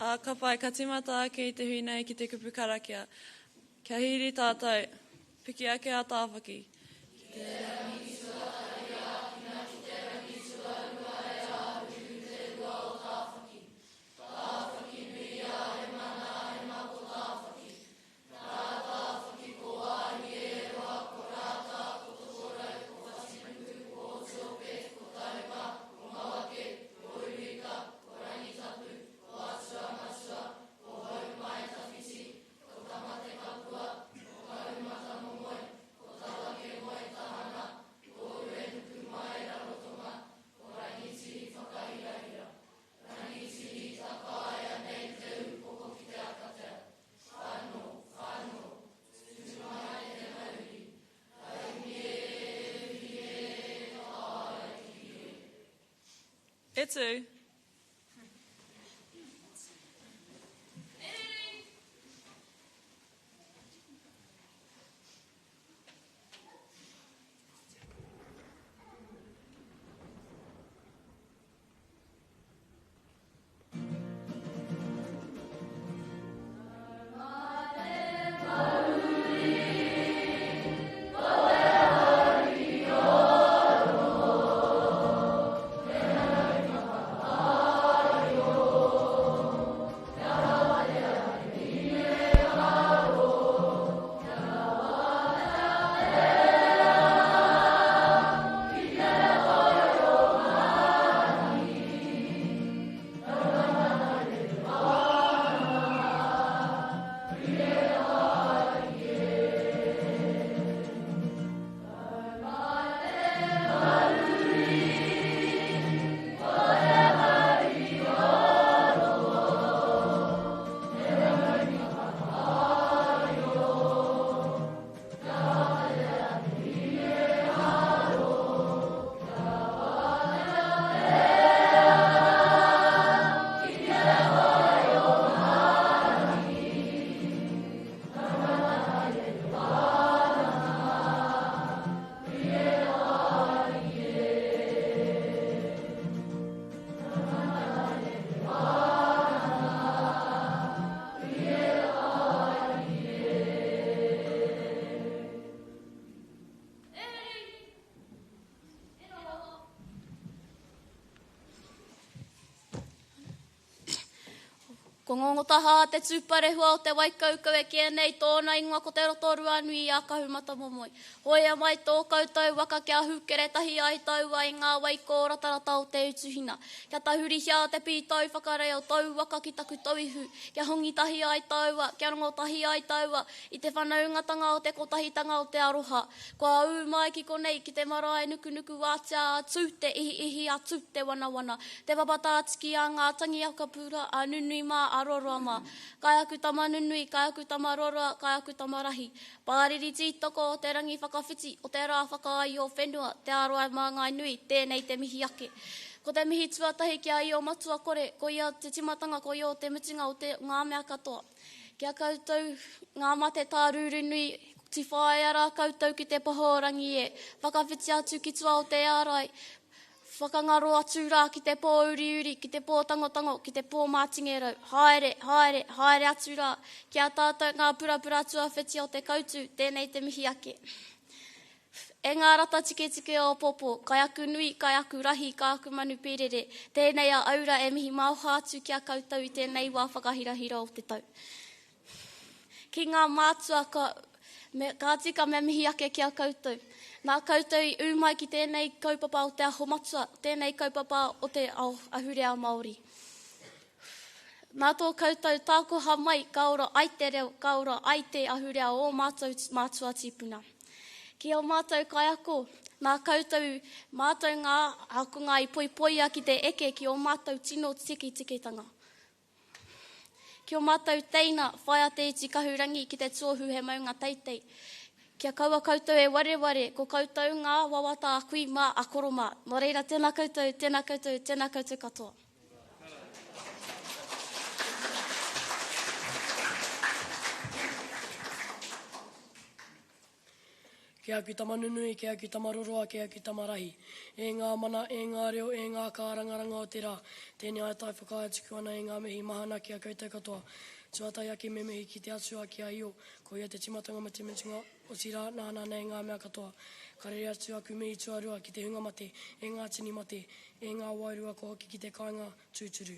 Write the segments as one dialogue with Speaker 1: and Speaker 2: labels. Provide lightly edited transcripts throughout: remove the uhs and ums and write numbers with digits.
Speaker 1: Ā, ka pai, ka tīmata ake i te hui nei ki te kupu karakia. Kia hīri tātou, piki ake a Tāwhaki. Ki te rangi tuatahi ākina, ki te rangi tuarua e āhuru te rua o Tāwhaki. Tāwhaki nui a he mana a he mako Tāwhaki. Nā Tāwhaki ko Wāhi e roa, ko Rātā, ko Tokorau, ko Whatinuku, ko Otiope, ko Tauma, ko Mawake, ko Uruika, ko Rangitapu, ko Atuamatua, ko Houmaetawhiti, ko Tamatekapua, ko Kahumatamomoe, ko Tawakemoetahana, ko Uenukumaerarotonga, ko Rangitihiwhakahirahira. Rangitihi takaia nei te upoko ki te akatea. Whano, whano, tū mai te mauri, haumi e, uhi e, tāia ki hue. E tū.
Speaker 2: Ko Ngongotahā te tūparehua o te Waikaukau e kīia nei tōna ingoa ko Te Rotoruanui a Kahumatamomoe. Hoea mai tō koutou waka kia hūkere tahi ai taua i ngā wai kōratarata o Te Utuhina. Kia tahurihia te pītau whakarei o tōu waka ki taku tauihu, kia hongi tahi ai taua, kia rongo tahi ai taua i te whanaungatanga o te kotahitanga o te aroha. Kua ū mai ki konei, ki te marae nukunuku ātea a Tū te ihiihi a Tū te wanawana, te papa tātiki a ngā tangi a Kapura, a Nunui mā, a Roroa mā. Kai aku tama nunui, kai aku tama roroa, kai aku tama rahi. Pāriri tītoko o te rangi whakawhiti, o te rā whakaāio whenua, te āroa māngai nui, tēnei te mihi ake. Ko te mihi tuatahi ki a Io Matua Kore, ko ia te timatanga, ko ia o te mutunga o te, ngā mea katoa. Ki a koutou ngā mate tārūrū nui, tiwhāia rā koutou ki te poho o Rangi e, whakawhiti atu ki tua o te ārai, whakangaro atu rā ki te pō uriuri, ki te pō tangotango, ki te pō mātingerau, haere, haere, haere atu rā, ki a tātou ngā purapura tuawhiti o te kautu, tēnei te mihi ake. E ngā rata tiketike o Popo, kai aku nui, kai aku rahi, kai aku manu pīrere, tēnei a Aura e mihi maoha atu ki a koutou i tēnei wā whakahirahira o te tau. Ki ngā mātua, ka, me, ka tika me mihi ake ki a koutou. Nā koutou i ū mai ki tēnei kaupapa o Te Aho Matua, tēnei kaupapa o te ao ahurea Māori. Nā tō koutou tākoha mai ka ora ai te reo, ka ora ai te ahurea o ō mātou mātua tīpuna. Ki ō mātou kaiako, nā koutou mātou ngā ākonga i poipoia ki te eke ki ō mātou tino tikitikitanga. Ki ō mātou teina, whaia te iti kahurangi ki te tuohu he maunga teitei. Kia kaua koutou e wareware, ko koutou ngā wawata a kui mā, a koro mā. Nō reira, tēnā koutou, tēnā koutou, tēnā koutou katoa.
Speaker 3: Ki aku tama nunui, ki aku tama roroa, ki aku tama rahi. E ngā mana, e ngā reo, e ngā kārangaranga o te rā, tēnei ai tae whakaae tuku ana i ngā mihi mahana ki a koutou katoa. Tuatahi ake me mihi ki te Atua, ki a Io, ko ia te timatanga me te mutunga, otirā, nāna nei ngā mea katoa. Ka rere atu aku mihi tuarua ki te hunga mate, e ngā tini mate, e ngā wairua kua hoki ki te kāinga tūturu.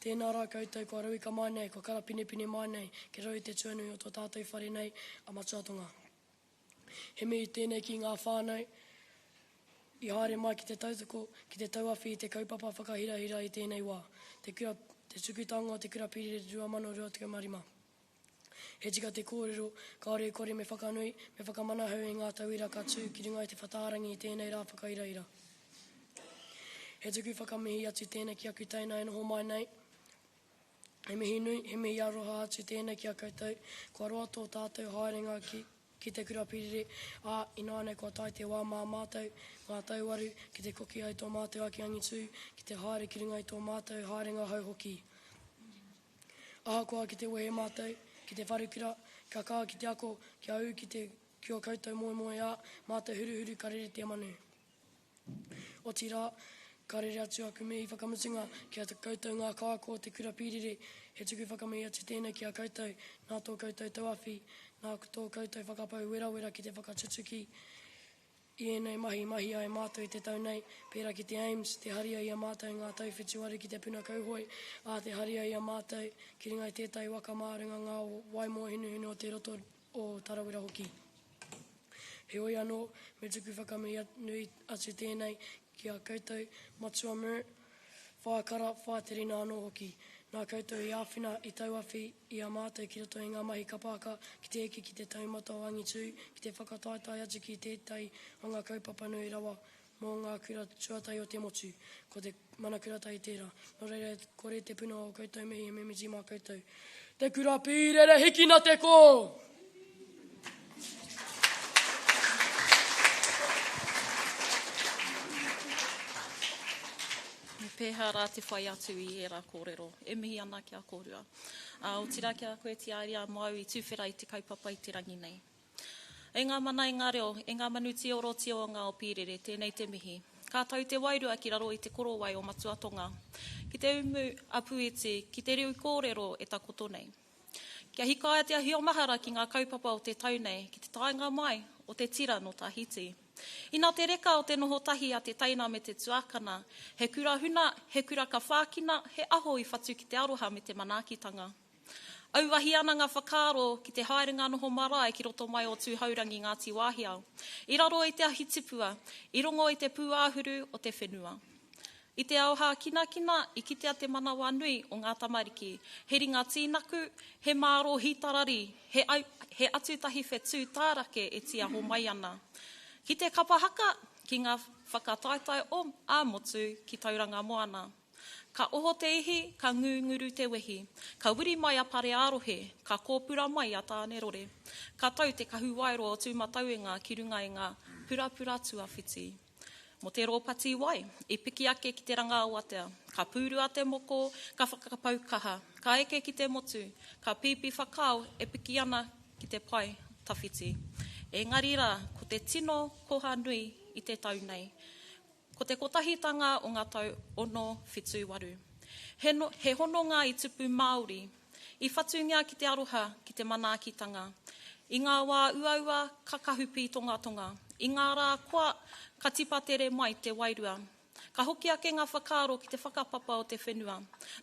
Speaker 3: Tēnā rā koutou kua rauika mai nei, kua karapinepine mai nei ki raro i te tuanui o tō tātou whare nei a Matuatonga. He mihi tēnei ki ngā whānau i haere mai ki te tautoko, ki te tauawhi i te kaupapa whakahirahira i tēnei wā, te kura, te tuku taonga o Te Kura Pīrere 2025. He tika te kōrero, kāore e kore me whakanui, me whakamanahau e ngā tauira ka tū ki runga i te whatārangi i tēnei rā whakairahira. He tuku whakamihi atu tēnei ki aku teina e noho mai nei. He mihi nui, he mihi aroha atu tēnei ki a koutou. Kua roa tō tātou haerenga ki, ki te kura pīrere, ā, ināianei kua tae te wā mā mātou, ngā tauwaru, ki te koki ai tō mātou ake angitū, ki te haere ki runga i tō mātou haerenga hou hoki. Ahakoa ki te wehe mātou, ki te wharekura, kia kaha ki te ako, kia ū ki te, ki ō koutou moemoeā, mā te huruhuru ka rere te manu. Otirā, ka rere atu aku mihi whakamutunga ki a koutou ngā kaiako o Te Kura Pīrere, he tuku whakamihi atu tēnei ki a koutou, nā tō koutou tauawhi, nā tō koutou whakapau werawera ki te whakatutuki i ēnei mahi i mahia e mātou i te tau nei, pērā ki te AIMS, te haria i a mātou i ngā tau whituwaru ki te puna kauhoe, ā, te haria i a mātou ki runga i tētahi waka mā runga ngā wai mōhinuhinu o te roto o Tarawera hoki. Heoi anō, me tuku whakamihi nui atu tēnei ki a koutou, Matua Mer, Whaea Kara, Whaea Terina anō hoki. Nā koutou i āwhina, i tauawhi i a mātou ki roto i ngā mahi kapa haka, ki te eke ki te taumata o angitū, ki te whakataetae atu ki tētahi o ngā kaupapa nui rawa mō ngā kura tuatahi o te motu, ko te Mana Kuratahi tērā. Nō reira e kore te puna o koutou mihi e mimiti mā koutou. Te kura pīrere hikina te kō!
Speaker 1: Me pēhea rā te whai atu i ērā kōrero? E mihi ana ki a kōrua. Ā, otirā ki a koe Tiaria māu i tuwhera i te kaupapa i te rangi nei. E ngā mana, e ngā reo, e ngā manu tīoro tio o ngā ao pīrere, tēnei te mihi. Ka tau te wairua ki raro i te korowai o Matua Tonga, ki te umu a Puiti, ki te riu kōrero e takoto nei. Kia hikaia te ahi o mahara ki ngā kaupapa o te tau nei, ki te taenga mai o te tira nō Tahiti. Ina te reka o te noho tahi a te teina me te tuakana, he kura huna, he kura ka whākina, he aho i whatu ki te aroha me te manaakitanga. Auahi ana ngā whakaaro ki te haerenga noho marae ki roto mai o Tūhourangi Ngāti Wāhiao, i raro i te ahi tipua, i rongo i te pūāhuru o te whenua. I te ao hākinakina, i kitea te manawanui o ngā tamariki, he ringa tīnaku, he mārō hītararī, he, he atutahi whetū tārake e tīaho mai ana. Ki te kapa haka, ki ngā whakataetae o, ā-motu ki Tauranga Moana. Ka oho te ihi, ka ngūnguru te wehi. Ka wiri mai a Pareārohe, ka kōpura mai a Tānerore. Ka tau te kahuwaero o Tūmatauenga ki runga i ngā purapura tuawhiti. Mō te rōpati wai, i piki ake ki te rangaawatea, ka pūrua te moko, ka whakapau kaha, ka eke ki te motu, ka pīpī whakaao e piki ana ki te pae tawhiti. Engari rā, ko te tino koha nui i te tau nei, Ko te kotahitanga o nga tau 678. He, he hononga i tupu Māori, i whatungia ki te aroha, ki te manaakitanga. I ngā wā uaua, ka kahu pītongatonga. I ngā rā koa, ka tipatere mai te wairua. Ka hoki ake ngā whakaaro ki te whakapapa o te whenua.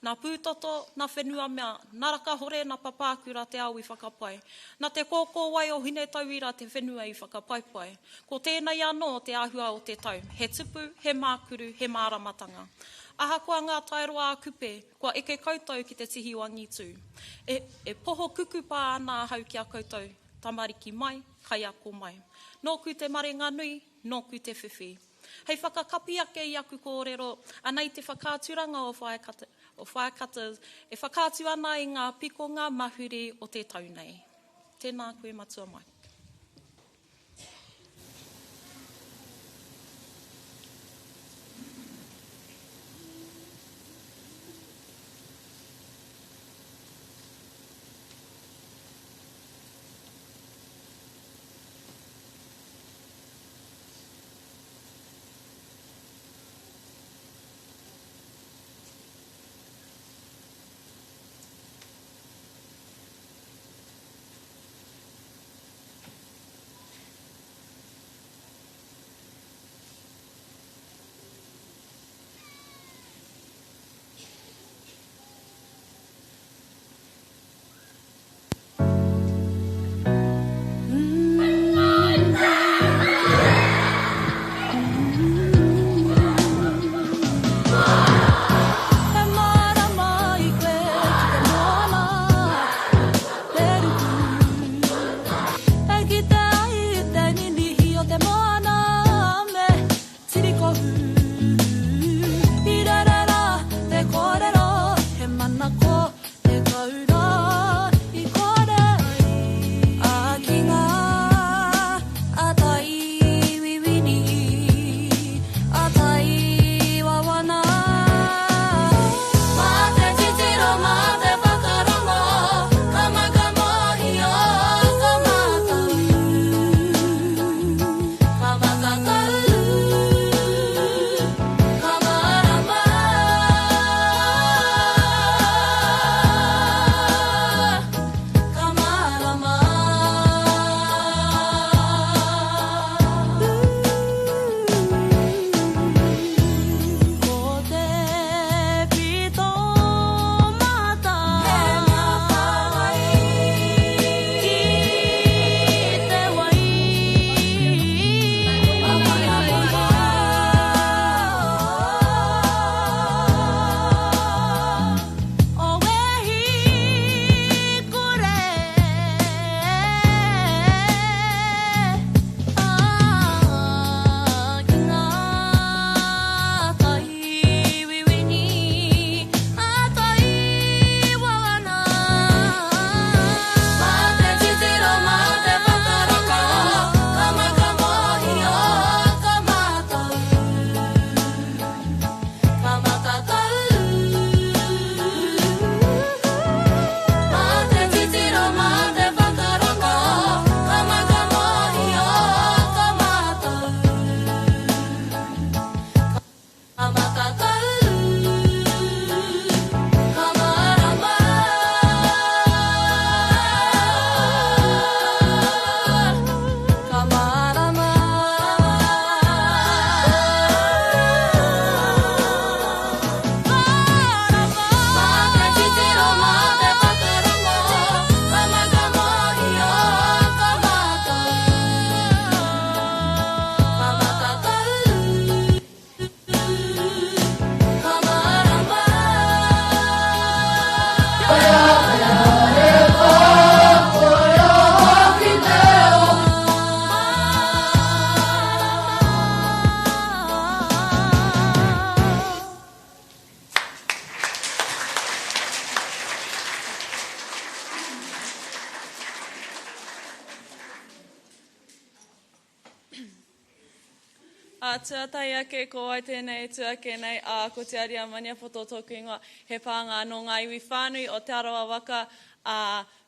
Speaker 1: Nā Pūtoto, nā Whenuamea, nā Rakahore, nā Papākura te ao i whakapai. Nā te kōkōwai o Hinetauira te whenua i whakapaipai. Ko tēnei anō te āhua o te tau, he tupu, he mākuru, he māramatanga. Ahakoa ngā taeroa a Kupe, kua eke koutou ki te tihi o angitū. E, e poho kukupā ana ahau ki a koutou, tamariki mai, kaiako mai. Nōku te marenga nui, nōku te whiwhi. Hei whakakapi ake i aku kōrero, anei te whakaaturanga o o Firecutters e whakaatu ana i ngā pikonga mahuri o te tau nei. Tēnā koe Matua Mike. Ā, tuatahi ake, ko wai tēnei e tū ake nei, ā, ko Te Aria Maniapoto tōku ingoa, he pānga nō ngā iwi whānui o Te Arawa waka, ā,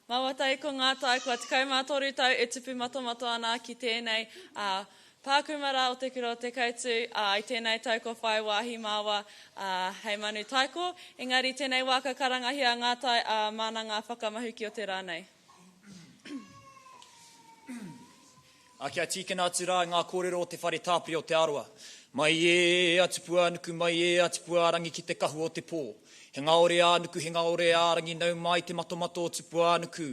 Speaker 1: Mawatahi ko ngā tai kua 13 tau e tupu matomato ana ki tēnei, ā, pākūmara o Te Kura o Te Kautū, ā, i tēnei tau kua whai wāhi māua, ā, hei manu taiko, engari i tēnei wā ka karangahia ngā tai, ā, māna ngā whakamahuki o te rā nei.
Speaker 4: Ā, kia tīkina atu rā ngā kōrero o te whare tāpiri o Te Arawa. Mai e a Tupuānuku, mai e a Tupuārangi ki te kahu o te pō. He ngaore ā-nuku, he ngaore ā-rangi, nau mai te matomato o Tupuānuku,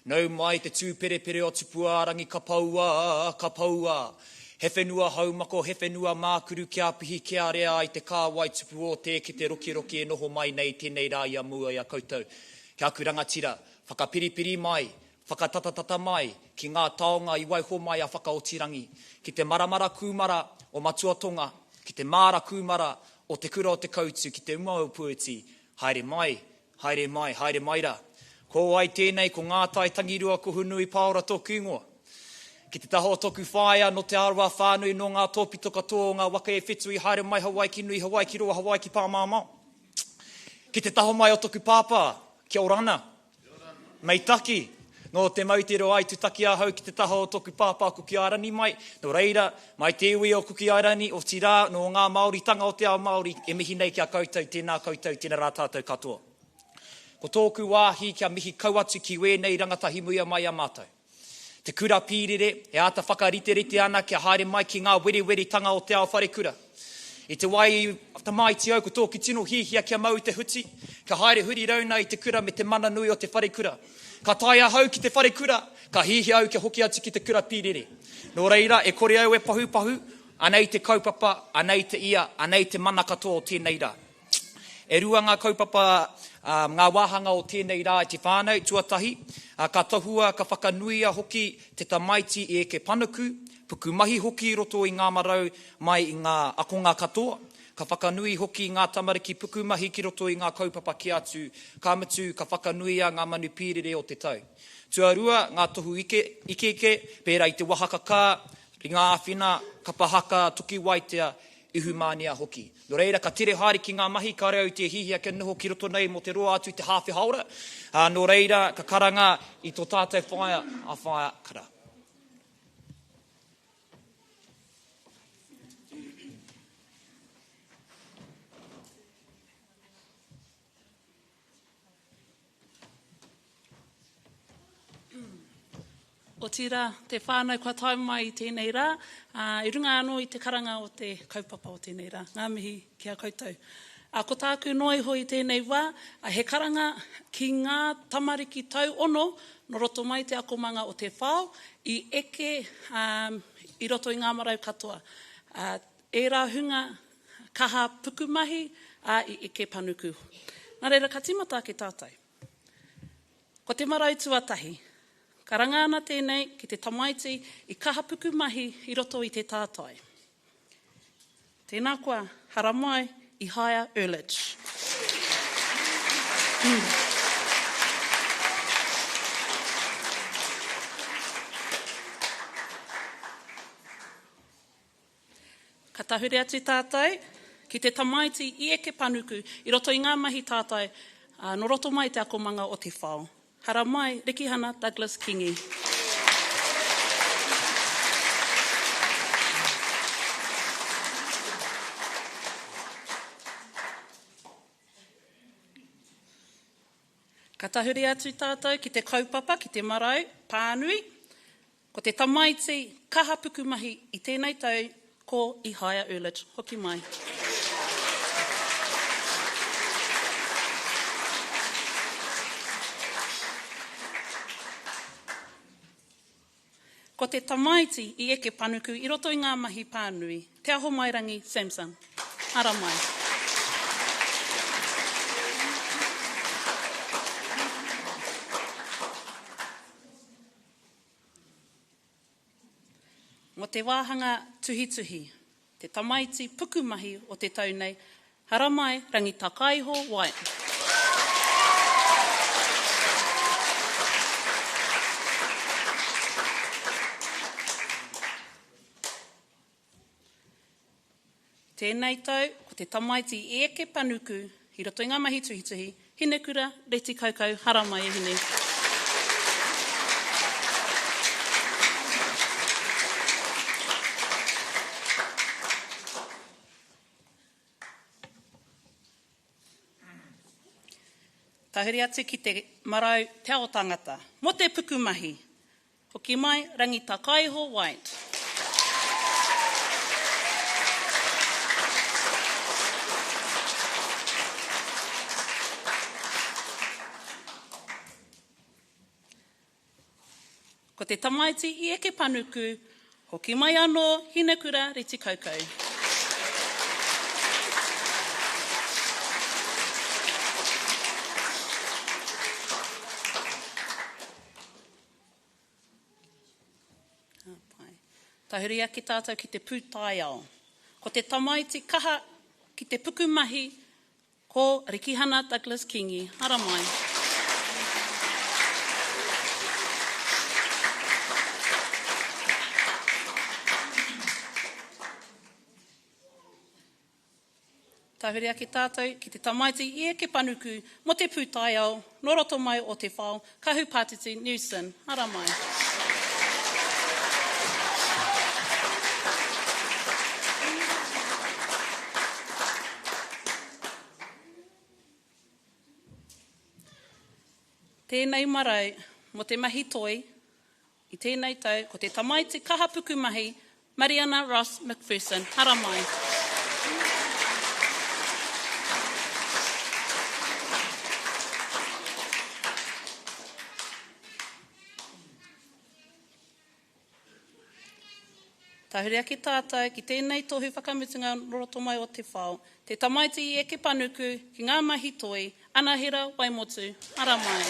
Speaker 4: nau mai te tūperepere o Tupuārangi ka poua, ka poua. He whenua haumako, he whenua mākuru kia pihi, kia rea ai te kāwai tupu o te ki te rokiroki e noho mai nei tēnei rā i a mua i a koutou. Ki aku rangatira, whakapiripiri mai, Whakatatatata mai ki ngā taonga i waiho mai a Whakaotirangi, ki te maramara kūmara o Matuatonga, ki te māra kūmara o Te Kura o Te Koutu ki te uma o Pueti, haere mai, haere mai, haere mai rā. Ko wai tēnei, ko Ngātai Tangirua Kohunui Paora tōku ingoa. Ki te taha o toku whaea, nō Te Arawa whānui, nō ngā tōpito katoa o ngā waka e whitu i haere mai Hawaiki nui, Hawaiki roa, Hawaiki pāmāmao. Ki te taha mai o toku pāpā, kia orana, Mei taki, nō te moutere o Aitutaki ahau ki te taha o toku pāpā Kuki Airani mai, nō reira, mai te iwi o Kuki Airani, otirā, nō ngā Māoritanga o te ao Māori e mihi nei ki a koutou, tēnā koutou, tēnā rā tātou katoa. Ko tōku wāhi kia mihi kau atu ki wēnei rangatahi muia mai a mātou. Te kura pīrere e āta whakariterite ana kia haere mai ki ngā wereweretanga o te ao wharekura. I te wā i tamaiti au ko tōku tino hiahia kia mau i te huti, kia haere huri rauna i te kura me te mana nui o te wharekura. Ka tae ahau ki te wharekura, ka hiahia au kia hoki atu ki te kura pīrere. Nō reira, e kore au e pahupahu, anei te kaupapa, anei te ia, anei te mana katoa o tēnei rā. E rua ngā kaupapa, ngā wāhanga o tēnei rā i te whānau, tuatahi, ka tohua, ka whakanuia hoki te tamaiti i eke panuku, pukumahi hoki i roto i ngā marau mai i ngā akonga katoa, ka whakanui hoki ngā tamariki pukumahi ki roto i ngā kaupapa kē atu, ka mutu, ka whakanuia ngā manu pīrere o te tau. Tuarua, ngā tohu ikeike, pērā i te wahakakā, ringa āwhina, kapa haka, toki waitea, Ihumānia hoki. Nō reira, ka tere haere ki ngā mahi, kāre au i te hihia kia noho ki roto nei mō te roa atu i te hāwhe hāora. Ā, nō reira, ka karanga i tō tātou whaea, a Whaea Kara.
Speaker 5: Otirā, te whānau kua tae mai i tēnei rā, ā, i runga anō i te karanga o te kaupapa o tēnei rā. Ngā mihi ki a koutou. Ā, ko tāku noa iho i tēnei wā, ā, he karanga ki ngā tamariki tau ono nō roto mai te akomanga o Te Whao i eke, ā, i roto i ngā marau katoa. Ā, ērā hunga kaha pukumahi, ā, i eke panuku. Nā reira, ka tīmata ake tātou. Ko te marau tuatahi. Karanga ana tēnei ki te tamaiti i kaha pukumahi i roto i te tātai. Tēnā koa, haramai, Ihaia Urlich. Ka tahuri atu tātou ki te tamaiti i eke panuku i roto i ngā mahi tātai, ā, nō roto mai te akomanga o Te Whao. Haramai, Rikihana Douglas Kingi. Ka tahuri atu tātou ki te kaupapa, ki te marau, pānui. Ko te tamaiti kaha pukumahi i tēnei tau ko Ihaia Urlich. Hoki mai. Ko te tamaiti i eke panuku i roto i ngā mahi pānui, Te Ahomairangi Samson. Ara mai. Mō te wāhanga tuhituhi, te tamaiti pukumahi o te tau nei, haramai Rangitakaiho White. Tēnei tau, ko te tamaiti i eke panuku i roto i ngā mahi tuhituhi, Hinekura, Reti Kaukau, haramai e hine. Tahuri atu ki te marau Te Ao Tangata, mo te pukumahi. Hoki mai, Rangitakaiho White. Ko te tamaiti i eke panuku, hoki mai anō Hinekura Retikaukau. Ka pai. Tahuri ake tātou ki te pūtaiao. Ko te tamaiti kaha ki te pukumahi ko Rikihana Douglas Kingi. Haramai. Tahuri ake tātou ki te tamaiti i eke panuku mō te pūtaiao nō roto mai o Te Whao, Kahu Pātiti Newson. Haramai. Tēnei marau mō te mahi toi I tēnei tau, ko te tamaiti kaha pukumahi, Mariana Ross McPherson. Haramai. Tahuri ake tātou ki tēnei tohu whakamutunga nō roto mai o Te Whao, te tamaiti i eke panuku ki ngā mahi toi, Anahera Waimotu, ara mai.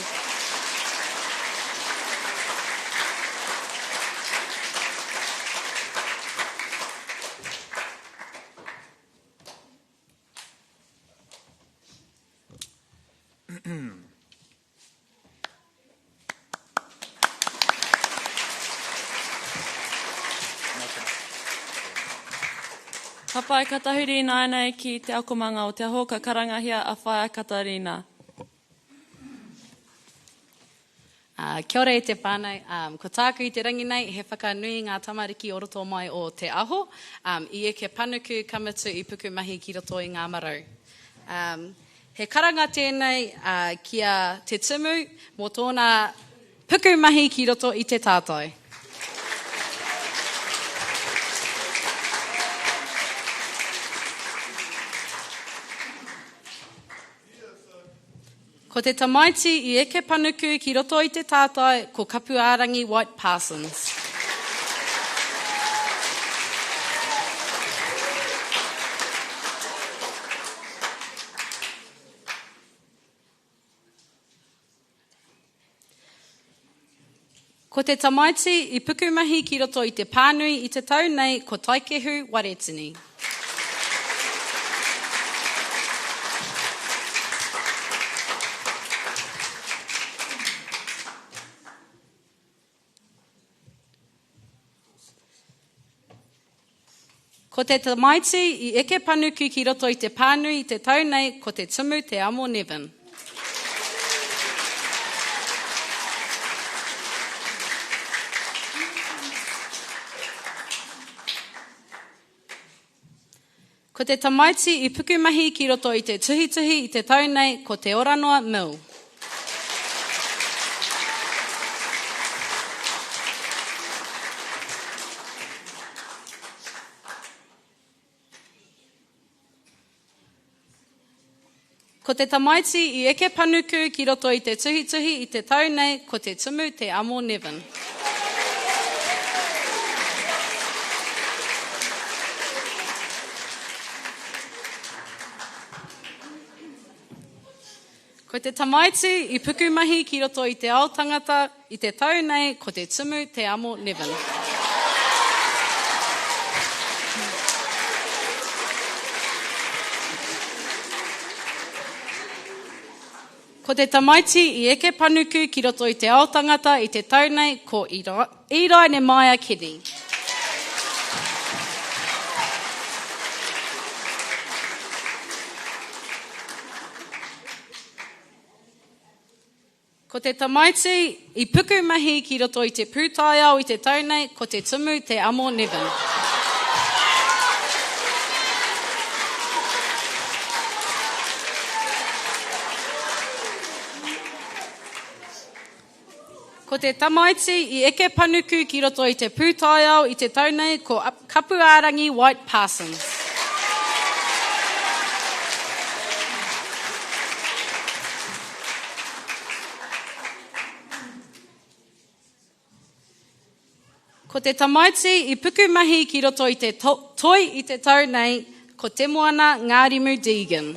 Speaker 1: Ka pai, ka tahuri ināianei ki te akomanga o Te Aho, ka karangahia a Whaea Katarina.
Speaker 6: Kia ora e te whānau. Ko tāku i te rangi nei, he whakanui i ngā tamariki o roto mai o Te Aho, i eke panuku, ka mutu i pukumahi ki roto i ngā marau. He karanga tēnei ki a Te Tumu mō tōna pukumahi ki roto i te tātai. Ko te tamaiti i eke panuku ki roto i te tātai ko Kapuārangi White Parsons. Ko te tamaiti i pukumahi ki roto i te pānui i te tau nei ko Taikehu Waretini. Ko te tamaiti i eke panuku ki roto i te pānui i te tau nei ko Te Tumu Te Amo Nevin. Ko te tamaiti i pukumahi ki roto i te tuhituhi i te tau nei ko Te Oranoa Mill. Ko te tamaiti i eke panuku ki roto i te tuhituhi i te tau nei ko Te Tumu Te Amo Nevin. Ko te tamaiti i pukumahi ki roto i te ao tangata i te tau nei ko Te Tumu Te Amo Nevin. Ko te tamaiti i eke panuku ki roto i te ao tangata i te tau nei ko Irae Nemaia Kenny. Ko te tamaiti i pukumahi ki roto i te pūtaiao i te tau nei, ko Te Tumu Te Amo Nevin. Ko te tamaiti i eke panuku ki roto i te pūtaiao i te tau nei, ko Kapuārangi White Parsons. Ko te tamaiti i pukumahi ki roto i te toi i te tau nei, ko Te Moana Ngārimu Deegan.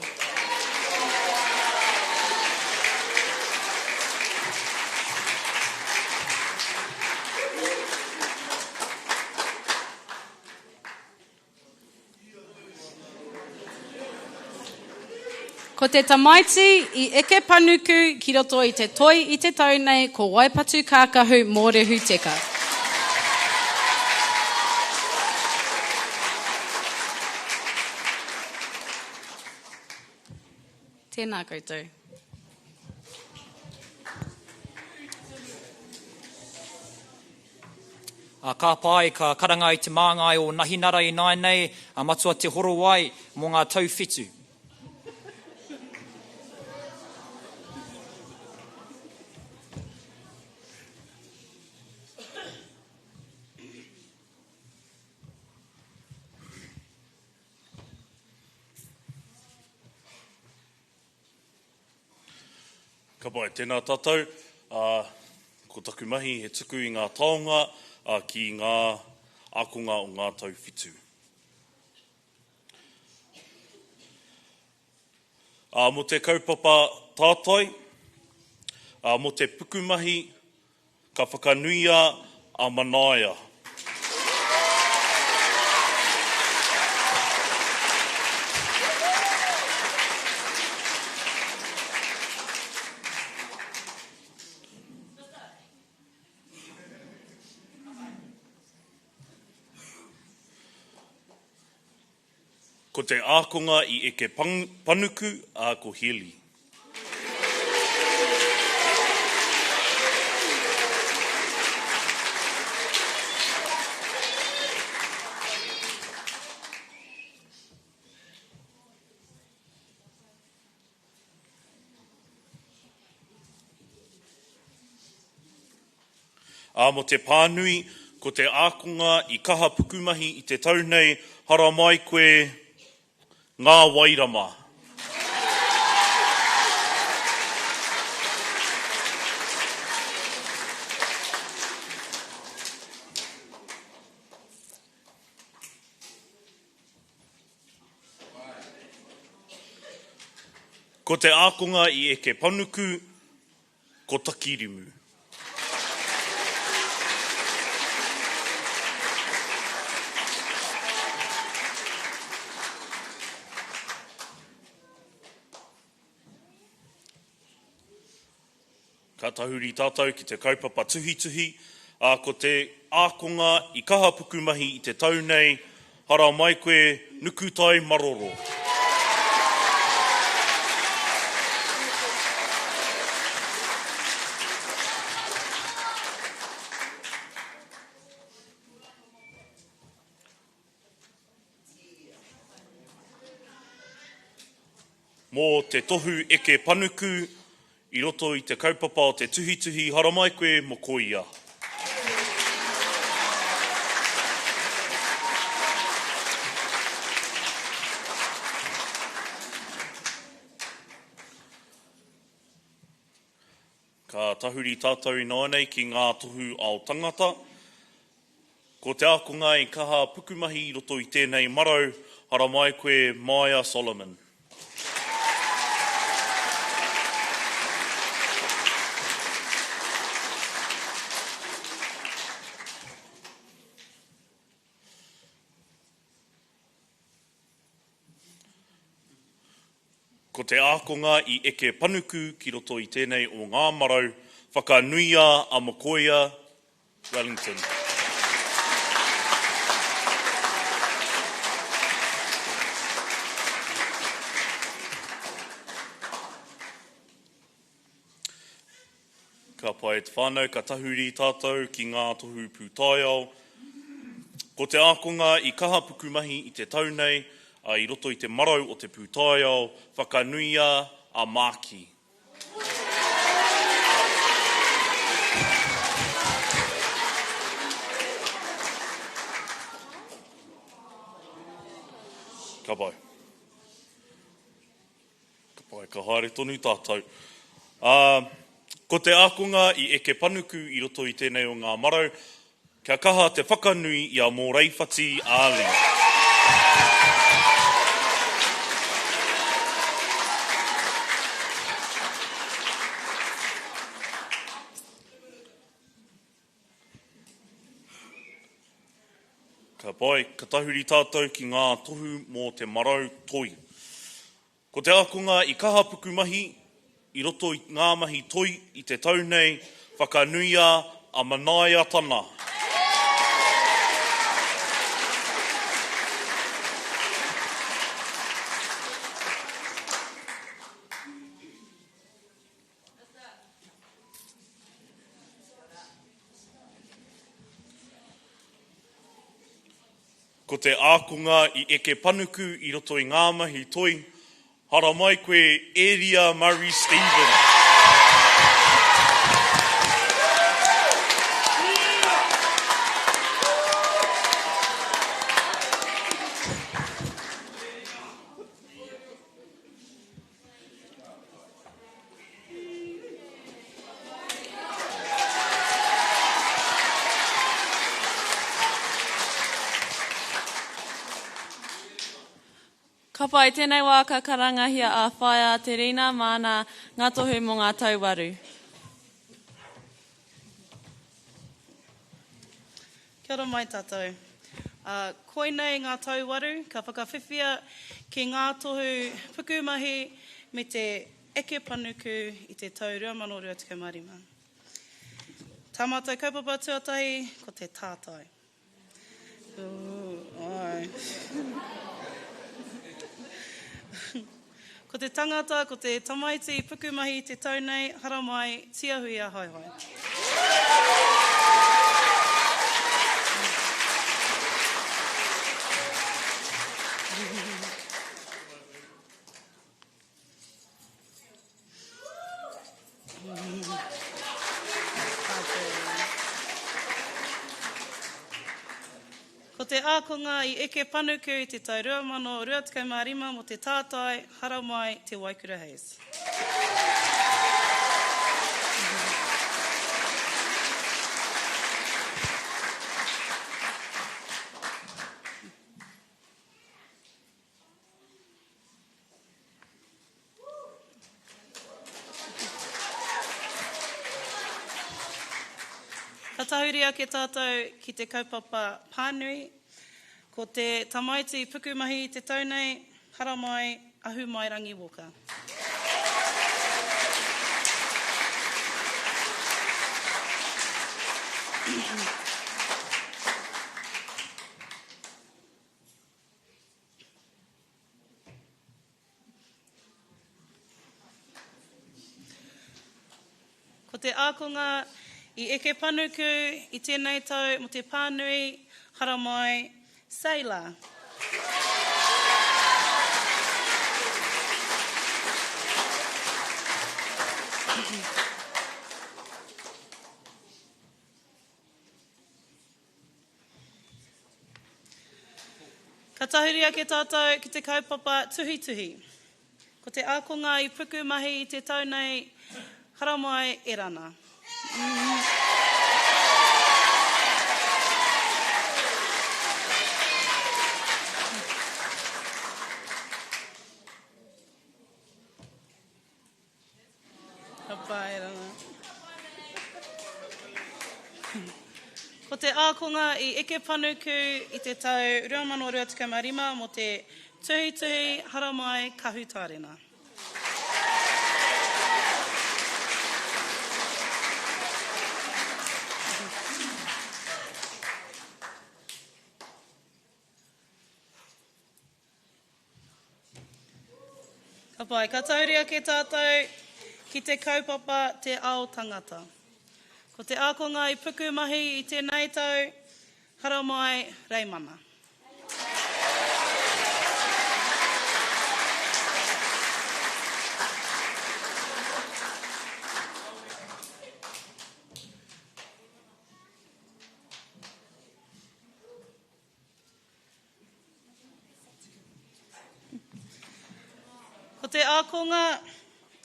Speaker 6: Ko te tamaiti i eke panuku ki roto i te toi i te tau nei ko Waipatu Kākahu Mōrehu Teka. Tēnā koutou.
Speaker 4: Ā, ka pai, ka karanga i te māngai o Nahinara ināianei, a Matua Te Horowai, mō ngā tau whitu.
Speaker 7: Ka pai, tēnā tātou. Ā, ko taku mahi he tuku i ngā taonga ki ngā ākonga o ngā tau whitu. Ā, mō te kaupapa tātai, ā, mō te pukumahi, Ka whakanuia a Manaia. Ko te ākonga i eke panuku, ā, ko Healy. Ā, mō te pānui, ko te ākonga i kaha pukumahi i te tau nei, haramai koe, Ngā Wairama. Ko te ākonga i eke panuku, ko Takirimu. Ka tahuri tātou ki te kaupapa tuhituhi, ā, ko te ākonga i kaha pukumahi i te tau nei, haramai koe, Nukutai Maroro. Mō te tohu eke panuku i roto i te kaupapa o te tuhituhi haramai koe mo koia. Ka tahuri tātou ināianei ki ngā tohu ao tangata. Ko te ākonga i kaha pukumahi i roto i tēnei marau, haramai koe Maia Solomon. Ko te ākonga i eke panuku ki roto i tēnei o ngā marau, whakanuia a Mokoia Wellington. Ka pai te whānau, ka tahuri tātou ki ngā tohu pūtaiao. Ko te ākonga i kaha pukumahi i te tau nei, ā, i roto i te marau o te pūtaiao, whakanuia a Māki. Ka pai. Ka pai, ka haere tonu tātou. Ā, ko te ākonga i eke panuku i roto i tēnei o ngā marau, kia kaha te whakanui i a Mōreiwhati Ali. Ka pai, ka tahuri tātou ki ngā tohu mō te marau toi. Ko te ākonga i kaha pukumahi i roto i ngā mahi toi i te tau nei, whakanuia a Manaia Tana. Ko te ākonga i eke panuku i roto i ngā mahi toi, haramai koe Eria Murray Stevens.
Speaker 1: Ka pai, tēnei wā ka karangahia a Whaea Te Rina māna ngā tohu mō ngā tau waru.
Speaker 8: Kia ora mai tātou. Koinei ngā tau waru ka whakawhiwhia ki ngā tohu pukumahi me te eke panuku i te tau 2025. Tā mātou kaupapa tuatahi ko te tātai. Āe. Ko te tangata, ko te tamaiti i pukumahi i te tau nei, haramai, tiahuia haehae. Ko te ākonga i eke panuku i te tau 2025 mō te tātai Haramai Te Waikura Hayes. Ka tahuri ake tātou ki te kaupapa pānui. Ko te tamaiti pukumahi i te tau nei, haramai, Ahumairangi Walker. Ko te ākonga i eke panuku i tēnei tau mō te pānui haramai Sailor. Ka tahuri ake tātou ki te kaupapa tuhituhi. Ko te ākonga i puku mahi i te tau nei, haramai e Rana. Ka pai rana. Ko te ākonga i eke panuku i te tau 2025 mō te Tuhituhi Haramai Kahu Tārena. Ka pai, ka tauri ake tātou ki te kaupapa Te Ao Tangata. Ko te ākonga i puku mahi i tēnei tau, haramai Reimana. Ko te ākonga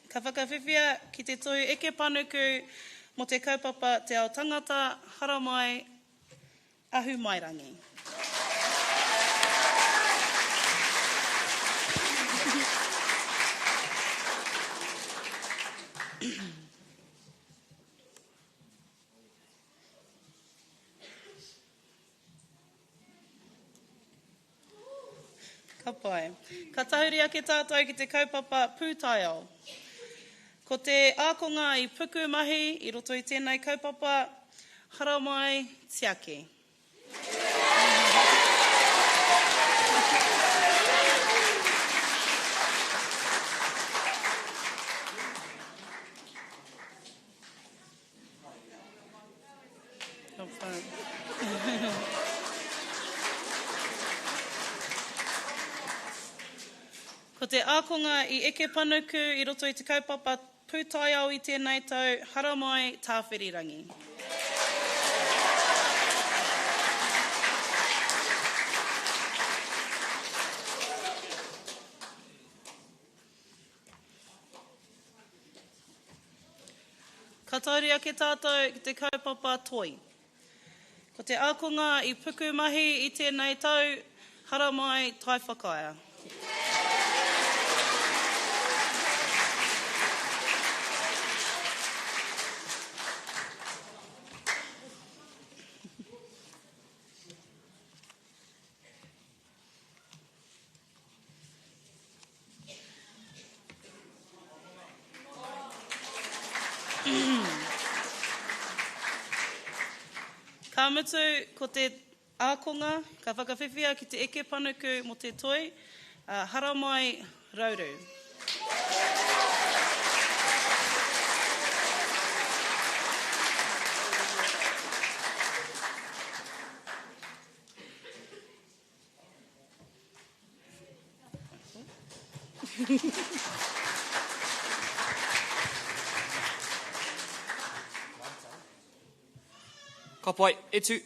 Speaker 8: ka whakawhiwhia ki te tohu eke panuku mō te kaupapa Te Ao Tangata, Haramai, Ahumairangi. Ka pai. Ka tahuri ake tātou ki te kaupapa pūtaiao. Ko te ākonga i puku mahi i roto i tēnei kaupapa, haramai, tiaki. Ko te ākonga i eke panuku i roto i te kaupapa pūtaiao i tēnei tau, haramai Tāwhirirangi. Ka tauri ake tātou ki te kaupapa toi. Ko te ākonga i puku mahi i tēnei tau, haramai Taiwhakaea. Ka mutu, ko te ākonga ka whakawhiwhia ki te eke panuku mō te toi, Haramai Rauru.
Speaker 4: Ka pai, e tu.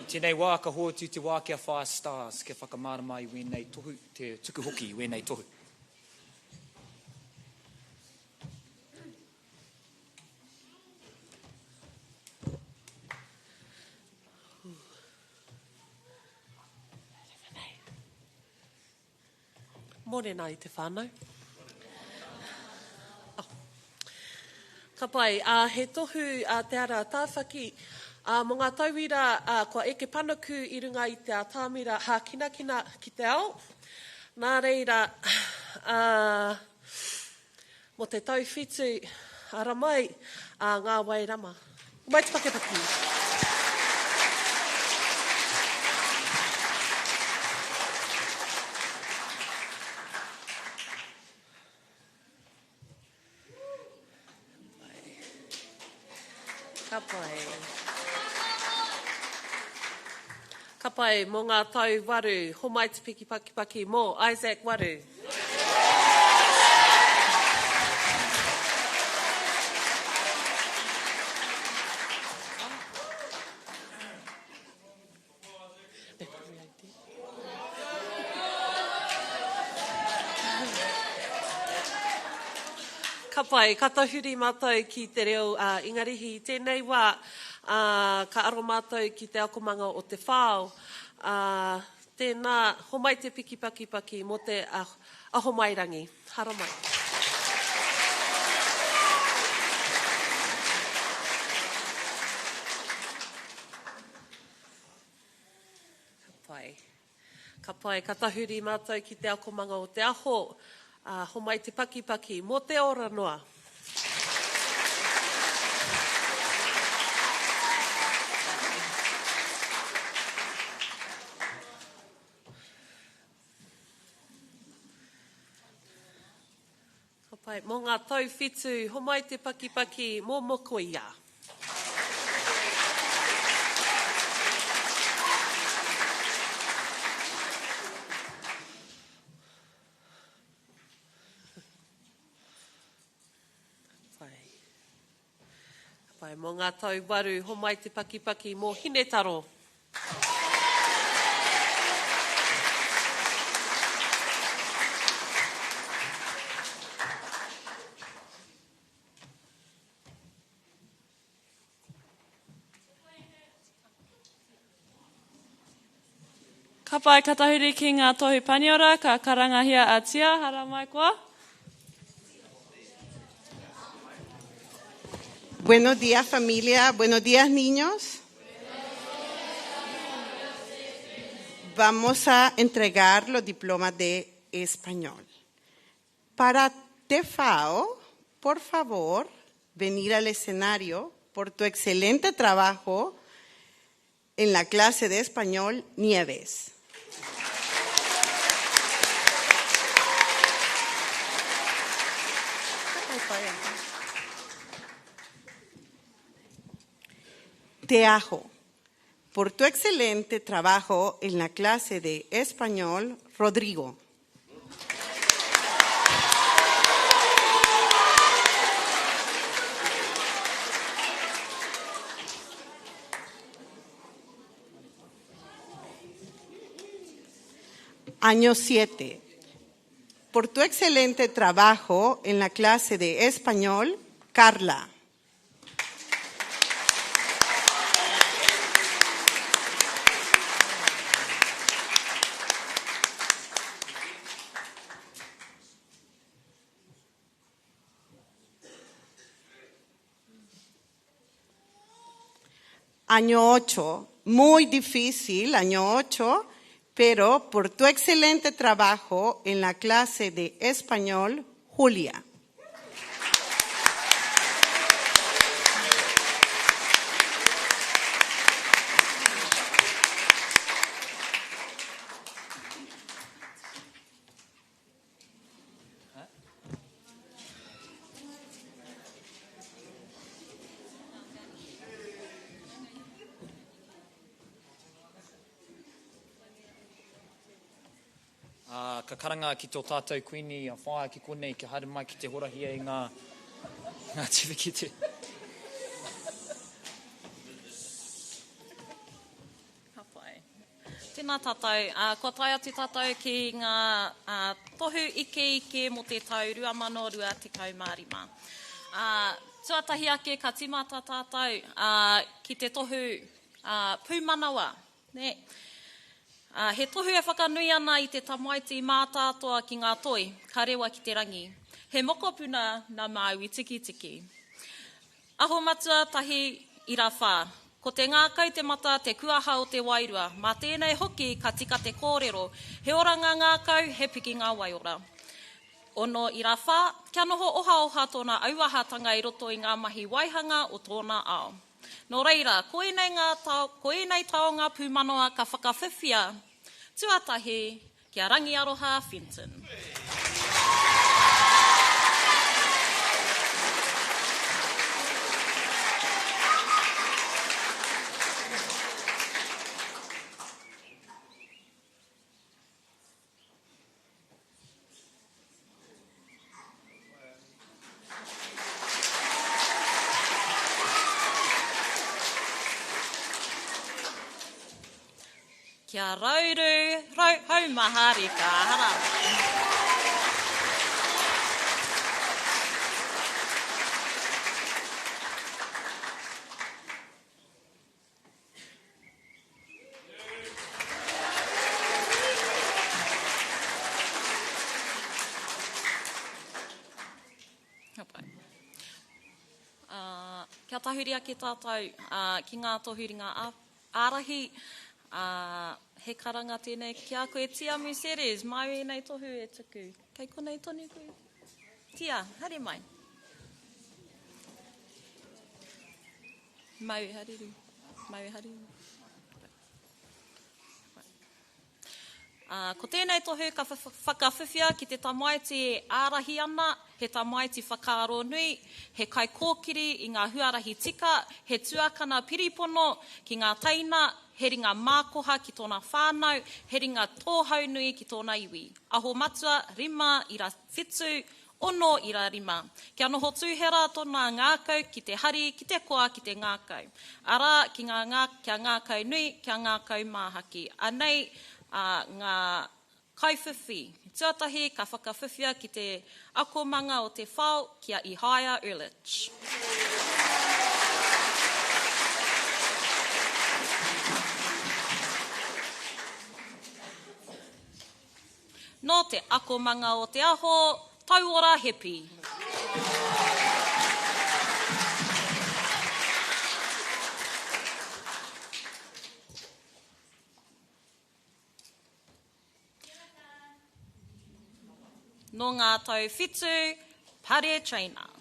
Speaker 4: Tēnei wā ka hoatu te wā ki a Whaea Stars kia whakamārama i wēnei tohu, te tuku hoki i wēnei tohu.
Speaker 9: Mōrena i te whānau. Oh. Ka pai, ā, he tohu a Te Ara Tāwhaki ā, mō ngā tauira ā, kua eke panuku i runga i te atamira hākinakina ki te ao. Nā reira, ā, Mo te tau whitu, ara mai a Ngā Wai Rama. Mai te pakepaki. Ka pai. Ka pai mō ngā tau waru, homai te piki pakipaki mō Isaac Waru. Ka pai, ka tahuri mātou ki te reo Ingarihi i tēnei wā, ā, ka aro mātou ki te akomanga o Te Whao, ā, tēnā, homai te piki pakipaki mō te ahomairangi. Haramai. Ka pai. Ka pai, ka tahuri mātou ki te akomanga o Te Aho, ā, homai te pakipaki mō te ora noa. Ka pai. Mō ngā tau whitu, homai te pakipaki mō Mokoia. Pai. Pai, mō ngā tau waru, homai te pakipaki mō Hinetaro.
Speaker 1: Ka pai, ka tahuri ki ngā tohu paniora, ka karangahia a Tia, haramai koa.
Speaker 10: Buenos días familia, buenos días niños. Vamos a entregar los diplomas de español. Para Tefao, por favor, venir al escenario por tu excelente trabajo en la clase de español Nieves. Te ajo, por tu excelente trabajo en la clase de español, Rodrigo. Año 7. Por tu excelente trabajo en la clase de español, Carla. Año 8, muy difícil, año 8, pero por tu excelente trabajo en la clase de español, Julia.
Speaker 4: Ā, ka karanga ki tō tātou Kuini a Whaea ki konei kia haere mai ki te horahia i ngā, ngā tiwhikete.
Speaker 9: Ka.
Speaker 11: Tēnā tātou. Kua tae atu tātou ki ngā tohu ikeike mō te tau 2025. Tuatahi ake ka tīmata tātou ki te tohu pūmanawa. Nē. He tohu e whakanui ana i te tamaiti mātātoa ki ngā toi, ka rewa ki te rangi. He mokopuna nā Māui Tikitiki. Aho Matua 1.4. Ko te ngākau te mata, te kuaha o te wairua. Mā tēnei hoki ka tika te kōrero, he oranga ngākau, he pikinga waiora. 6.4. Kia noho ohaoha tōna auahatanga i roto i ngā mahi waihanga o tōna ao. Nō reira, ko ēnei ngā ko ēnei taonga pūmanawa ka whakawhiwhia tuatahi Ki a Rangiaroha Fenton. Kia rauru, rau, haumaha reka, haramai. Ka pai. Kia tahuri ake tātou ki ngā tohu ringa ārahi, he karanga tēnei ki a koe Tia Museres, māu ēnei tohu e tuku. Kei konei tonu koe? Tia, haere mai. Mau e hariru. Mau e hariru. Ā, ko tēnei tohu ka whakawhiwhia ki te tamaiti e ārahi ana, he tamaiti whakaaro nui, he kaikōkiri i ngā huarahi tika, he tuakana piripono ki ngā teina, he ringa mākoha ki tōna whānau, he ringa tōhau nui ki tōna iwi. Aho Matua 5.7, 6.5. Kia noho tūhera tōna ngākau ki te hari, ki te koa, ki te ngākau. Arā, ki ngā ngā, kia ngākau nui, kia ngākau māhaki. Anei ā, ngā kaiwhiwhi. Tuatahi ka whakawhiwhia ki te akomanga o Te Whao ki a Ihaia Urlich. Nō te akomanga o Te Aho, Tauora Hepi. Nō ngā tau whitu, Pare Trainer.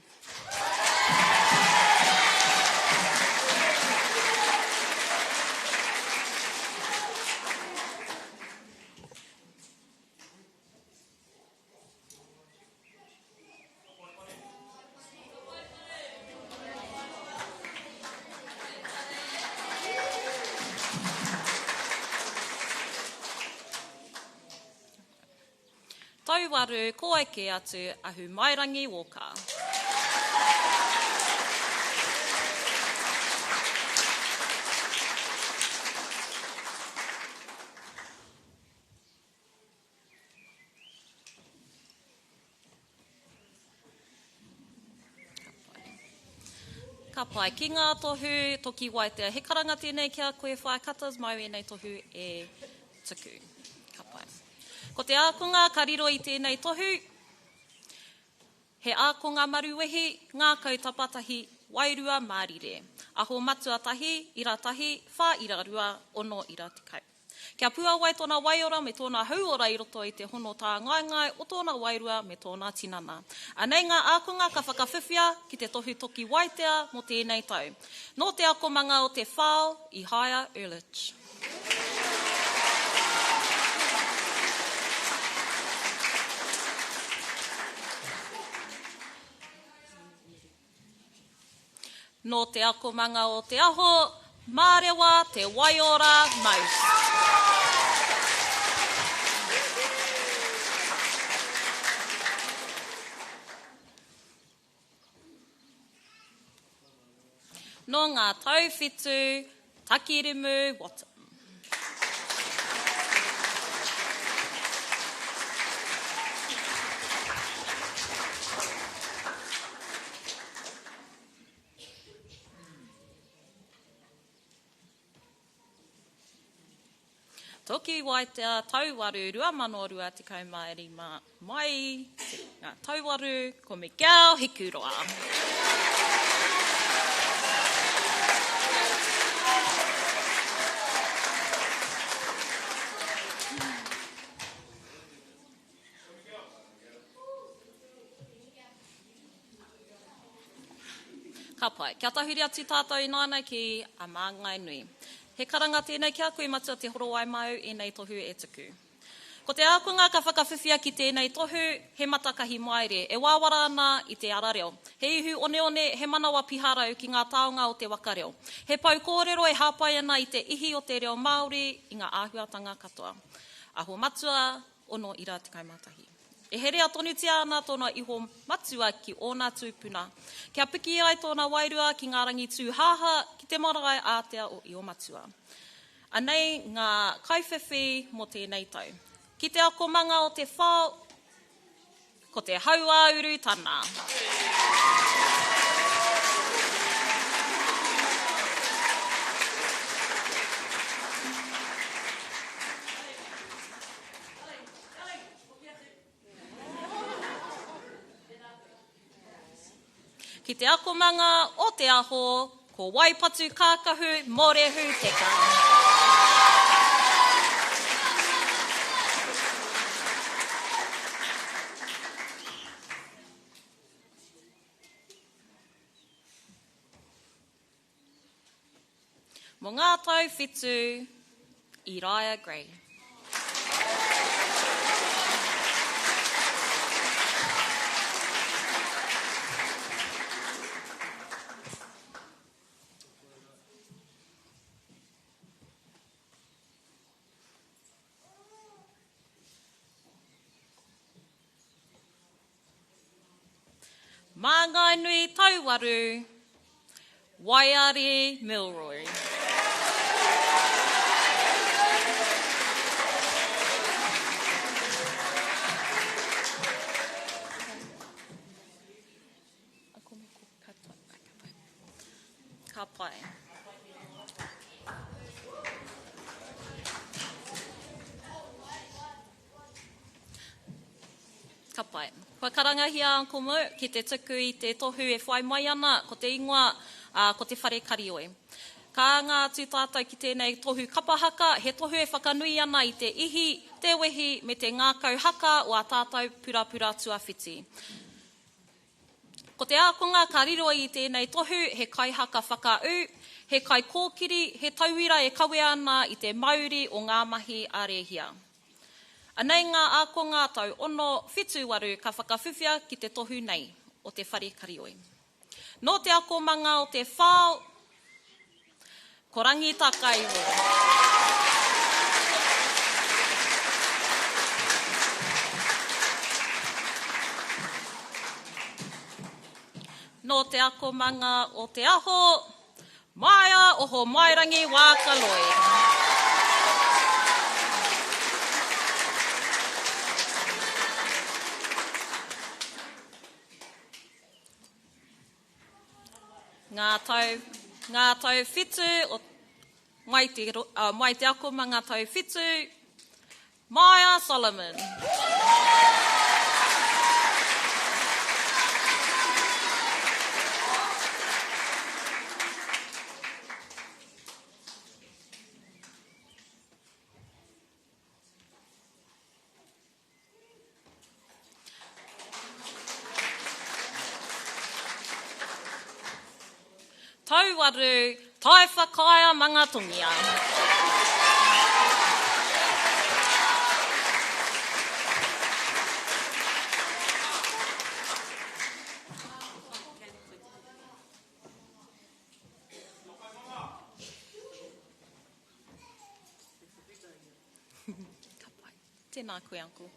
Speaker 11: Tauwaru, ko eke atu Ahumairangi Walker. Ka pai. Ki ngā tohu toki waitea. He karanga tēnei ki a koe Whaea Cutters, māu ēnei tohu e tuku. Ka pai. Ko te ākonga ka riro i tēnei tohu, he ākonga maruwehi, ngākau tapatahi, wairua mārire. Aho matua tahi, ira tahi, whā ira rua, ono ira tekau. Kia puawai tōna waiora me tōna hauora i roto i te hono tāngaengae o tōna wairua me tōna tinana. Anei ngā ākonga ka whakawhiwhia ki te tohu toki waitea mō tēnei tau. Nō te akomanga o Te Whao, Ihaia Urlich. Nō te akomanga o Te Aho, Mārewa Te Waiora Mouse. Nō ngā tau whitu, Takirimu Wattam. Hoki Waitea Tauwaru 2025 mai te ngā Tauwaru ko Miguel Hikuroa. Ka pai. Kia tahuri atu tātou ināianei ki a Māngai Nui. He karanga tēnei ki a koe Matua Te Horowai māu ēnei tohu e tuku. Ko te ākonga ka whakawhiwhia ki tēnei tohu, he matakahi maere, e wāwara ana i te ara reo. He ihu oneone, he manawa piharau ki ngā taonga o te waka reo. He pou kōrero e hāpai ana i te ihi o te reo Māori i ngā āhuatanga katoa. Aho Matua, 6 11. E herea tonutia ana tōna iho matua ki ōna tūpuna, kia piki ai tōna wairua ki ngā rangi tūhāhā ki te marae ātea o Io-matua. Anei ngā kaiwhiwhi mō tēnei tau. Ki te akomanga o Te Whao, ko Te Hauāuru Tana. Ki te akomanga o Te Aho, ko Waipatu Kākahu Mōrehu Teka. Mō ngā tau whitu, Iraia Gray. Māngainui Tauwaru, Waiari Milroy. Ka pai. Ka pai. Kua karangahia a Uncle Mo ki te tuku i te tohu e whai mai ana, ko te ingoa, ā, ko Te Whare Karioi. Ka anga atu tātou ki tēnei tohu kapa haka, he tohu e whakanui ana i te ihi, te wehi me te ngākau haka o ā tātou purapura tuawhiti. Ko te ākonga ka riro i tēnei tohu he kaihaka whakaū, he kaikōkiri, he tauira e kawea ana i te mauri o ngā mahi a Rēhia. Anei ngā ākonga tau ono, whitu waru ka whakawhiwhia ki te tohu nei o Te Whare Karioi. Nō te akomanga o Te Whao, ko Rangitakaiwo. Nō te akomanga o Te Aho, Maia Ohomairangi Waaka-Lloyd. Ngā tau, ngā tau whitu o, mai te, uh, mai te akomanga tau whitu, Maia Solomon. Tauwaru, Taiwhakaea Mangatongia. Ka pai. Tēnā koe, Uncle.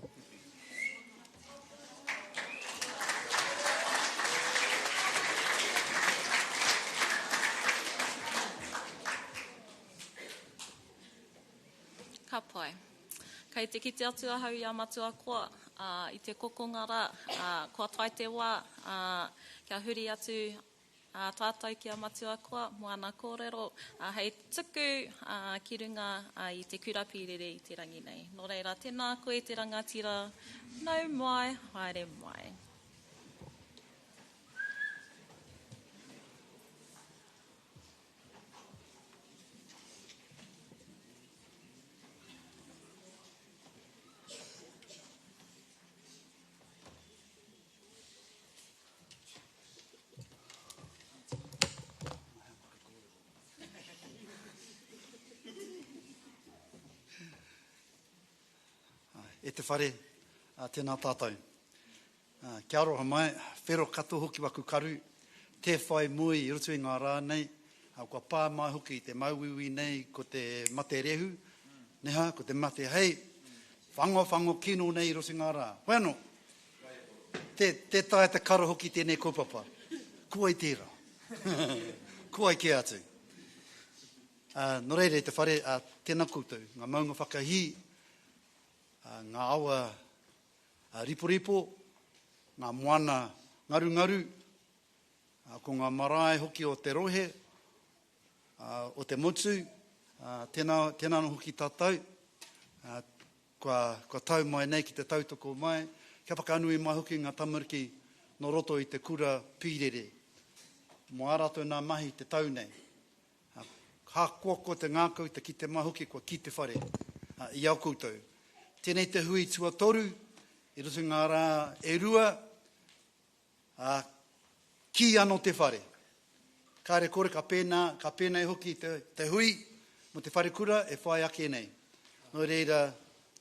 Speaker 11: Ka pai. Kei te kite atu ahau i a Matua Koa, ā, i te kokonga rā, ā, kua tae te wā, ā, kia huri atu. tātou ki a Matua Koa mō ana kōrero hei tuku ki runga i te kura pīrere i te rangi nei. Nō reira, tēnā koe te rangatira, nau mai, haere mai.
Speaker 12: E te whare, tēnā tātou. Kia aroha mai, whero katoa hoki waku karu, tē whai mui i roto i ngā rā nei, kua pā mai hoki te mauiui nei ko te mate rehu, neha, ko te mate hei, whangowhango kino nei i roto i ngā rā. Hoi anō, tē, tē taea te karo hoki tēnei kaupapa. Ko wai tērā? Ko wai kē atu? Uh, nō reira i te whare, uh, tēnā koutou, ngā maunga whakahī, uh, ngā awa Riporipo, ngā moana ngarungaru, ko ngā marae hoki o te rohe, o te motu, tēnā, tēnā anō hoki tātou, kua, kua tau mai nei ki te tautoko mai, kia whakanui mai hoki ngā tamariki nō roto i te kura pīrere, mō ā rātou nā mahi te tau nei. Hākoakoa te ngākau te kite mai hoki kua kī te whare i a koutou. Tēnei te hui tuatoru i roto i ngā rā e rua, ā, kī anō te whare. Kāre kore ka pēnā, ka pēnei hoki te, te hui mō te wharekura e whai ake nei. Nō reira,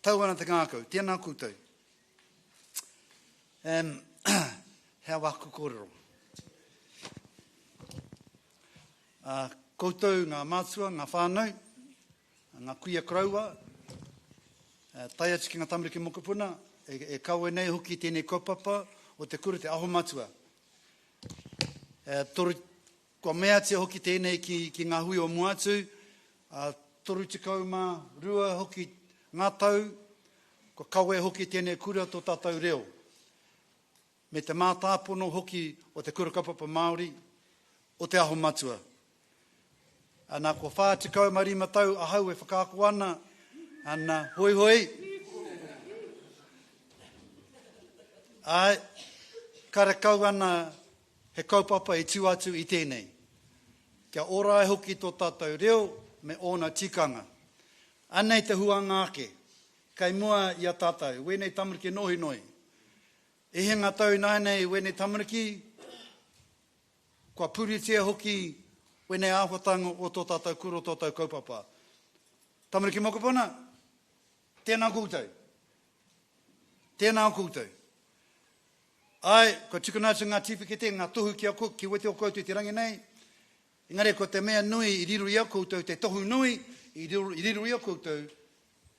Speaker 12: tau ana te ngākau. Tēnā koutou. Um, he awa aku kōrero. Ā, koutou ngā mātua, ngā whānau, ngā kuia koroua, tae atu ki ngā tamariki mokopuna, e, e kawe nei hoki tēnei kaupapa o te kura Te Aho Matua. E, toru, kua meatia hoki tēnei ki, ki ngā hui o mua atu, ā, 32 hoki ngā tau, kua kawe hoki tēnei kura tō tātou reo. me te mātāpono hoki o te Kura Kaupapa Māori, o Te Aho Matua. Ana, kua 45 tau ahau e whakaako ana, ana, hoihoi. Āe, karekau ana he kaupapa i tū atu i tēnei. Kia ora ai hoki tō tātou reo me ōna tikanga. Anei te huanga ake, kei mua i a tātou, wēnei tamariki nohinoi. E hia ngā tau ināianei wēnei tamariki, kua puritia hoki wēnei āhuatanga o tō tātou kura, o tō tātou kaupapa. Tamariki mokopuna, tēnā koutou. Tēnā koutou. Āe, kua tukuna atu ngā tīwhikete, ngā tohu ki a ki wete o koutou i te rangi nei, engari ko te mea nui i riro i a koutou, te tohu nui i riro, i riro i a koutou,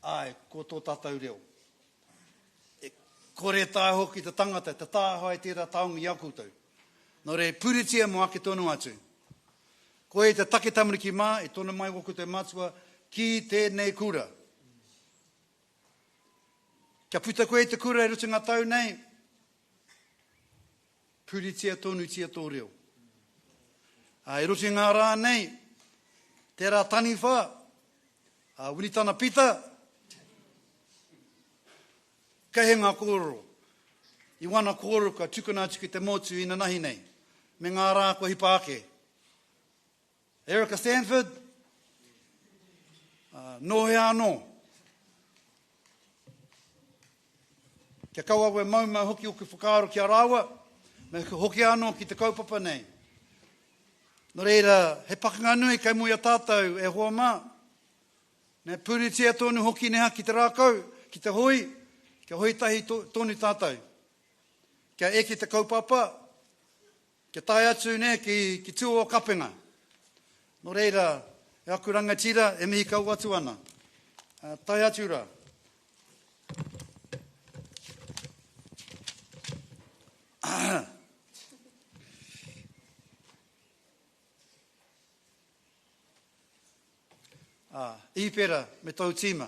Speaker 12: āe, ko tō tātou reo. E kore taea hoki te tangata te tāhae tērā taonga i a koutou. Nō reira, puritia mō ake tonu atu. Koia te take tamariki mā, i tono mai ō koutou matua ki tēnei kura. Kia puta koe i te kura i roto i ngā tau nei, puritia tonutia tō reo. Ā, i roto i ngā rā nei, tērā taniwha, a Winitana Pita, kei he ngā kōrero. I wana kōrero ka tukuna atu ki te motu inanahi nei, me ngā rā kua hipa ake. Erica Stanford, nō hea anō? Kia kaua au e maumau hoki oku whakaaro ki a rāua, me hoki anō ki te kaupapa nei. Nō reira, he pakanga nui kei mua i a tātou e hoa mā. Me puritia tonu hoki neha ki te rākau, ki te hoi, kia hoi tahi tonu tātou. Kia eke te kaupapa, Kia tae atu nē ki, ki tua o Kapenga. Nō reira, e aku rangatira e mihi kau atu ana. Uh, tae atu rā. Ah, Īpera me tōu tīma.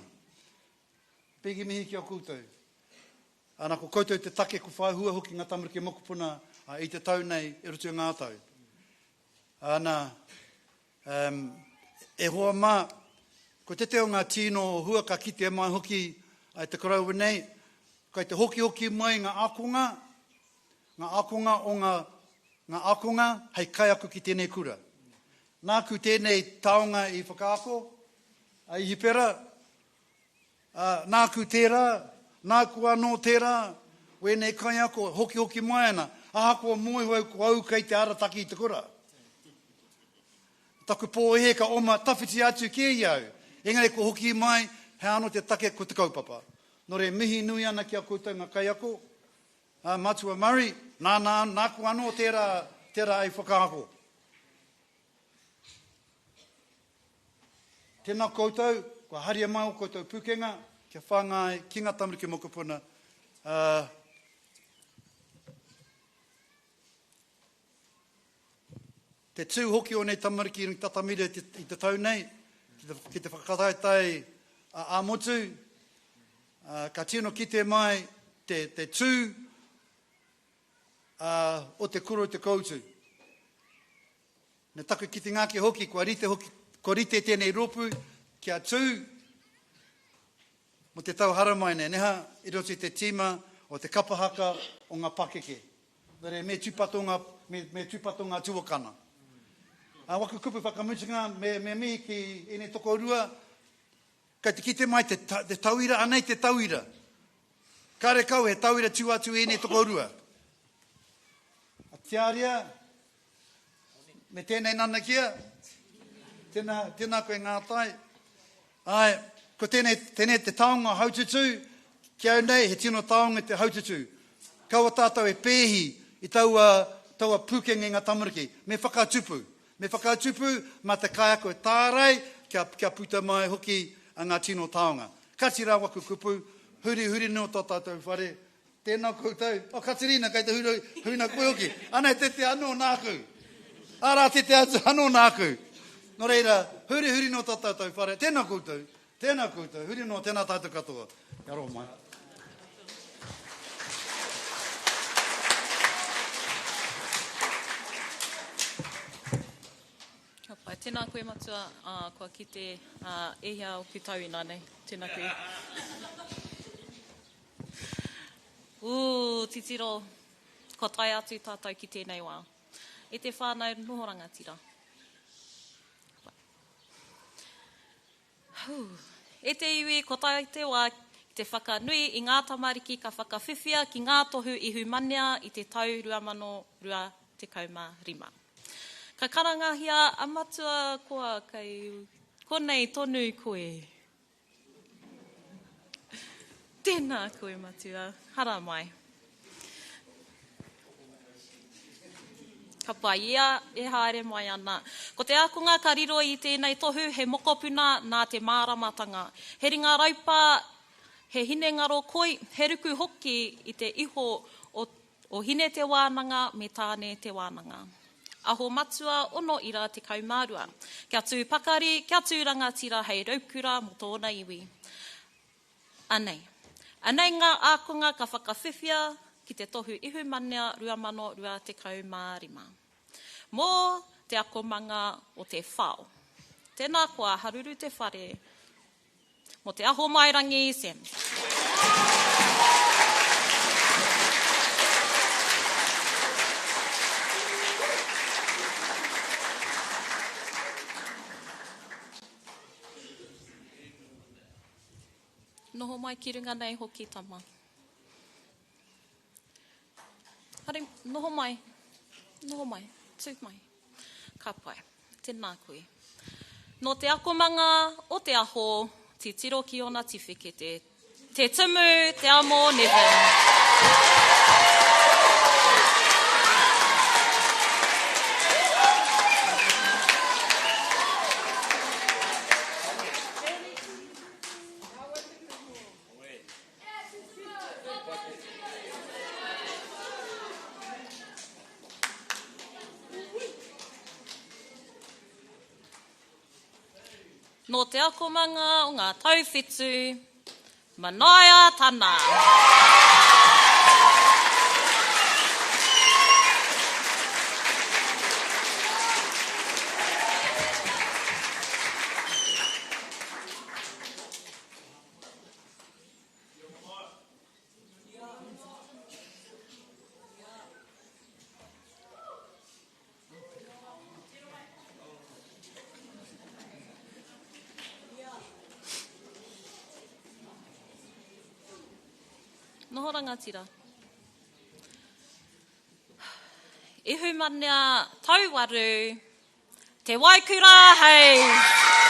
Speaker 12: Piki mihi ki a koutou. Ana, ko koutou te take ko whai hua hoki ngā tamariki mokopuna i te tau nei i roto i ngā tau. Ana, um, e hoa mā, ko te te o ngā tīno hua ka kitea mai hoki ai te koroua nei, kai te hokihoki mai ngā ākonga, ngā ākonga o ngā, ngā ākonga hei kaiako ki tēnei kura. Nāku tēnei taonga i whakaako, a Ihipera, ā, nāku tērā, nāku anō tērā, wēnei kaiako e hokihoki mai ana, ahakoa mōhio au ko au kei te arataki i te kura. Taku pōhēhē ka oma tawhiti atu kē i au, engari kua hoki mai, he anō te take ko te kaupapa. Nō reira, mihi nui ana ki a koutou ngā kaiako, ā, Matua Murray, nāna, nāku anō tērā, tērā i whakaako. Tēnā koutou, kua haria mai ō koutou pūkenga kia whāngai ki ngā tamariki mokopuna, ā, te tū hoki o nei tamariki i runga tatamira i te, i te tau nei, ki te, ki te whakataetae ā-motu, ā, ka tino kite mai te, te tū ā, o te kura o te koutu. Me taku kitenga ake hoki, kua rite hoki, kua rite tēnei rōpū kia tū mō te tau haramai nei, neha, i roto i te tīma o te kapa haka o ngā pakeke. Nō reira, me tūpato ngā, me, me tūpato ngā tuakana. Ā, waku kupu whakamutunga, me, me mihi ki ēnei tokorua, kei te kite mai te, te tauira, anei te tauira. Karekau he tauira tū atu i ēnei tokorua. A Tiaria, Me tēnei nanakia, tēnā, tēnā koe Ngātai. Āe, ko tēnei, tēnei te taonga haututū, ki au nei he tino taonga te haututū. Kaua tātou e pēhi i taua, taua pūkenga i ngā tamariki. Me whakatupu. Me whakatupu mā te kaiako e tārai kia, kia puta mai hoki a ngā tino taonga. Kati rā waku kupu, hurihuri noa tō tātou whare, Tēnā koutou. Oh, Katerina, kei te hura, huna koe hoki. Anei te te anō nāku. Arā te te atu anō nāku. Nō reira, huri huri noa tā tātou whare. Tēnā koutou, tēnā koutou, huri noa, tēnā tātou katoa. Kia aroha mai.
Speaker 11: Ka pai. Tēnā koe matua, ā, kua kite, ā, e hia ōku tau inānei. Tēnā koe. Ū, titiro, kua tae atu tātou ki tēnei wā. E te whānau noho rangatira. Hū. E te iwi, kua tae te wā ki te whakanui i ngā tamariki ka whakawhiwhia ki ngā tohu ihumanea i te tau 2025. Ka karangahia a Matua koa kei konei tonu koe. Tēnā koe, Matua. Haramai. Ka pai ia e haere mai ana. Ko te ākonga ka riro i tēnei tohu he mokopuna nā te māramatanga. He ringa raupā, he hinengaro koi, he ruku hoki i te iho o O Hine Te Wānanga me Tāne Te Wānanga. Aho Matua 6 12. Kia tū pakari, kia tū rangatira hei raukura mō tōna iwi. Anei. Anei ngā ākonga ka whakawhiwhia ki te tohu Ihumanea 2025. Mō te akomanga o Te Whao. Tēnā koa haruru te whare Mō Te Ahomairangi Sims. Noho mai ki runga nei hoki, tama. Haere, noho mai. Noho mai. Tū mai. Ka pai. Tēnā koe. Nō te akomanga o Te Aho, titiro ki ōna tiwhikete. Te Tumu, Te Amo Nevin. Nō te akomanga o ngā tauwhitu, Manaia Tana. Noho rangatira. Ihumanea Tauwaru, Te Waikura Hei!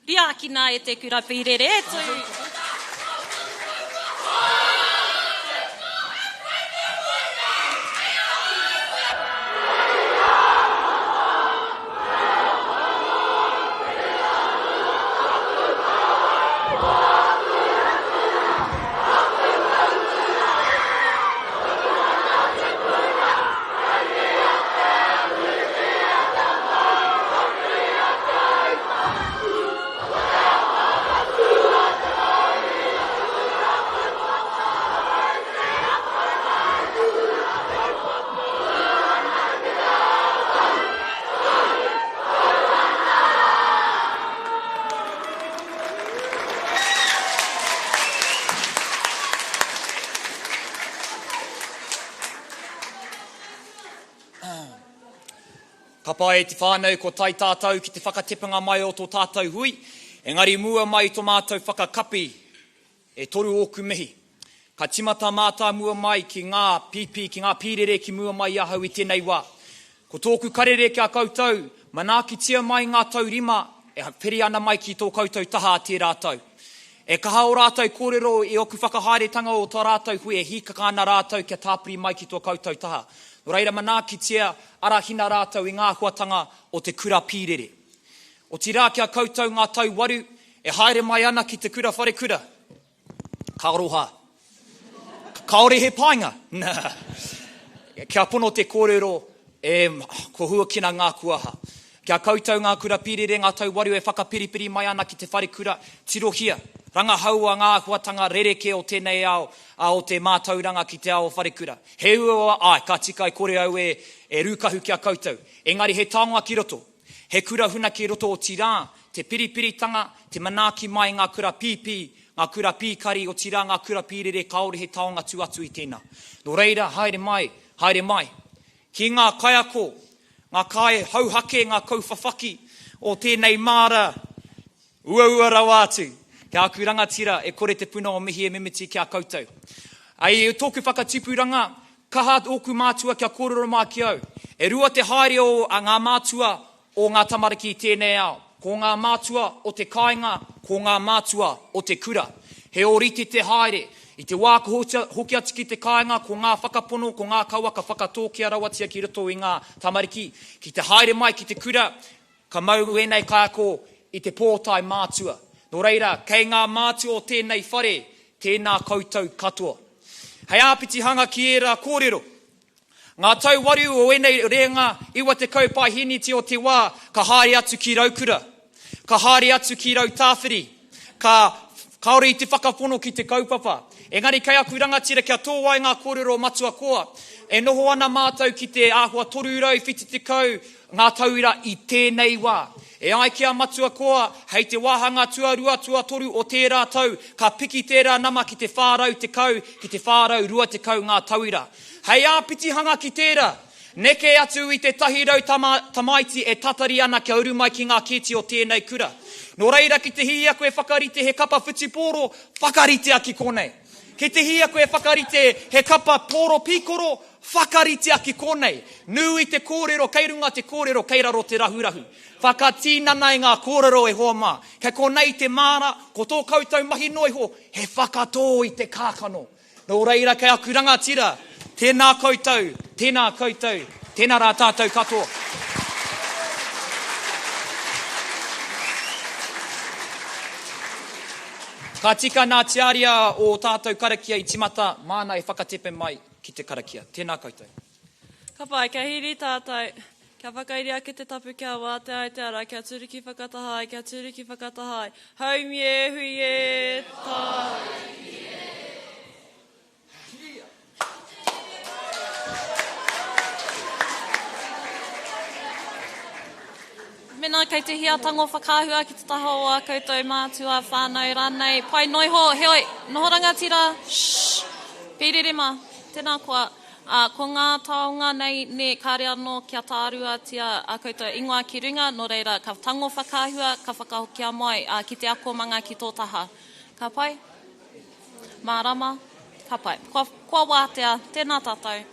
Speaker 11: Riakina e te kura pīrere e tū.
Speaker 4: Ka pai e te whānau kua tae tātou ki te whakatepanga mai o tō tātou hui, engari mua mai i tō mātou whakakapi, e toru ōku mihi. Ka timata mātāmua mai ki ngā pīpī, ki ngā pīrere ki mua mai i ahau i tēnei wā. Ko tōku karere ki a koutou, manaakitia mai ngā tau rima e piri ana mai ki tō koutou taha a tērā tau. E kaha ō rātou kōrero i ōku whakahaeretanga o tā rātou hui e hīkaka ana rātou kia tāpiri mai ki tō koutou taha. Nō reira manaakitia, arahina rātou i ngā āhuatanga o te kura pīrere. Otirā ki a koutou ngā tau waru e haere mai ana ki te kura wharekura, Ka aroha. Kāore he painga. Nā. Kia pono te kōrero, e, kua huakina ngā kuaha. Kia koutou ngā kura pīrere, ngā tauwaru e whakapiripiri mai ana ki te wharekura, tirohia, rangahaua ngā āhuatanga rerekē o tēnei ao, ā, o te mātauranga ki te ao wharekura. He uaua, āe, ka tika e kore au e, e rūkahu ki a koutou. Engari he taonga ki roto. He kura huna ki roto otirā, te piripiritanga, te manaaki mai ngā kura pīpī, ngā kura pīkari, otirā ngā kura pīrere kāore he taonga tū atu i tēnā. Nō reira, haere mai, haere mai. Ki ngā kaiako, ngā kai hauhake, ngā kouwhawhaki o tēnei māra, Uaua rawa atu. Ki āku rangatira, e kore te puna o mihi e mimiti ki a koutou. I tōku whakatipuranga, kaha ōku mātua kia kōrero mai ki au. E rua te haere o ngā mātua o ngā tamariki i tēnei ao. Ko ngā mātua o te kāinga, ko ngā mātua o te kura. He ōrite te haere. I te wā ka hoki atu ki te kāinga, ko ngā whakapono, ko ngā kawa ka whakatōkia rawatia ki roto i ngā tamariki. Ki te haere mai ki te kura, Ka mau ēnei kaiako i te pōtae mātua. Nō reira, kei ngā mātua o tēnei whare, tēnā koutou katoa. Hei āpitihanga ki ērā kōrero, ngā tau waru o ēnei rēnga 90 paeheneti o te wā ka haere atu ki Raukura, ka haere atu ki Rautāwhiri, ka kāore i te whakapono ki te kaupapa. Engari kei aku rangatira kia tō ai ngā kōrero matua koa, e noho ana mātou ki te āhua 370 ngā tauira i tēnei wā. E ai ki a Matua Koa, hei te wāhanga tuarua, tuatoru o tērā tau, ka piki tērā nama ki te 410, ki te 420 ngā tauira. Hei āpitihanga ki tērā, neke atu i te 100 tama, tamaiti e tatari ana kia uru mai ki ngā kēti o tēnei kura. Nō reira, ki te hihia koe whakarite he kapa whutupōro, whakaritea ki konei. Ki te hihia koe whakarite he kapa pōro pīkoro, Whakaritea ki konei. Nui te kōrero, kei runga te kōrero, kei raro te rahurahu. Whakatinana i ngā kōrero e hoa mā. Kei konei te māra, ko tō koutou mahi noa iho, he whakatō i te kākano. Nō reira kei aku rangatira, tēnā koutou, tēnā koutou, tēnā rā tātou katoa. Ka tika nā te aria o tātou karakia i timata, māna e whakatepe mai. ki te karakia. Tēnā koutou.
Speaker 1: Ka pai, kia hīri tātou, kia whakairi ake te tapu kia wātea ai te ara, kia turuki whakataha ai, kia turuki whakataha ai. Haumi e, hui e, tāiki e.
Speaker 11: Mena. Mēnā kei te hia tango whakaahua ki te taha o ā koutou mātua, whānau rānei, pai noa iho, heoi, noho rangatira, shh, pīrere mā, tēnā koa, ā, ko ngā taonga nei, nē, kāre anō kia tāruatia ā koutou ingoa ki runga, nō reira, ka tango whakaahua, ka whakahokia mai, ā, ki te akomanga ki tō taha. Ka pai? Mārama? Ka pai. Kua, kua wātea, tēnā tātou.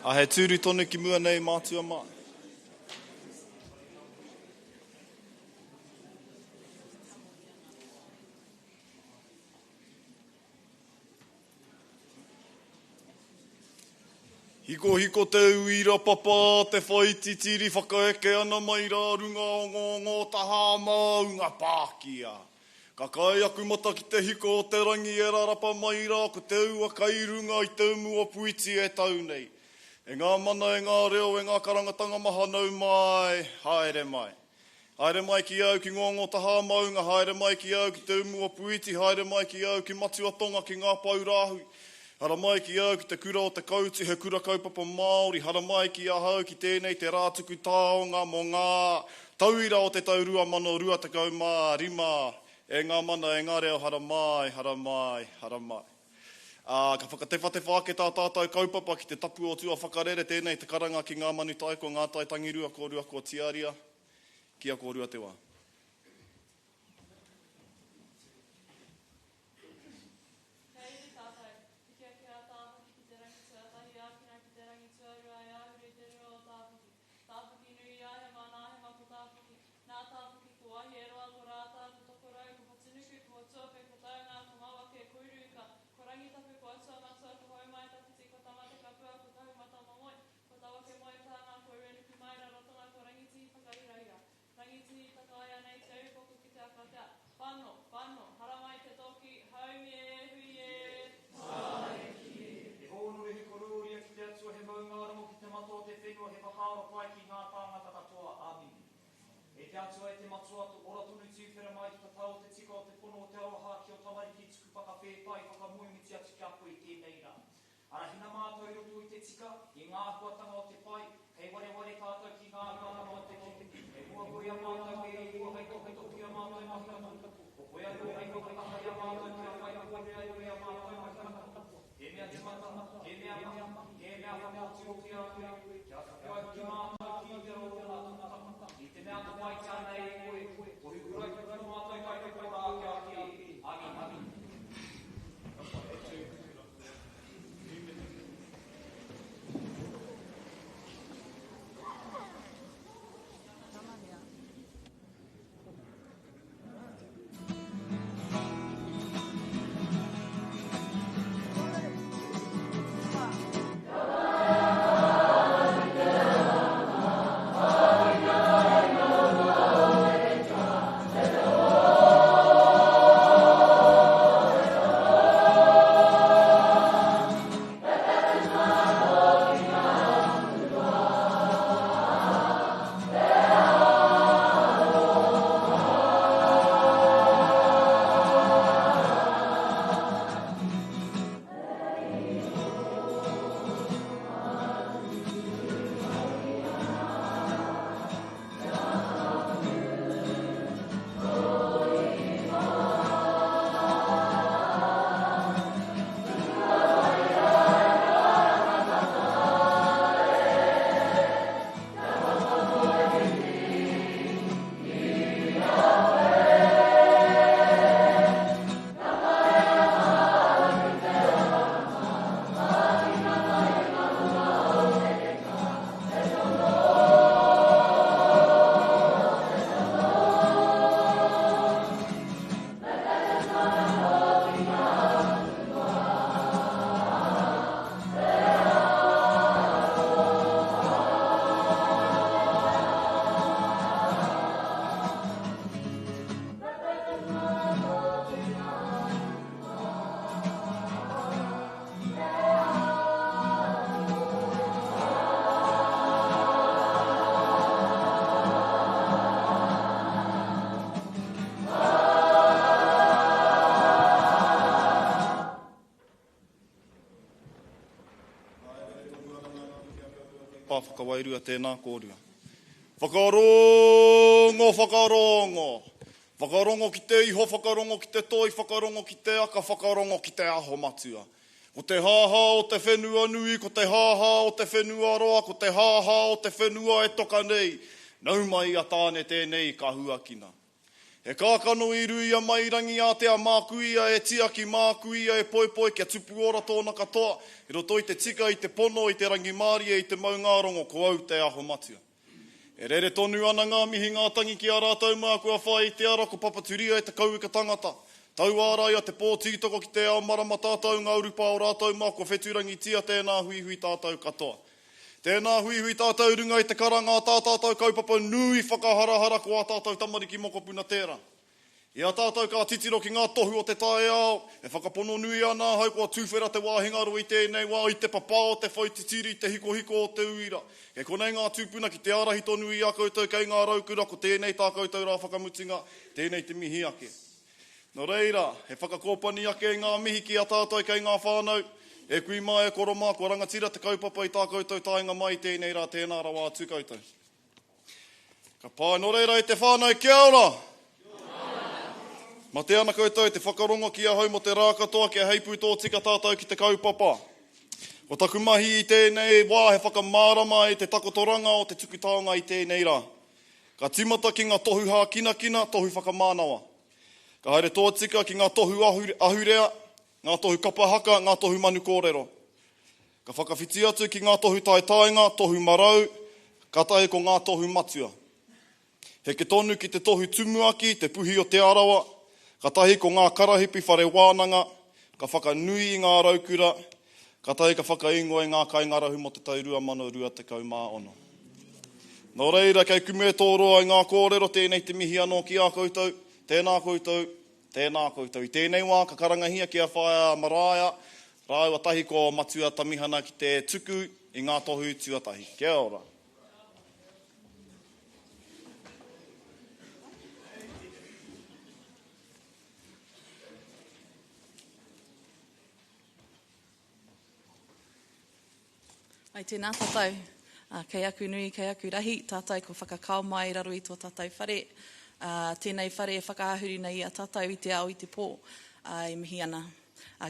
Speaker 7: A he tūru tonu ki mua nei mātua mā. Hikohiko te uira papa te whaititiri whakaeke ana mai rā runga o ngōngō tahā māunga pākia. Ka kai aku mata ki te hiko o te rangi e rarapa mai rā ko te ua kai runga i te umu o Puiti e tau nei. E ngā mana, e ngā reo, e ngā karangatanga maha nau mai, haere mai. Haere mai ki au ki Ngongo Tahā Maunga, haere mai ki au ki Te Umu o Puiti, haere mai ki au ki Matua Tonga ki Ngā Pou Rāhui. Haramai ki au ki te kura o Te Koutu, he kura kaupapa Māori, haramai ki ahau ki tēnei te rā tuku taonga mō ngā tauira o te tau 2025, e ngā mana, e ngā reo, haramai, haramai, haramai. Ā, ka whakatewhatewha ake tā tātou kaupapa ki te tapu o tuawhakarere, tēnei te karanga ki ngā manu taiko, ngā tai tangirua, kōrua ko Tiaria, ki a kōrua te wā.
Speaker 1: Kei iri tātou, piki ake a Tāwhaki ki te rangi tuatahi, ākina ki te rangi tuarua e āhuru i te rua o Tāwhaki. Tāwhaki nui i a Hema, nā Hema ko Tāwhaki, nā Tāwhaki ko Wahieroa, ko Rātā, ko Tokorau, ko Whatunuku, ko Tuape, ko Taunga, ko Mawake, ko Uruika, ko Rangitapu, ko Atuamatua, ko Houmaitawhiti, ko Tamatekapua, ko Kahumatamomoe, ko Tawakemoetānga, ko Uenukumairarotona, ko Rangitihi Whakairahira. Rangitihi takaia nei te upoko ki te akatea. Whano, whano, haramai te toki, haumi e, hui e!
Speaker 4: Tāiki e! He hōnore, he korōria ki te Atua, he maungārongo ki te mata o te whenua, he whakaaro pai ki ngā tāngata katoa. Āmine. E te Atua, e te Matua, to ora tonu tūwhera mai te tatau o te tika, o te pono, o te aroha ki o tamariki tuku whakawhētai, whakamoemiti atu ki a koe i tēnei rā. Arahina mātou i roto i te tika, i ngā āhuatanga o te pai, kei wareware tātou ki ngā āhuatanga o te kino. Kei mua koe i a mātou e Ihowa hei tohutohu i a mātou mahi katoa. Ko koe anō hei whakakaha i a mātou kia whai kōrero ai a mātou mahi katoa. He mea tīmata, he mea mahi, he mea whakaoti hoki a koe, kia whiwhi ai hoki mātou ki te rōpū tapu, i te mea atawhaitia ana e koe, ko Hikurangi tō mātou Kaiwhakaora ake ake. Amine.
Speaker 7: Pā whakawairua tēnā kōrua. Whakarongo, whakarongo! Whakarongo ki te iho, whakarongo ki te toi, whakarongo ki te aka, whakarongo ki te aho matua. Ko te hāhā o te whenua nui, ko te hāhā o te whenua roa, ko te hāhā o te whenua e toka nei. Nau mai a Tāne tēnei ka huakina. He kākano i ruia mai i Rangiātea, māku ia e tiaki, māku ia e poipoi kia tupu ora tōna katoa, i roto i te tika, i te pono, i te rangimārie, i te maungārongo, ko au te aho matua. E rere tonu ana ngā mihi ngā tangi ki a rātou mā kua whai i te ara ko Papaturia e te kauika tangata. Tauāraia te pō tītoko ki te ao marama tātou ngā urupā o rātou mā kua wheturangitia tēnā huihui tātou katoa. Tēnā huihui tātou i runga i te karanga a tā tātou kaupapa nui whakaharahara ko ā tātou tamariki mokopuna tērā. I a tātou ka titiro ki ngā tohu o te taiao, e whakapono nui ana ahau kua tuwhera te wāhi ngaro i tēnei wā i te papā o te whaititiri, te hikohiko o te uira. Kei konei ngā tūpuna ki te ārahi tonu i a koutou kei ngā raukura ko tēnei tā koutou rā whakamutunga, tēnei te mihi ake. Nō reira, he whakakōpani ake i ngā mihi ki a tātou kei ngā whānau, e kui mā, e koro mā, kua rangatira te kaupapa i tā koutou taenga mai i tēnei rā, tēnā rawa atu koutou. Ka pai, nō reira e te whānau, kia ora! Mate ana koutou te whakarongo ki ahau mō te rā katoa kia heipū tōtika tātou ki te kaupapa. Ko taku mahi i tēnei wā he whakamārama i te takotoranga o te tuku taonga i tēnei rā. Ka tīmata ki ngā tohu hākinakina, tohu whakamānawa. Ka haere tōtika ki ngā tohu ahurea, ngā tohu kapa haka, ngā tohu manu kōrero. Ka whakawhiti atu ki ngā tohu taetaenga, tohu marau, kātahi ko ngā tohu matua. Heke tonu ki te tohu tumuaki, te puhi o Te Arawa, katahi ko ngā karahipi whare wānanga, ka whakanui i ngā raukura, katahi ka whakaingoa i ngā kaingarahu mō te tau 2026. Nō reira, kei kumea tō roa i ngā kōrero, tēnei te mihi anō ki a koutou, tēnā koutou, tēnā koutou. I tēnei wā ka karangahia ki a Whaea Maraea rāua tahi ko Matua Tamihana ki te tuku i ngā tohu tuatahi. Kia ora.
Speaker 1: Ai tēnā tātou, kei aku nui, kei aku rahi, tātou kua whakakao mai i raro i tō tātou whare, tēnei whare e whakaahuru nei i a tātou i te ao i te pō, e mihi ana.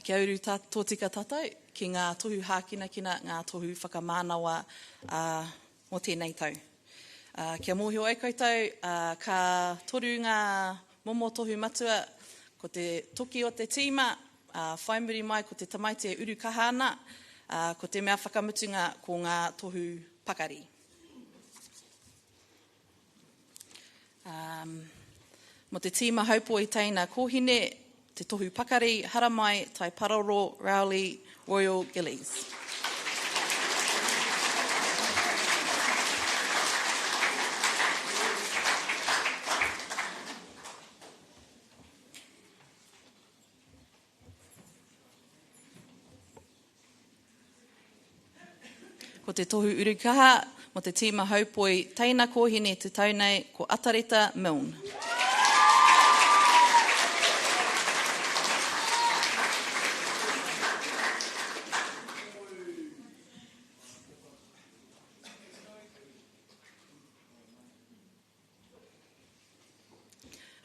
Speaker 1: Kia uru tā, tōtika tātou ki ngā tohu hākinakina, ngā tohu whakamānawa mō tēnei tau. Kia mōhio ai koutou, ka toru ngā momo tohu matua, ko te toki o te tīma, ā, whai muri mai ko te tamaiti e uru kaha ana, ā, ko te mea whakamutunga ko ngā tohu pakari. Ā, mō te tīma haupoi teina kōhine, te tohu pakari, haramai, Taiparoro, Rowley, Royal Gillies. Ko te tohu urukaha mo te tīma haupoi teina kōhine te tau nei ko Atareta Milne.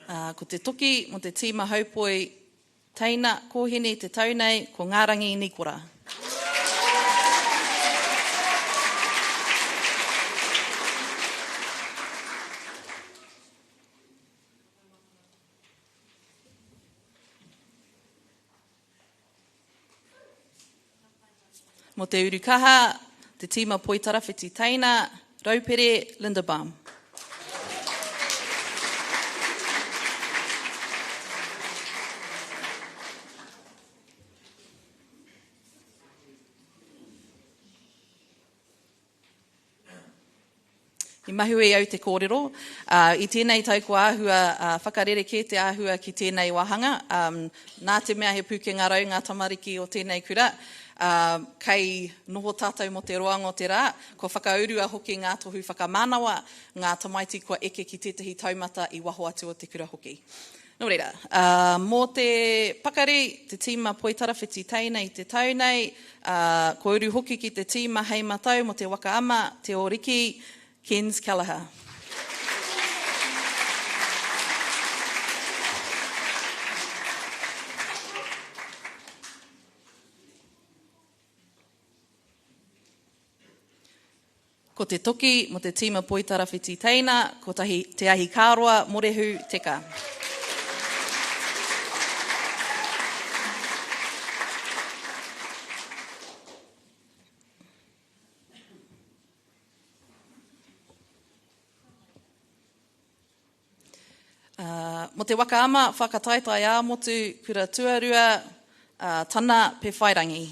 Speaker 1: Ā, ko te toki mō te tīma haupoi teina kōhine i te tau nei, ko Ngārangi Nikora. Mō te uru kaha, te tīma Poitarawhiti Teina, Raupere Linderbaum. I mahue au te kōrero, ā, i tēnei tau kua āhua whakarerekē te āhua ki tēnei wāhanga, ā, nā te mea he pūkenga rau ngā tamariki o tēnei kura, ā, kei noho tātou mō te roanga o te rā, kua whakaurua hoki ngā tohu whakamānawa, ngā tamaiti kua eke ki tētahi taumata i waho atu o te kura hoki. Nō reira, ā, mō te pakari, te tīma Poitarawhiti teina i te tau nei, ā, kua uru hoki ki te tīma hei matau mō te waka ama, Te Ōriki, Kenz Kelleher. Ko te toki mo te tīma Poitarawhiti Teina, ko tahi Te Ahikāroa Morehu Teka.
Speaker 8: Mō te waka ama whakataetae ā-motu kura tuarua, Tana Pewhairangi.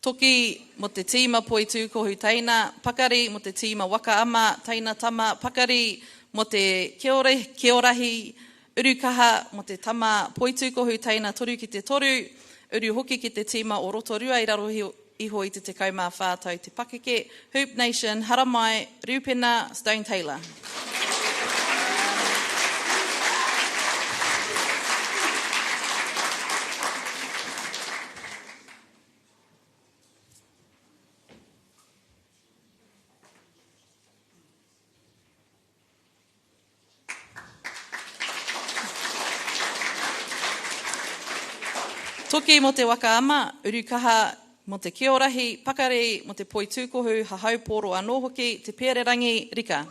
Speaker 8: Toki mo te tīma Poitūkohu Teina, Pakari mo te tīma Waka Ama, Teina Tama, Pakari mo te Keore, Keorahi, Urukaha mo te tama Poitūkohu Teina 3 ki te 3, uru hoki ki te tīma o Rotorua i raro iho i te 14 tau te pakeke, Hoop Nation, Haramai, Rupena, Stone Taylor. Toki mō te waka ama, urukaha mō te kiorahi, pakari mō te poitūkohu, hahau pōro anō hoki, te pērerangi, rika.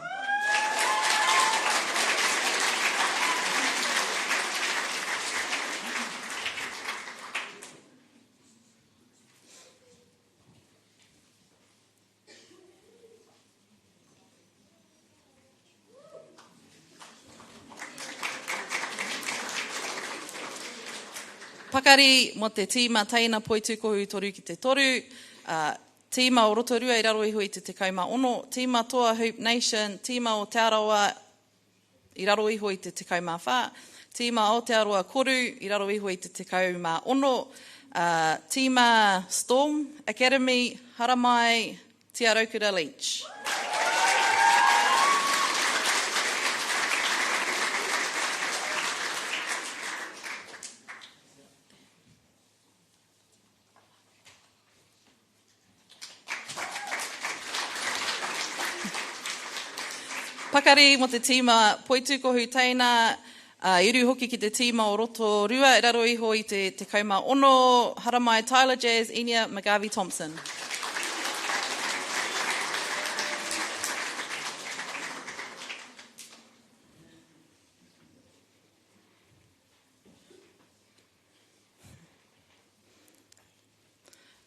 Speaker 8: Pakari mō te tīma teina poitūkohu 3 ki te 3, ā, tīma o Rotorua i raro iho i te 16, tīma toa Hoop Nation, tīma o Te Arawa i raro iho i te 14, tīma Aotearoa Koru i raro iho i te 16, ā, tīma Storm Academy, Haramai, Tia Raukura Leach. Pakari mō te tīma Poitūkohu Teina, ā, i uru hoki ki te tīma o Rotorua i raro iho i te 16, haramai Tyler Jazz, Inia McGarvey Thompson.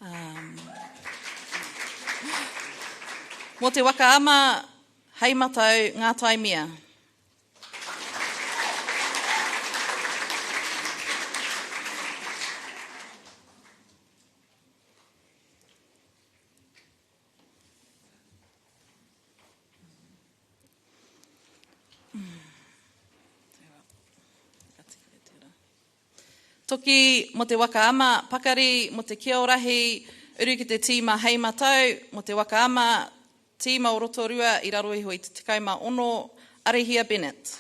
Speaker 8: Um, mō te waka ama, hei matau, ngā taimia. Toki mō te waka ama, pakari mō te kiorahi, uru ki te tīma hei matau mō te waka ama, tīma o Rotorua i raro iho i te 16, Arihia Bennett.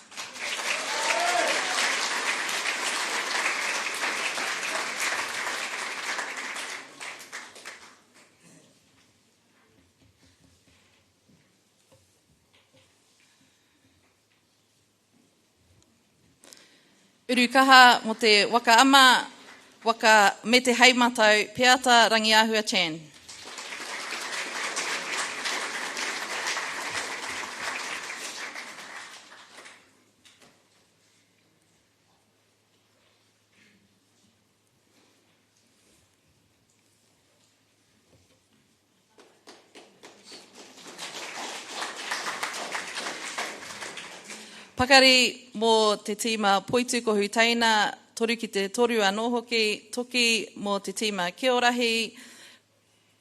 Speaker 8: Uru kaha mō te waka ama, waka me te hei matau, Peata Rangiāhua Chan. Pakari mō te tīma Poitūkohu Teina, 3 ki te 3 anō hoki, toki mō te tīma Keorahi,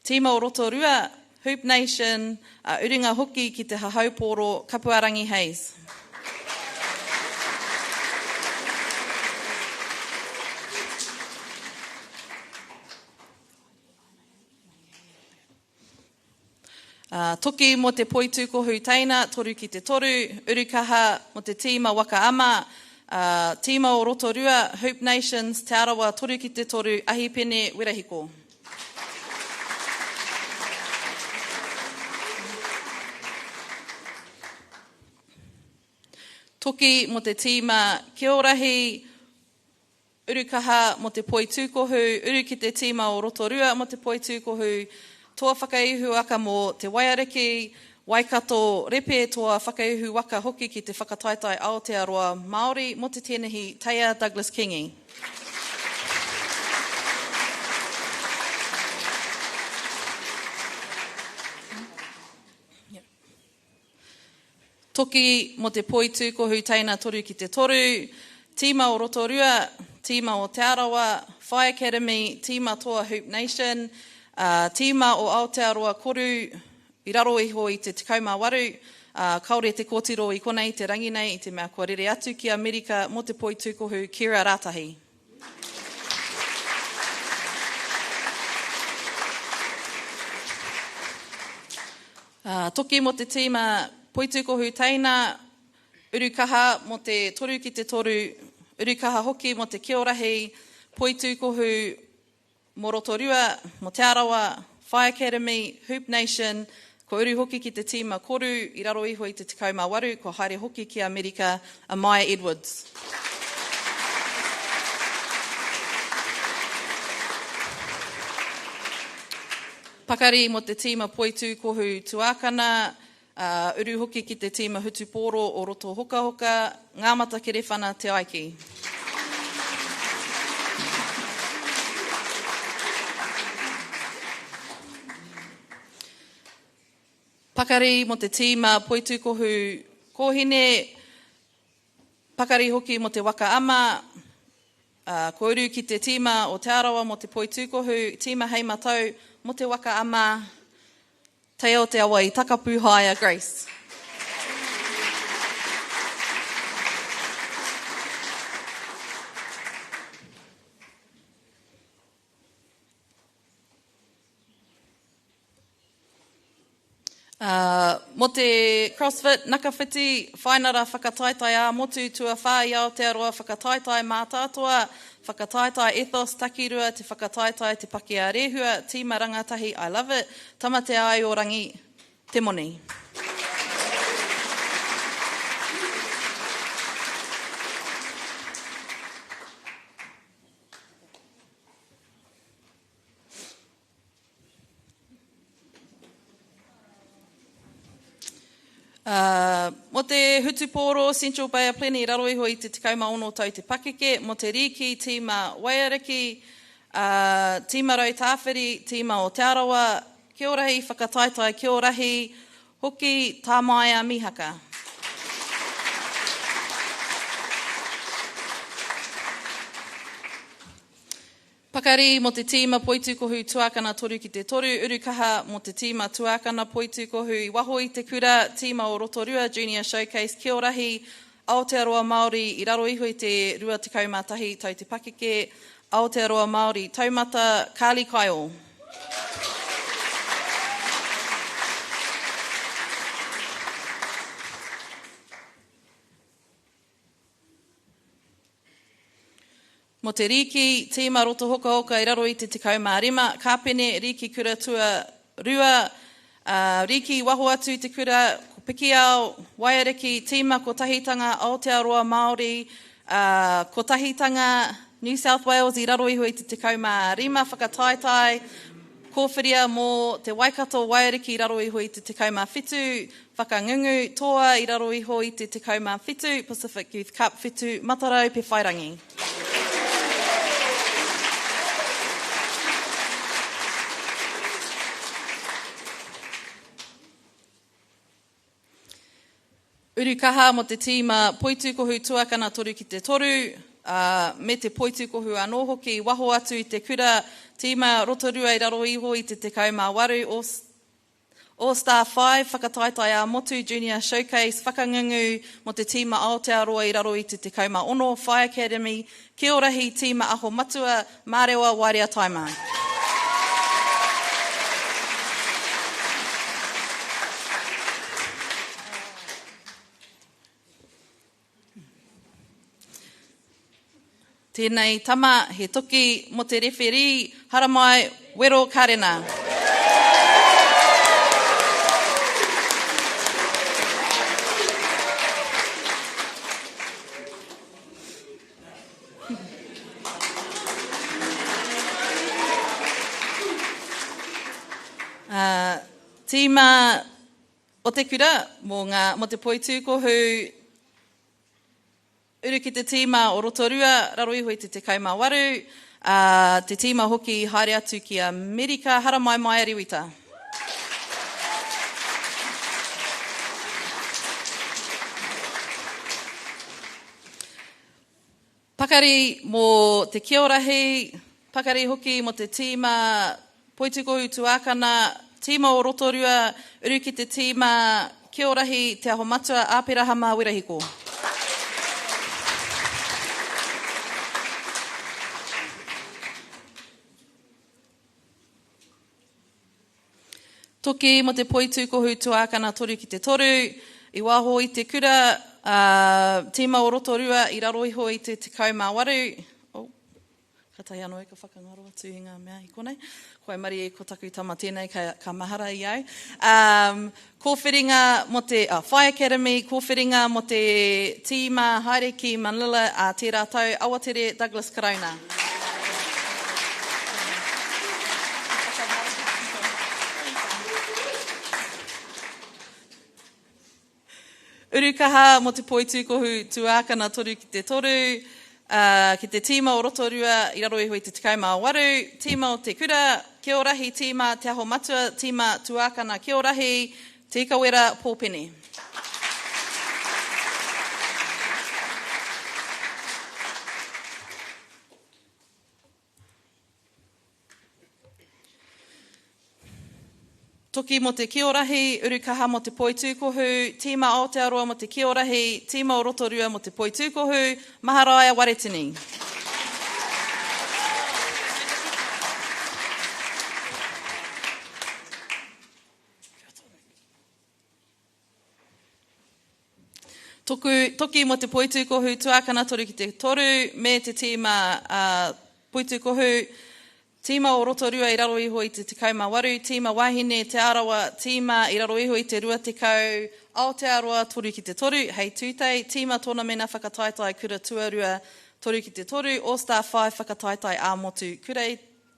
Speaker 8: tīma o Rotorua, Hoop Nation, a uringa hoki ki te hahaupōro Kapuarangi Hayes. Ā, toki mō te poitūkohu teina, 3 ki te 3, urukaha mō te tīma waka ama, ā, tīma o Rotorua, Hoop Nations, Te Arawa, 3 ki te 3, Ahipene, Werahiko. Toki mō te tīma Keorahi, Urukaha mō te poitūkohu, uru ki te tīma o Rotorua mō te poitūkohu, toa whakaihuwaka mō Te Waiariki, Waikato Repe Toa Whakaihu Waka hoki ki te whakataetae Aotearoa Māori mō te tēnehi Teia Douglas Kingi. Toki mō te poitūkohu teina 3 ki te 3, tīma o Rotorua, tīma o Te Arawa, Whai Academy, tīma Toa Hoop Nation, ā, tīma o Aotearoa Koru i raro iho i te 18, ā, kāore te kōtiro i konei i te rangi nei i te mea kua rere atu ki Amerika mō te poitūkohu Keira Ratahi. Ā, toki mō te tīma Poitūkohu Teina, uru kaha mō te toru ki te toru, uru kaha hoki mō te Kiorahi, Poitūkohu mō Rotorua, mō Te Arawa, Whai Academy, Hoop Nation, kua uru hoki ki te tīma Koru i raro iho i te 18, kua haere hoki ki Amerika, Amaya Edwards. Pakari mō te tīma poitūkohu tuākana, ā, uru hoki ki te tīma hutupōro o roto hokahoka, Ngā Mata Kerewhana Te Aiki. Pakari mō te tīma poitūkohu kōhine, Pakari hoki mō te waka ama, ā, kua uru ki te tīma o Te Arawa mō te poitūkohu, tīma hei matau mō te waka ama, Teia o te awa i Takapūhaea, Grace. Ā, mō te CrossFit Nakawhiti, whainara whakataetae ā-motu tuawhā i Aotearoa whakataetae mātātoa, whakataetae Ethos takirua te whakataetae Te Paki a Rehua, tīma rangatahi I love it, Tamateaiorangi, te moni. Ā, mō te hutupōro Central Bay of Plenty i raro iho i te 16 tau te pakeke, mō te rīki tīma Waiariki, ā, tīma Rautāwhiri, tīma o Te Arawa, Kiorahi whakataetae Kiorahi hoki Tāmaia Mihaka. Pakari mō te tīma poitūkohu tuakana 3 ki te 3, uru kaha mō te tīma tuakana poitūkohu i waho i te kura, tīma o Rotorua Junior Showcase Kiorahi, Aotearoa Māori i raro iho i te 21 tau te pakeke, Aotearoa Māori Taumata, Carly Kyle. Mō te rīki, tīma roto hokahoka i raro i te 15, kāpene, rīki kura tua rua, ā, rīki i waho atu i te kura, ko Pikiao, Waiariki, tīma Kotahitanga Aotearoa Māori, ā, Kotahitanga New South Wales i raro iho i te 15, whakataetae, Kōwhiria mō te Waikato Waiariki i raro iho i te 17, Whakangungu, Toa i raro iho i te 17, Pacific Youth Cup, Whetu, Matarau, Pewhairangi. Uru kaha mō te tīma poitūkohu tuakana 3 ki te 3, ā, me te poitūkohu anō hoki i waho atu i te kura tīma Rotorua i raro iho i te 18 o All Star Five whakataetae ā-motu Junior Showcase whakangungu mō te tīma Aotearoa i raro i te 16 Whai Academy Kiorahi tīma Aho Matua Mārewa Waerea Taima. Tēnei tama, he toki mo te rewherī, haramai, wero karena. Tīma o te kura mō ngā, mō te poitūkohu uru ki te tīma o Rotorua, raro iho i te 18, ā, te tīma hoki i haere atu ki Amerika, haramai Maia Riwita. Pakari mō te Kiorahi, pakari hoki mō te tīma Poitūkohu Tuākana, tīma o Rotorua, uru ki te tīma Kiorahi, Te Aho Matua, Āperahama Werahiko. Toki mō te poitūkohu tuākana 3 ki te 3, i waho i te kura, ā, tīma o Rotorua i raro iho i te 18. Oh, katahi anō e ka whakangaro atu i ngā mea i konei. Ko Waimarie ko taku tama tēnei ka, ka mahara i au. Um, kōwhiringa mō te oh, Whai Academy, kōwhiringa mō te tīma haere ki Manila ā tērā tau, Awatere Douglas Karauna. Urukaha mō te poitūkohu tuākana 3 ki te 3, ā, ki te tīma o Rotorua i raro iho i te 18, tīma o te kura, Kiorahi tīma Te Aho Matua tīma tuākana Kiorahi, Te Ikawera Pōpene. Toki mō te Kiorahi, Urukaha mō te Poitūkohu, Tīma Aotearoa mō te Kiorahi, Tīma o Rotorua mō te Poitūkohu, Maharaia Waretini. Toku, toki mō te poitūkohu tuakana 3 ki te 3 me te tīma a Poitūkohu, tīma o Rotorua i raro iho i te 18, tīma wahine Te Arawa, tīma i raro iho i te 20, Aotearoa 3 ki te 3, hei tūtei, tīma tōnamena whakataetae kura tuarua 3 ki te 3, All Star 5 whakataetae ā-motu kura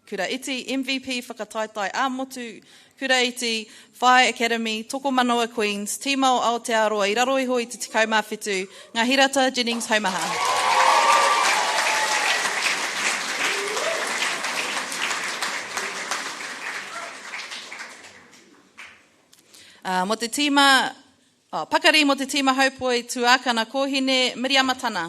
Speaker 8: Kura Iti, MVP Whakataetae ā-Motu, Kura Iti, Whai Academy, Tokomanawa Queens, Tīma o Aotearoa i raro iho i te 17, Ngahirata Jennings Haumaha. Mō te tīma Oh, pakari mō te tīma haupoi tuākana kōhine, Miriama Tana.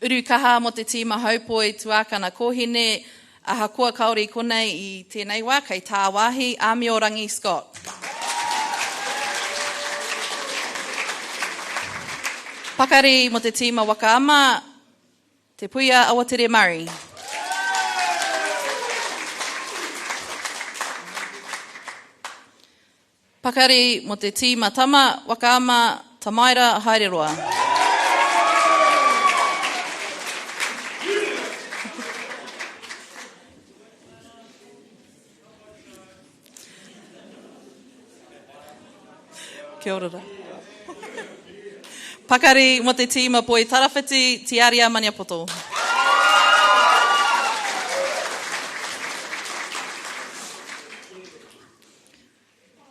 Speaker 8: Uru kaha mō te tīma haupoi tuākana kōhine, ahakoa kāore i konei i tēnei wā, kei tāwāhi, Āmiorangi Scott. Pakari mō te tīma waka ama, Te Puia Awatere Murray. Pakari mo te tīma tama, waka ama, Tamaira Haereroa. Kia ora ra. Pakari mo te tīma poi tarawhiti, Tiaria Maniapoto.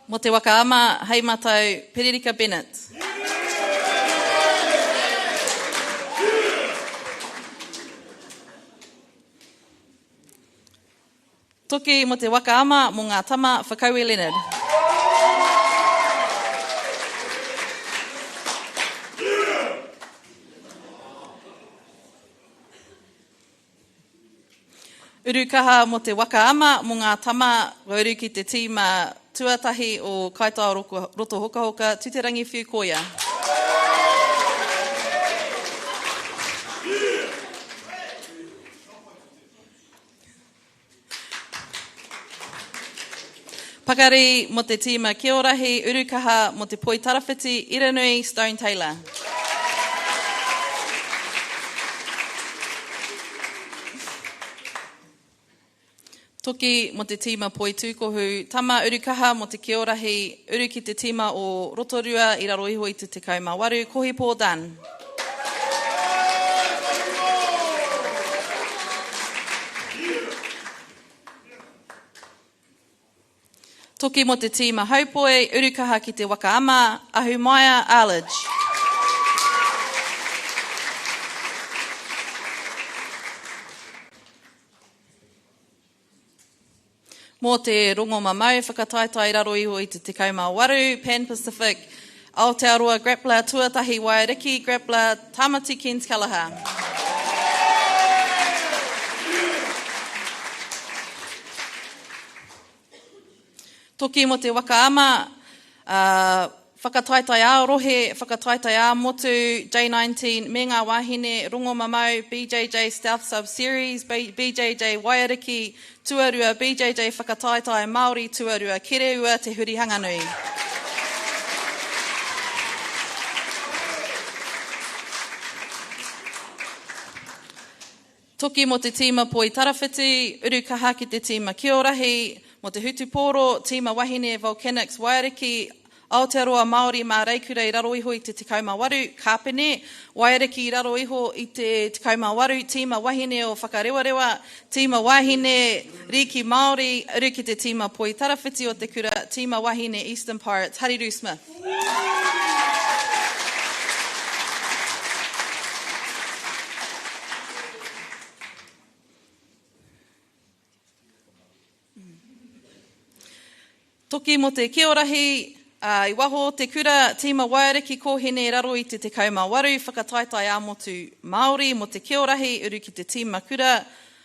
Speaker 8: Mo te waka ama, hei matau, Pererika Bennett. Toki mo te waka ama mo nga tama Whakaue Leonard. Uru kaha mo te waka ama mo nga tama Wauru ki te tīma tuatahi o Kaitao Roto Hokahoka Tuterangi Whiu Koia. Pakari mo te tīma Kiorahi, Urukaha mo te Poi Tarawhiti, Iranui, Stone Taylor. Toki mo te tīma Poi Tūkohu, Tama Urukaha mo te Kiorahi, Uru ki te tīma o Rotorua i raro iho i te 18, Kohipō Dunn. Toki mō te tīma Haupoi, Urukaha ki te waka ama, Ahumaia Arlidge. Mō te rongomamau whakataetae raro iho i te 18, Pan Pacific Aotearoa Grappler Tuatahi Waiariki Grappler Tamati Kens Kelleher. Toki mō te waka ama, ā, whakataetae ā-rohe, whakataetae ā-motu, J19, me ngā wāhine, Rongomamau, BJJ Stealth Sub Series, BJJ Waiariki, Tuarua, BJJ Whakataetae Māori, Tuarua, Kereua Te Hurihanganui. Toki mō te tīma Poi Tarawhiti, uru kaha ki te tīma Kiorahi, mō te hutupōro, tīma wahine Volcanics Waiariki, Aotearoa Māori Māreikura i raro iho i te 18, Kāpene, Waiariki i raro iho i te 18, tīma wahine o Whakarewarewa, tīma wahine Rīki Māori, uru ki te tīma Poi Tarawhiti o te kura, tīma wahine Eastern Pirates, Hariru Smith. Toki mō te Kiorahi, ā, i waho o te kura, tīma Waiariki Kōhine i raro i te 18, whakataetae ā-motu Māori mō te Kiorahi, uru ki te tīma kura,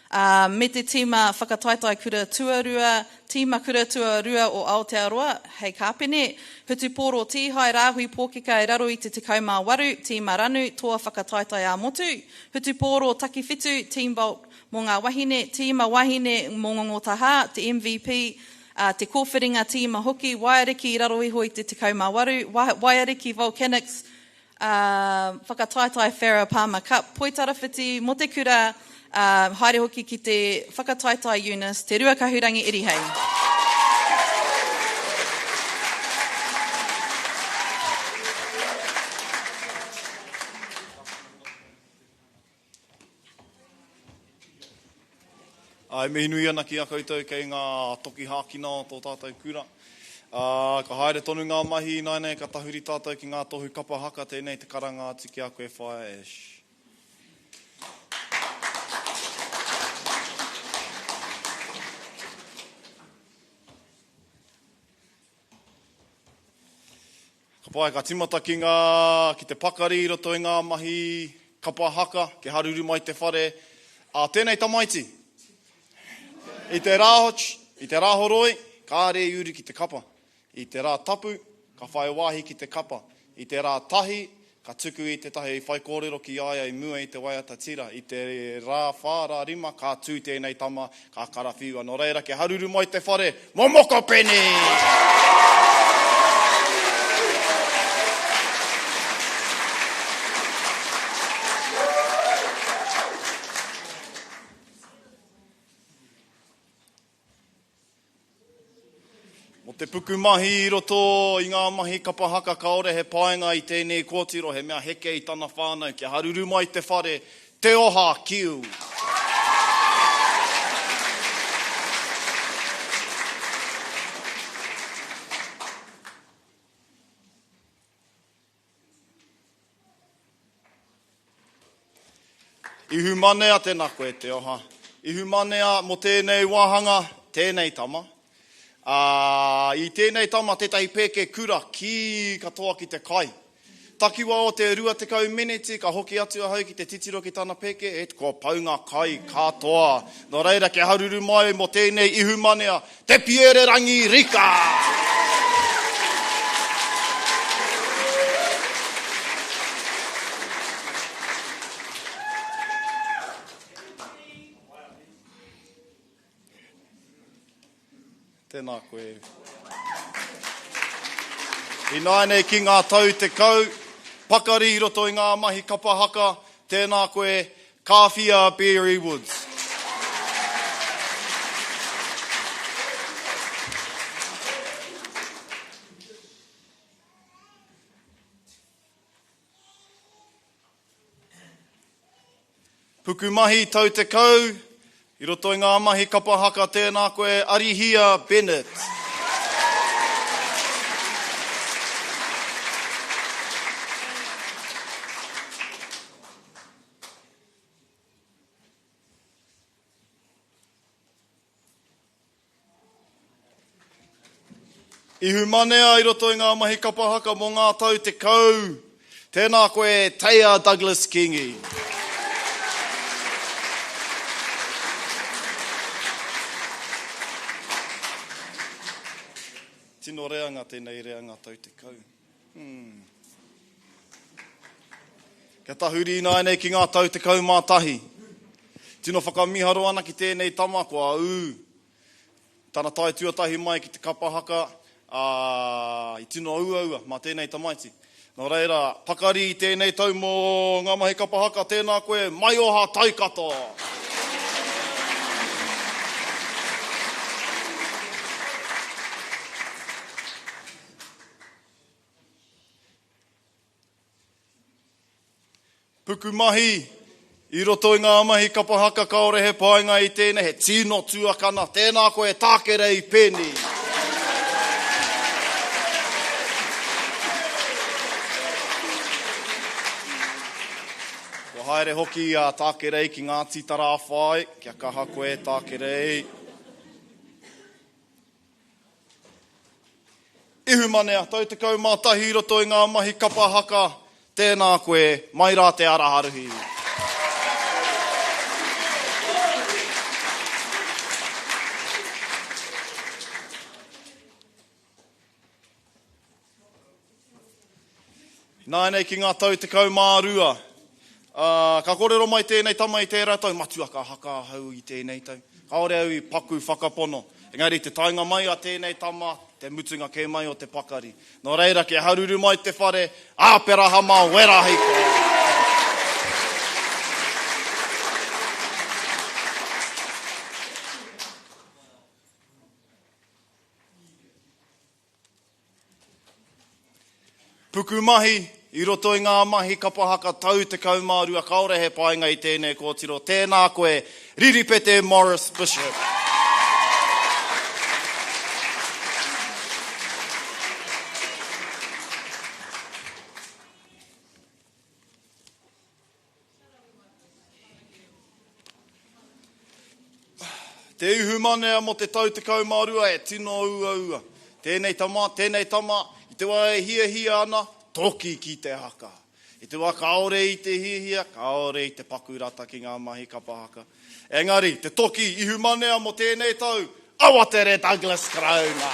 Speaker 8: ā, me te tīma whakataetae kura tuarua, tīma kura tuarua o Aotearoa, hei kāpene, hutupōro tīhae rāhui pōkeka i raro i te 18, tīma ranu, toa whakataetae ā-motu, hutupōro takiwhitu, team vault, mō ngā wahine, tīma wahine mō Ngongotahā, te MVP, ā, te kōwhiringa tīma hoki, Waiariki i raro iho i te 18, Waiariki Volcanics, ā, whakataetae Farah Palmer Cup, Poitarawhiti mō te kura, ā, haere hoki ki te whakataetae Eunice, Te Ruakahurangi Irihei.
Speaker 7: Ā, e mihi nui ana ki a koutou kei ngā toki hākina o tō tātou kura. Ā, ka haere tonu ngā mahi ināianei ka tahuri tātou ki ngā tohu kapa haka, tēnei te karanga atu ki a koe Whaea Ash. Ka pai, ka timata ki ngā, ki te pakari i roto i ngā mahi kapa haka, kia haruru mai te whare, a tēnei tamaiti. I te rā, i te rāhoroi, kāre i uru ki te kapa. I te rā tapu, ka whai wāhi ki te kapa. I te rā tahi, Ka tuku i tētahi whaikōrero ki a ia i mua i te waiata tira. I te rā whā, rā rima, ka tū tēnei tama, ka karawhiua. Nō reira, kia haruru mai te whare, Momokopene! Mō te pukumahi i roto i ngā mahi kapa haka kāore he painga i tēnei kōtiro, he mea heke i tana whānau kia haruru mai te whare, Te Oha Kiu! Ihumanea, tēnā koe Te Oha. Ihumanea mō tēnei wāhanga, tēnei tama. Ā, i tēnei tama tētahi pēke kura kī katoa ki te kai. Takiwa o te 20 meneti ka hoki atu ahau ki te titiro ki tana pēke, e, kua pau ngā kai katoa. Nō reira, kia haruru mai mō tēnei ihumanea, Te Piererangi Rika! Tēnā koe. Ināianei ki ngā tau 10, pakari i roto i ngā mahi kapa haka, tēnā koe, Kāwhia Beery Woods. Pukumahi tau 10, i roto i ngā mahi kapa haka tēnā koe Arihia Bennett. Ihumanea i roto i ngā mahi kapa haka mō ngā tau 10. Tēnā koe Teia Douglas Kingi. Tino reanga tēnei reanga tau 10. Hmm. Kia tahuri ināianei ki ngā tau 11. Tino whakamiharo ana ki tēnei tama kua ū Tana tae tuatahi mai ki te kapa haka, ā, i tino uaua mā tēnei tamaiti. Nō reira, pakari i tēnei tau mō ngā mahi kapa haka, tēnā koe, maioha taikato! Pukumahi, I roto i ngā mahi kapa haka kāore he painga i tēnei, he tino tuakana, tēnā koe e Tākerei Peni. Kua haere hoki a Tākerei ki Ngāti Tarāwhai, kia kaha koe Tākerei. Ihumanea, tau 11 i roto i ngā mahi kapa haka, tēnā koe, mai rā te ara haruhi. Ināianei ki ngā tau 12, ā, ka kōrero mai tēnei tama i tērā tau, Matua ka haka ahau i tēnei tau. Kāore au i paku whakapono. Engari te taenga mai a tēnei tama, te mutunga kē mai o te pakari. Nō reira, kia haruru mai te whare, Āperahama Werahiko! Pukumahi, i roto i ngā mahi kapa haka tau 12 kāore he painga i tēnei kōtiro. Tēnā koe, Riripete Morris Bishop. Te ihumanea mō te tau 12 e tino uaua. Tēnei tama, tēnei tama, i te wā e hiahia ana, toki ki te haka. I te wā kāore i te hiahia, kāore i te paku rata ki ngā mahi kapa haka. Engari, te toki ihumanea mō tēnei tau, Awatere Douglas Karauna.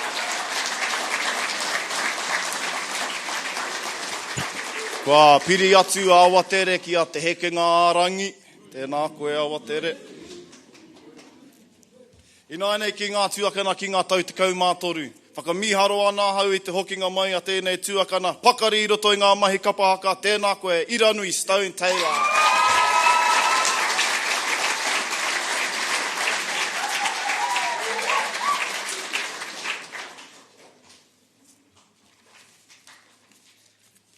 Speaker 7: Kua piri atu a Awatere ki a Te Hekenga-ā-rangi. Tēnā koe Awatere. Ināianei ki ngā tuakana ki ngā tau 13. Whakamīharo ana ahau i te hokinga mai a tēnei tuakana pakari i roto i ngā mahi kapa haka, tēnā koe Iranui Stone Taylor.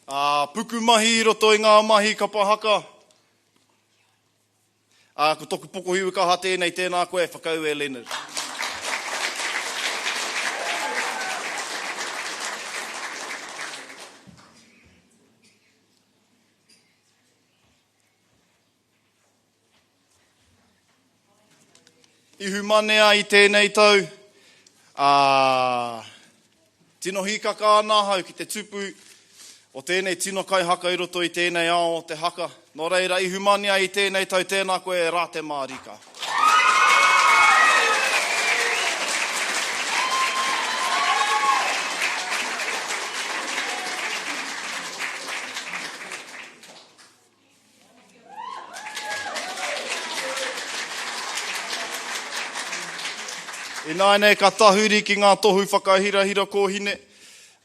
Speaker 7: Ā, pukumahi i roto i ngā mahi kapa haka. Ā, ko toku pokohiwi kaha tēnei, tēnā koe, whakau e Leonard. Ihumanea i tēnei tau, ā, tino hīkaka ana ahau ki te tupu o tēnei tino kaihaka i roto i tēnei ao o te haka. Nō reira, ihumanea i tēnei tau, tēnā koe e Rā Te Mārika. Ināianei ka tahuri ki ngā tohu whakahirahira kōhine,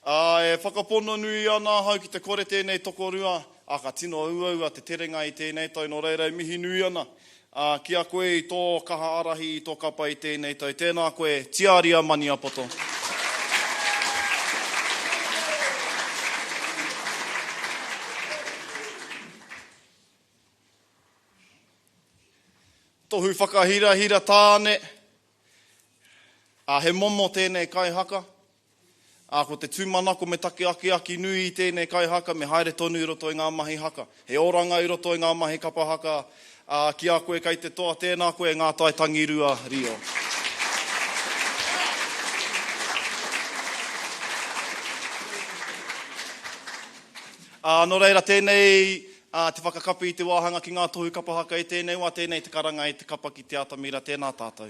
Speaker 7: ā, e whakapono nui ana ahau ki te kore tēnei tokorua, ā, ka tino uaua te terenga i tēnei tau, nō reira e mihi nui ana, ā, ki a koe i tō kaha ārahi i tō kapa i tēnei tau. Tēnā koe, Tiaria Maniapoto. Tohu whakahirahira tāne, ā, he momo tēnei kaihaka, ā, ko te tūmanako me take akiaki nui i tēnei kaihaka me haere tonu i roto i ngā mahi haka. He oranga i roto i ngā mahi kapa haka, ā, ki a koe kei te toa, tēnā koe ngā tai tangirua, Rio. Ā, nō reira, tēnei ā, te whakakapi i te wāhanga ki ngā tohu kapa haka i tēnei wā, tēnei te karanga i te kapa ki te atamira, tēnā tātou.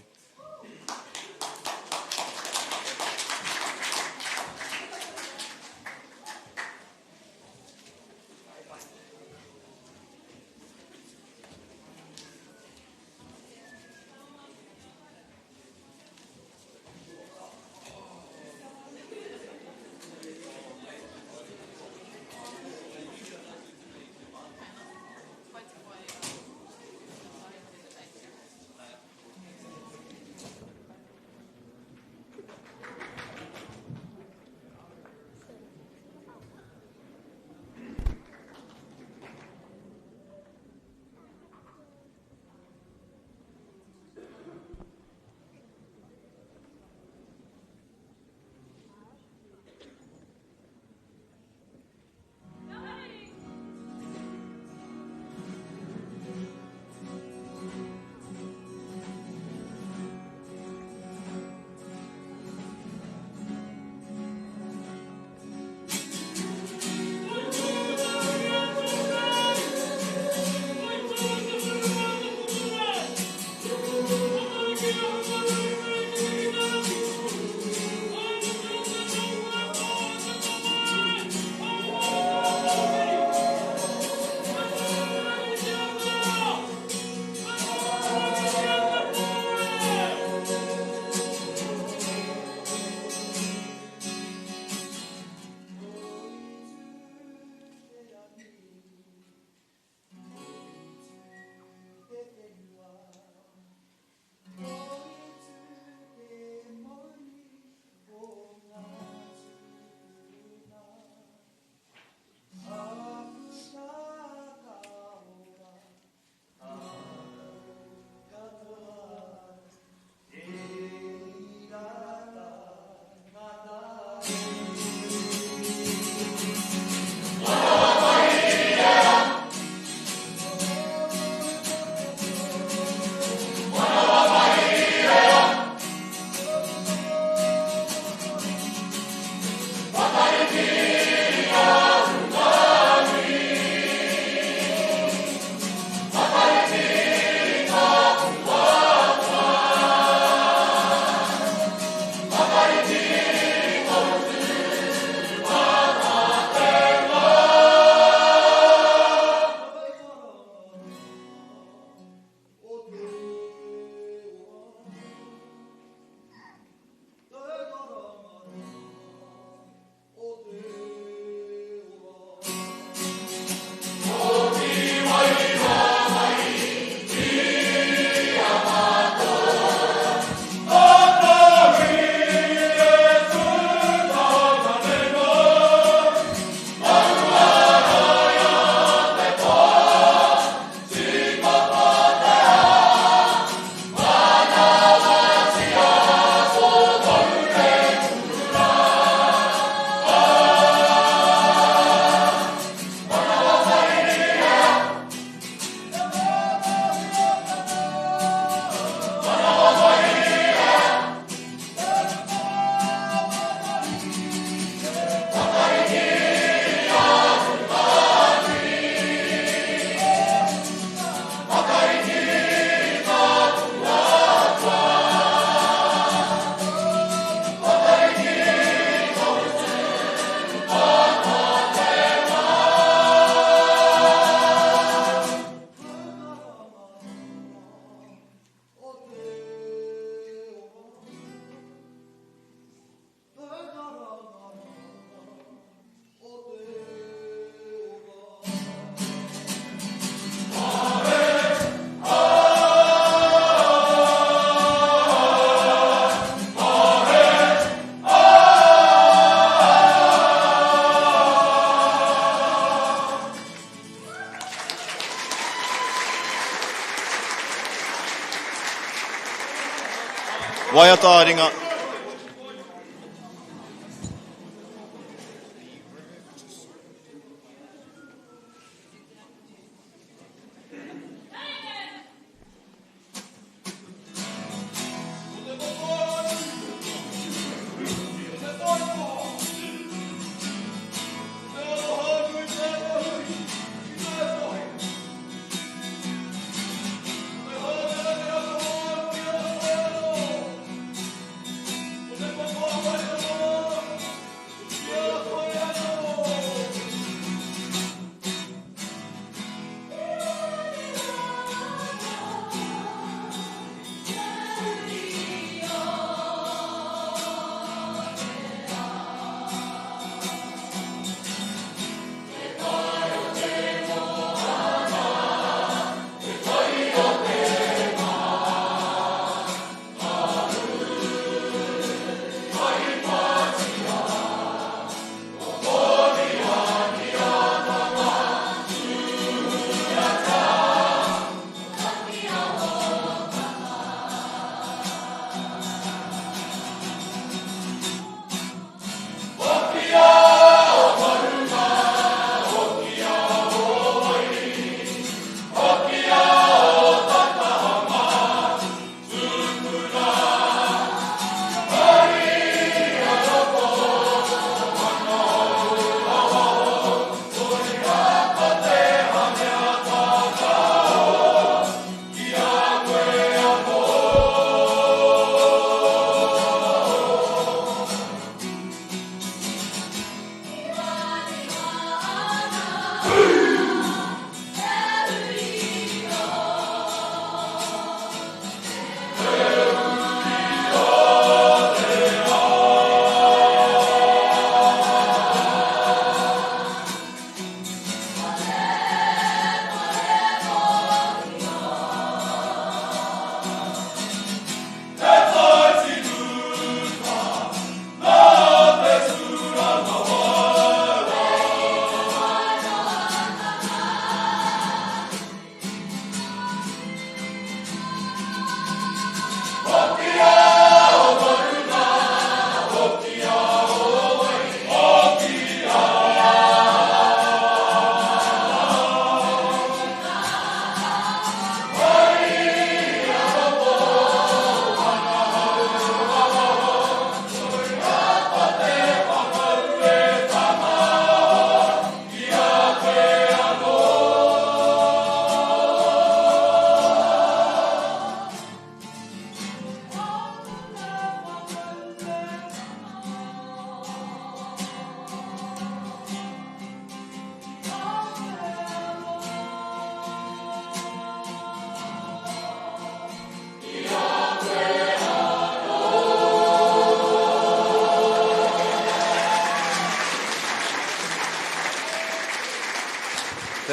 Speaker 7: Waiata ā-ringa.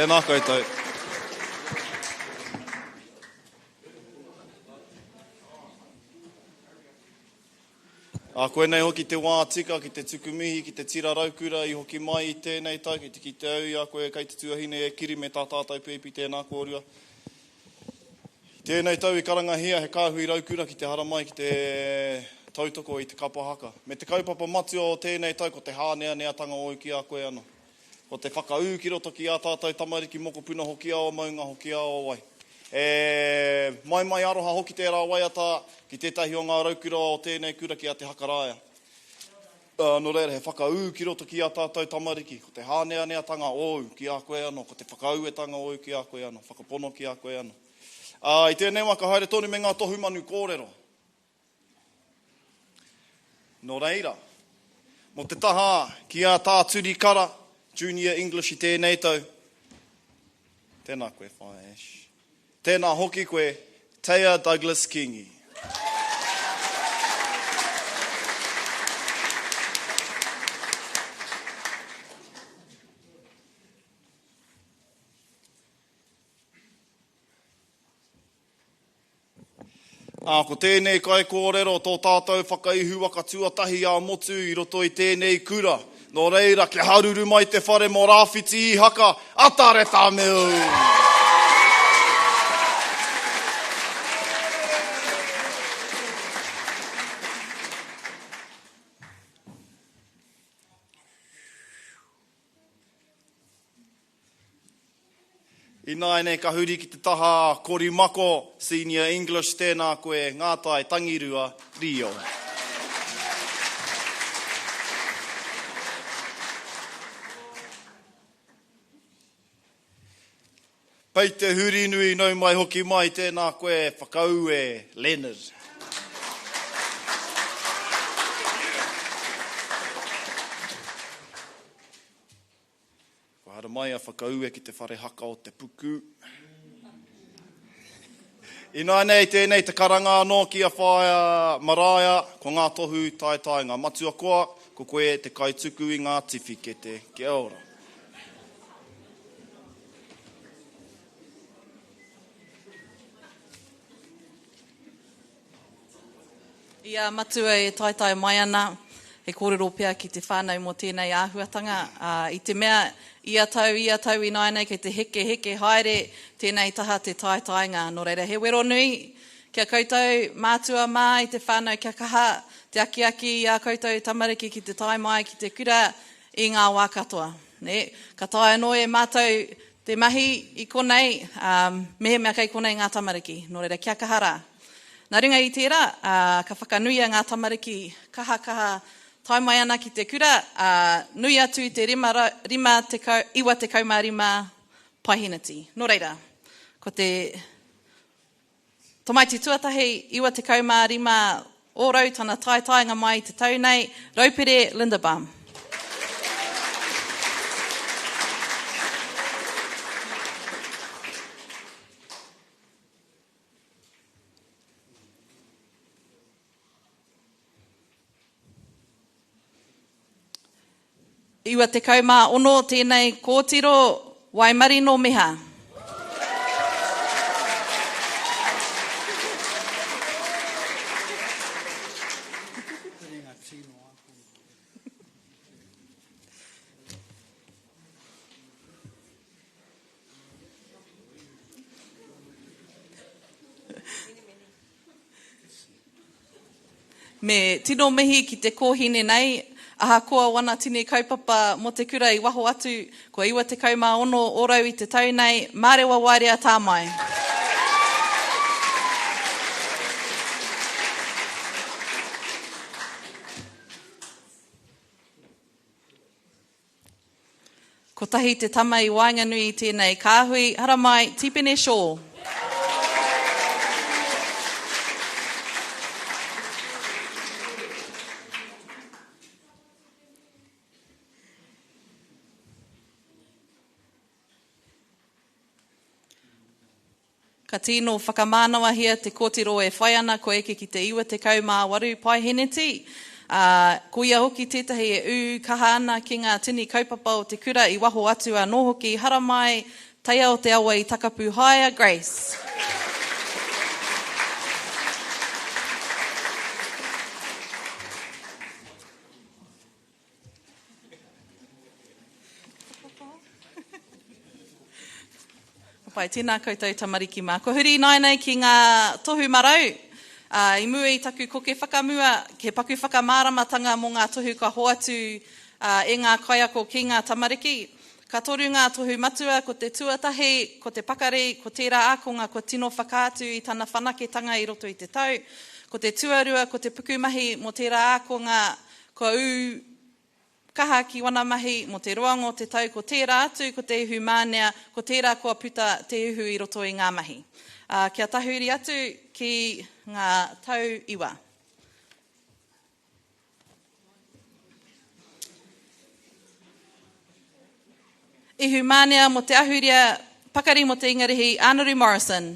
Speaker 13: Tēnā koutou. Ā, koinei hoki te wā tika ki te tuku mihi ki te tira raukura i hoki mai i tēnei tau, kei te kite au i a koe kei te tuahine e Kiri me tā tātou pēpi tēnā kōrua. I tēnei tau i karangahia he kāhui raukura ki te haramai ki te tautoko i te kapa haka. Me te kaupapa matua o tēnei tau ko te hāneaneatanga ōu ki a koe anō. Ko te whakaū ki roto ki ā tātou tamariki mokopuna hoki ao maunga hoki ao wai. E maimai aroha hoki tērā waiata ki tētahi o ngā raukura o tēnei kura ki a Te Hakaraia. Nō reira, he whakaū ki roto ki ā tātou tamariki, ko te hāneaneatanga ōu ki a koe anō, ko te whakauetanga ōu ki a koe anō, whakapono ki a koe anō. Ā, i tēnei wā ka haere tonu me ngā tohu manu kōrero. Nō reira, mō te taha ki a Tā Turi Kara, Junior English i tēnei tau, tēnā koe Whaea Ash. Tēnā hoki koe, Teia Douglas Kingi. Ā, ko tēnei kaikōrero tō tātou whakaihuwaka tuatahi ā-motu i roto i tēnei kura. Nō reira, kia haruru mai te whare mō Rāwhiti Īhaka, Atareta Mills! Ināianei ka huri ki te taha Korimako, Senior English, tēnā koe, Ngātai Tangirua, Rio. Pei te Hurinui, nau mai hoki mai, tēnā koe, Whakaue, Leonard. Kua haramai a Whakaue ki te whare haka o Te Puku. Ināianei tēnei te karanga anō ki a Whaea Maraea, ko ngā tohu taetaenga matua koa, ko koe te kaituku i ngā tiwhikete. Kia ora.
Speaker 8: I a Matua e taetae mai ana, he kōrero pea ki te whānau mō tēnei āhuatanga, ā, i te mea ia tau, ia tau ināianei kei te heke, heke haere tēnei taha te taetaenga. Nō reira, he wero nui ki a koutou mātua mā i te whānau kia kaha te akiaki i ā koutou tamariki ki te tae mai ki te kura i ngā wā katoa. Nē, ka taea anō e mātou te mahi i konei, ā, mehemea kei konei ngā tamariki. Nō reira, kia kaha rā. Nā runga i tērā, ā, ka whakanuia ngā tamariki kahakaha tae mai ana ki te kura, ā, nui atu i te 5, 95 paeheneti. Nō reira, ko te tamaiti tuatahi, 95 ōrau tana taetaenga mai i te tau nei, Raupere Linderbaum. 96 tēnei kōtiro Waimarino Meha. Me tino mihi ki te kōhine nei, ahakoa wana tini kaupapa mō te kura i waho atu, kua 96 ōrau i te tau nei, Mārewa Waerea Tāmai. Kotahi te tama i waenganui i tēnei kāhui, haramai, Tipene Shaw. Ka tīno whakamānawahia te kōtiro e whai ana kua eke ki te 98 paeheneti, ā, ko ia hoki tētahi e ū kaha ana ki ngā tini kaupapa o te kura i waho atu anō hoki, haramai, Teia o te awa i Takapu Haea, Grace. Ka pai, tēnā koutou tamariki mā. Kua huri ināianei ki ngā tohu marau. Ā, i mua i taku koke whakamua, he paku whakamāramatanga mō ngā tohu ka hoatu e ngā kaiako ki ngā tamariki. Ka toru ngā tohu matua, ko te tuatahi, ko te pakari, ko tērā ākonga kua tino whakaatu i tana whanaketanga i roto i te tau. Ko te tuarua, ko te pukumahi mō tērā ākonga kua ū Kaha ki wana mahi mo te roanga o te tau ko tērā atu ko te ihu mānea, ko tērā kua puta te ihu i roto i ngā mahi. Ā, kia tahuri atu ki ngā tau iwa. Ihu mānea mo te ahurea, pakari mo te Ingarihi, Anaru Morrison.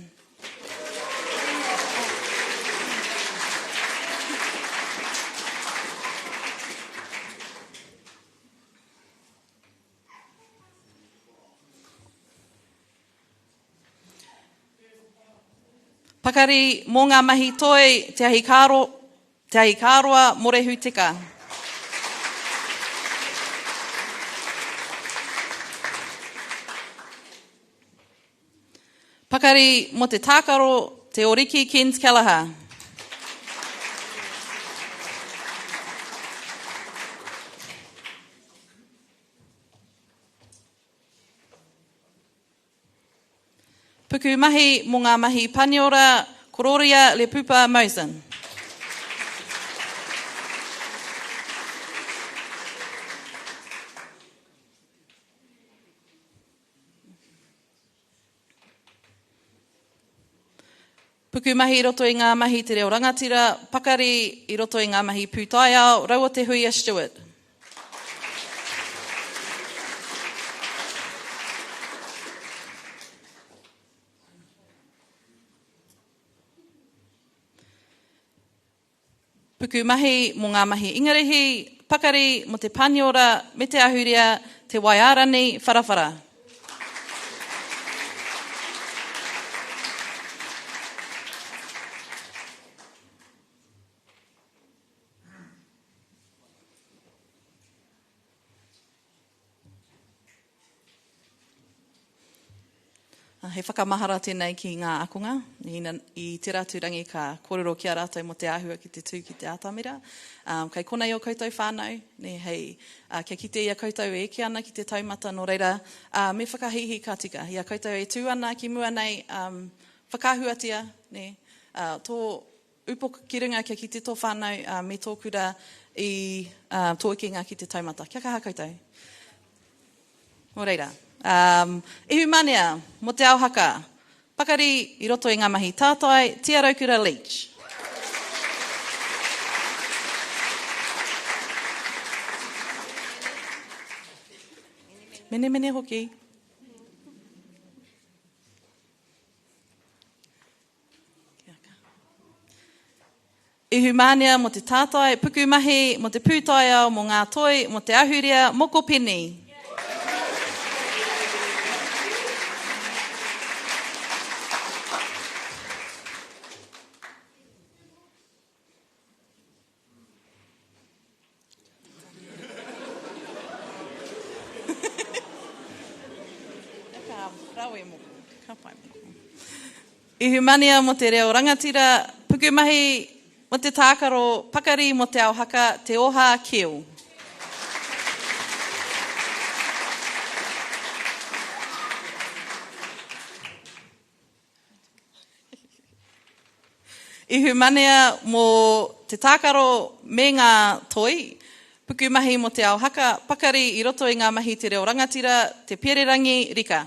Speaker 8: Pakari mō ngā mahi toi, te ahikāro, te ahikāroa, Morehu Teka. Pakari mō te tākaro, Te Oriki Kenz Kelleher. Puku mahi mō ngā mahi Paniora, Kororia Lepupa Mosen. Pukumahi i roto i ngā mahi te reo rangatira, pakari i roto i ngā mahi pūtaiao, Raua Te Huia Stewart. Pukumahi mō ngā mahi Ingarihi, pakari mō te Paniora me te ahurea, Te Waiarani, Wharawhara. He whakamahara tēnei ki ngā ākonga. I tērā tūrangi ka kōrero ki a rātou mō te āhua ki te tū ki te atamira. Kei konei ō koutou whānau, nē, hei, kia kite i a koutou e eke ana ki te taumata, nō reira, me whakahīhī ka tika. I a koutou e tū ana ki mua nei, whakaahuatia, nē, tō Upoko ki runga kia kite tō whānau me tō kura i tō ekenga ki te taumata. Kia kaha koutou. Nō reira, Ihumanea mō te ao haka, pakari i roto i ngā mahi tātai, Tia Raukura Leach. Menemene hoki. Ihumānea mō te tātai, pukumahi, mō te pūtaiao, mō ngā toi, mō te ahurea, moko peni. Ihumanea mō te reo rangatira, pukumahi mō te tākaro, pakari mō te ao haka, te oha keo. Ihumanea mō te tākaro me ngā toi, pukumahi mō te ao haka, pakari i roto i ngā mahi te reo rangatira, te pererangi, rika.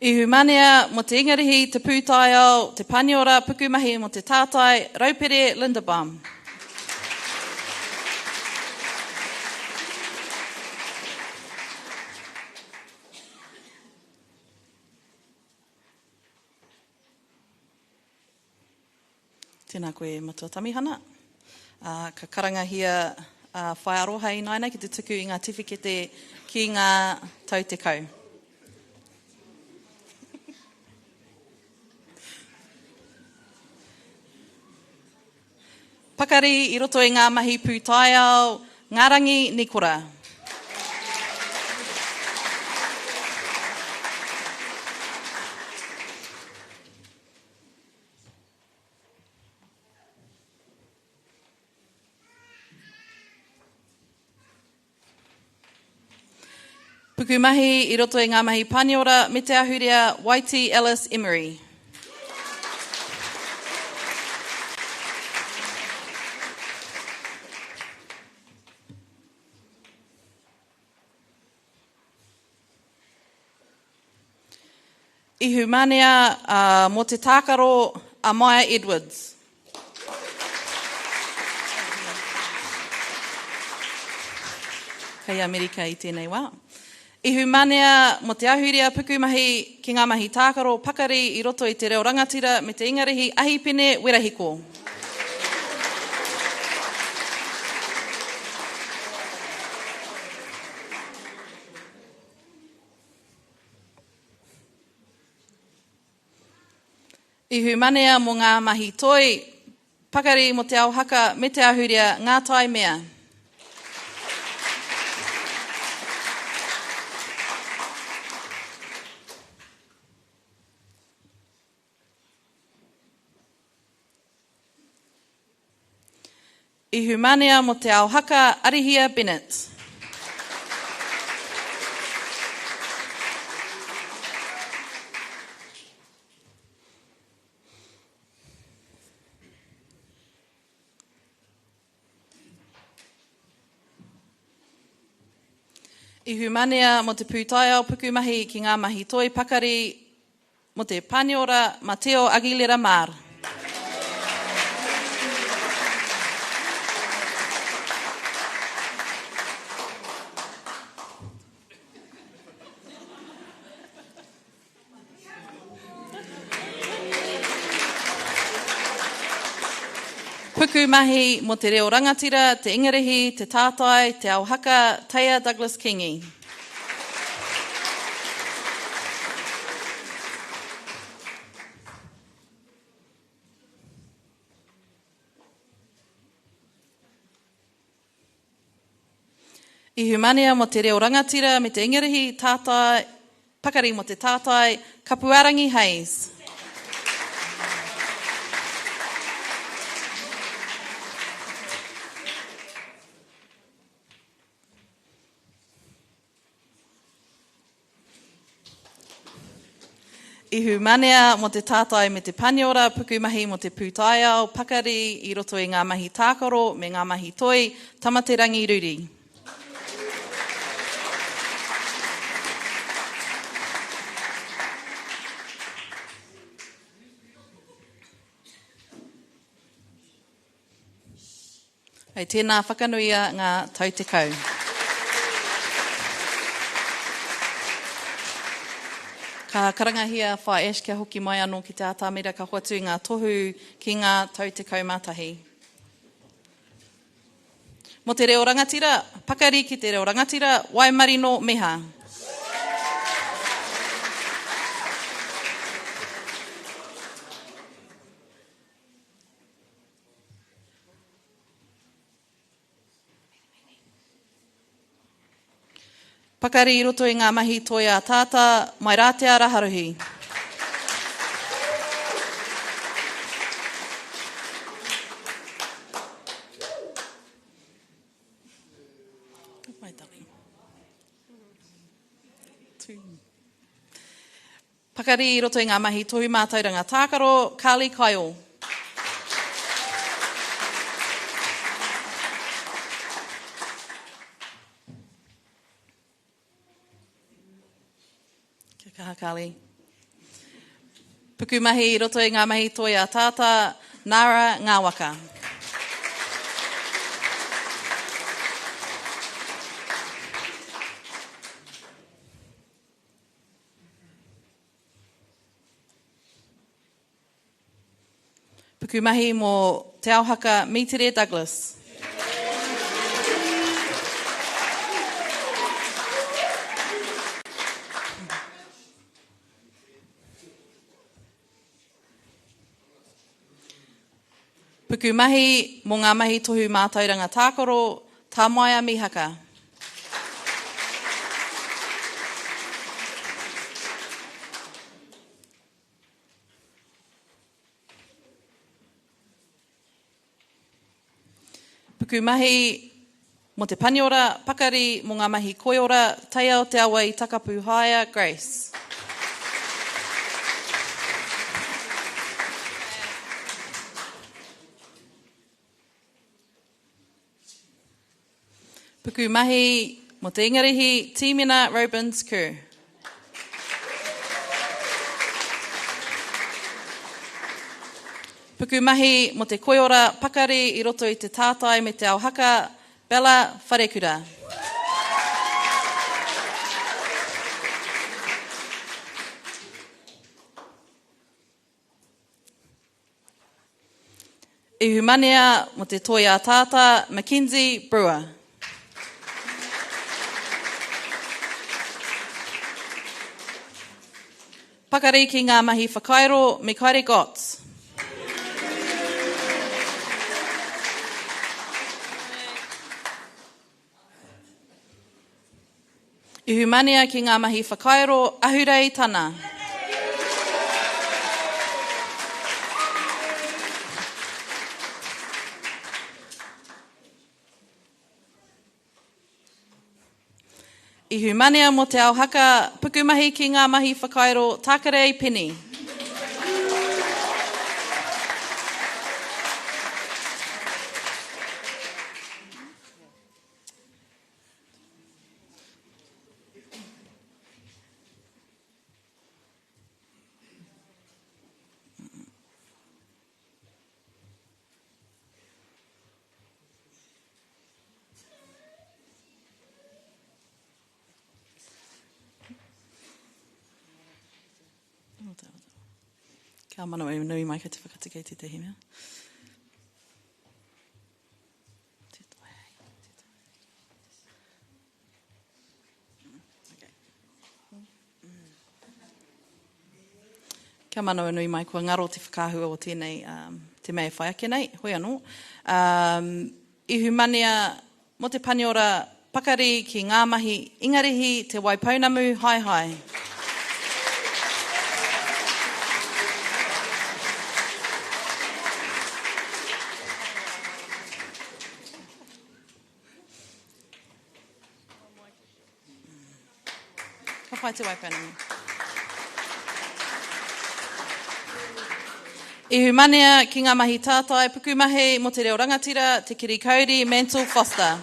Speaker 8: Ihumanea mō te Ingarihi, te pūtaiao, te Paniora, pukumahi mō te tātai, Raupere Linderbaum. Tēnā koe Matua Tamihana. Ā, ka karangahia a Whaea Aroha ināianei ki te tuku i ngā tiwhikete ki ngā tau 10. Pakari i roto i ngā mahi pūtaiao, Ngārangi Nikora. Pukumahi i roto i ngā mahi Paniora me te ahurea Waiti Ellis Emery. Ihumanea mō te tākaro a Maya Edwards. Kei Amerika i tēnei wā. Ihumanea mō te ahurea pukumahi ki ngā mahi tākaro pakari i roto i te reo rangatira me te Ingarihi Ahipene Werahiko. Ihumanea mō ngā mahi toi, pakari mō te ao haka me te ahurea, ngā tae mea. Ihumanea mō te ao haka, Arihia Bennett. Ihumanea mō te pūtaiao pukumahi ki ngā mahi toi pakari Mō te Paniora Mateo Aguilera Mar. Puku mahi mō te reo rangatira, te Ingarihi, te tātai, te ao haka, Teia Douglas Kingi. Ihumanea mō te reo rangatira me te Ingarihi, tātai, pakari mō te tātai, Kapuarangi Hayes. Ihumanea mō te tātai me te paniora, pukumahi mō te pūtaiao, pakari i roto i ngā mahi tākaro me ngā mahi toi, Tamaterangi Ruri. Hei tēnā whakanuia ngā tau 10. Ka karangahia Whaea Ash kia hoki mai anō ki te atamira ka hoatu i ngā tohu ki ngā tau 11. Mō te reo rangatira, pakari ki te reo rangatira, Waimarino Meha. Pakari i roto i ngā mahi toi ataata, Mairātea Raharuhi. Pakari i roto i ngā mahi tohu mātauranga tākaro, Carly Kyle. Kia kaha, Carly. Pukumahi i roto i ngā mahi toi ataata, Nara Ngāwaka. Pukumahi mō Te Ao Haka Mītere Douglas. Pukumahi mō ngā mahi tohu mātauranga tākaro, Tāmaia Mihaka. Pukumahi mō te paniora, pakari mō ngā mahi koiora, taiao te awa i Takapu Haea, Grace. Pukumahi mō te Ingarihi, Tīmena Robins Kerr. Pukumahi mō te koiora pakari i roto i te tātai me te ao haka, Bella Wharekura. Ihumanea mō te toi ataata, Mackenzie Brewer. Pakari ki ngā mahi whakairo, Mikaere Gotts. Ihumanea ki ngā mahi whakairo, Ahurei Tana. Ihumanea mō te ao haka, pukumahi ki ngā mahi whakairo, Tākerei Penny. Kia manawa nui mai kei te whakatika i tētahi mea. Kia manawanui mai, kua ngaro te whakaahua o tēnei, um, te mea e whai ake nei, hoi anō. Um, ihumanea mō te paniora pakari ki ngā mahi Ingarihi, Te Waipounamu, haehae. Ka pai Te Waipounamu. Ihumanea ki ngā mahi tātai pukumahi mō te reo rangatira, Te Kiri Kauri, Mantle Foster.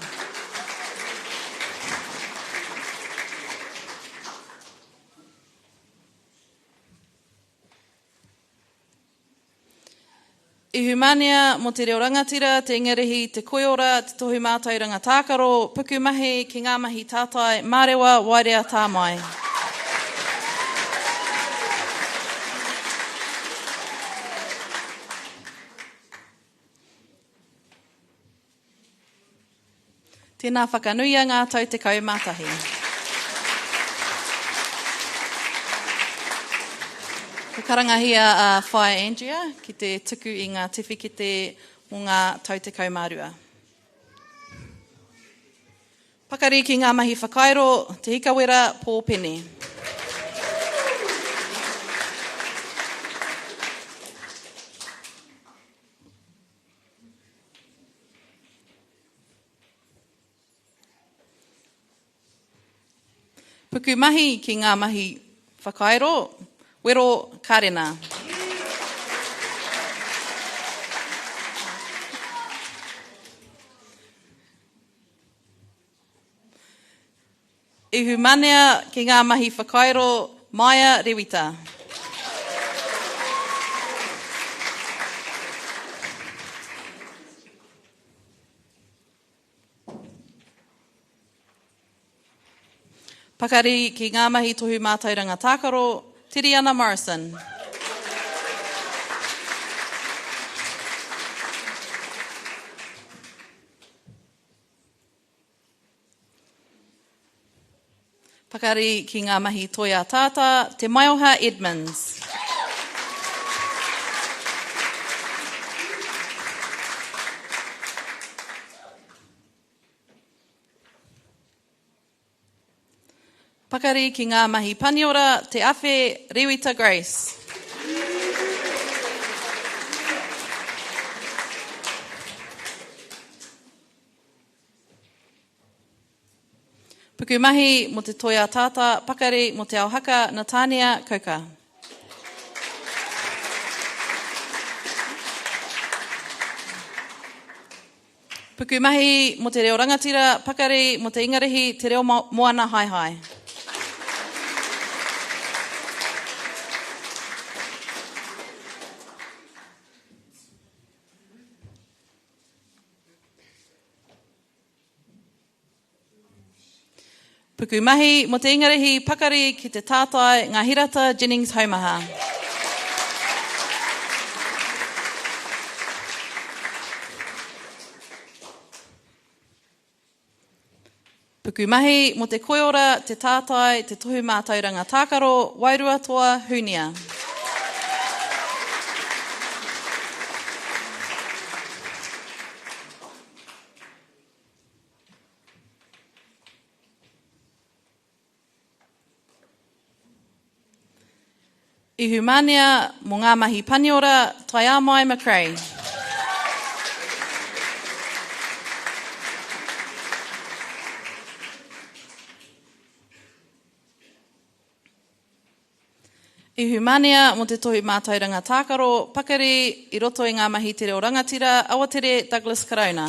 Speaker 8: Ihumanea mō te reo rangatira, te Ingarihi, te koiora, te tohu mātauranga tākaro, pukumahi ki ngā mahi tātai, mārewa, waerea tāmai. Tēnā whakanuia ngā tau 11. Ka karangahia a Whaea Andrea ki te tuku i ngā tiwhikete mō ngā tau 12. Pakari ki ngā mahi whakairo, Te Hikawera, Pō Pene. Pukumahi ki ngā mahi whakairo, wero Karena. Ihumanea ki ngā mahi whakairo Maia Rewita. Pakari ki ngā mahi tohu mātauranga tākaro, Tiriana Morrison. Pakari ki ngā mahi toi ataata, Te Maioha Edmonds. Pakari ki ngā mahi paniora, Te Awhe, Rewita Grace. Pukumahi mō te toi ataata, pakari mō te ao haka, Natania Coker. Pukumahi mō te reo rangatira, pakari mō te Ingarihi, te reo moana haehae. Pukumahi mō te Ingarihi pakari ki te tātai ngā Hirata Jennings Haumaha. Pukumahi mō te koiora, te tātai, te tohu mātauranga tākaro, Wairuatoa, Hunia. Ihumanea mō ngā mahi paniora, Taiāmai McRae. Ihumanea mō te tohu mātauranga tākaro, pakari i roto i ngā mahi te reo rangatira, Awatere Douglas Karauna.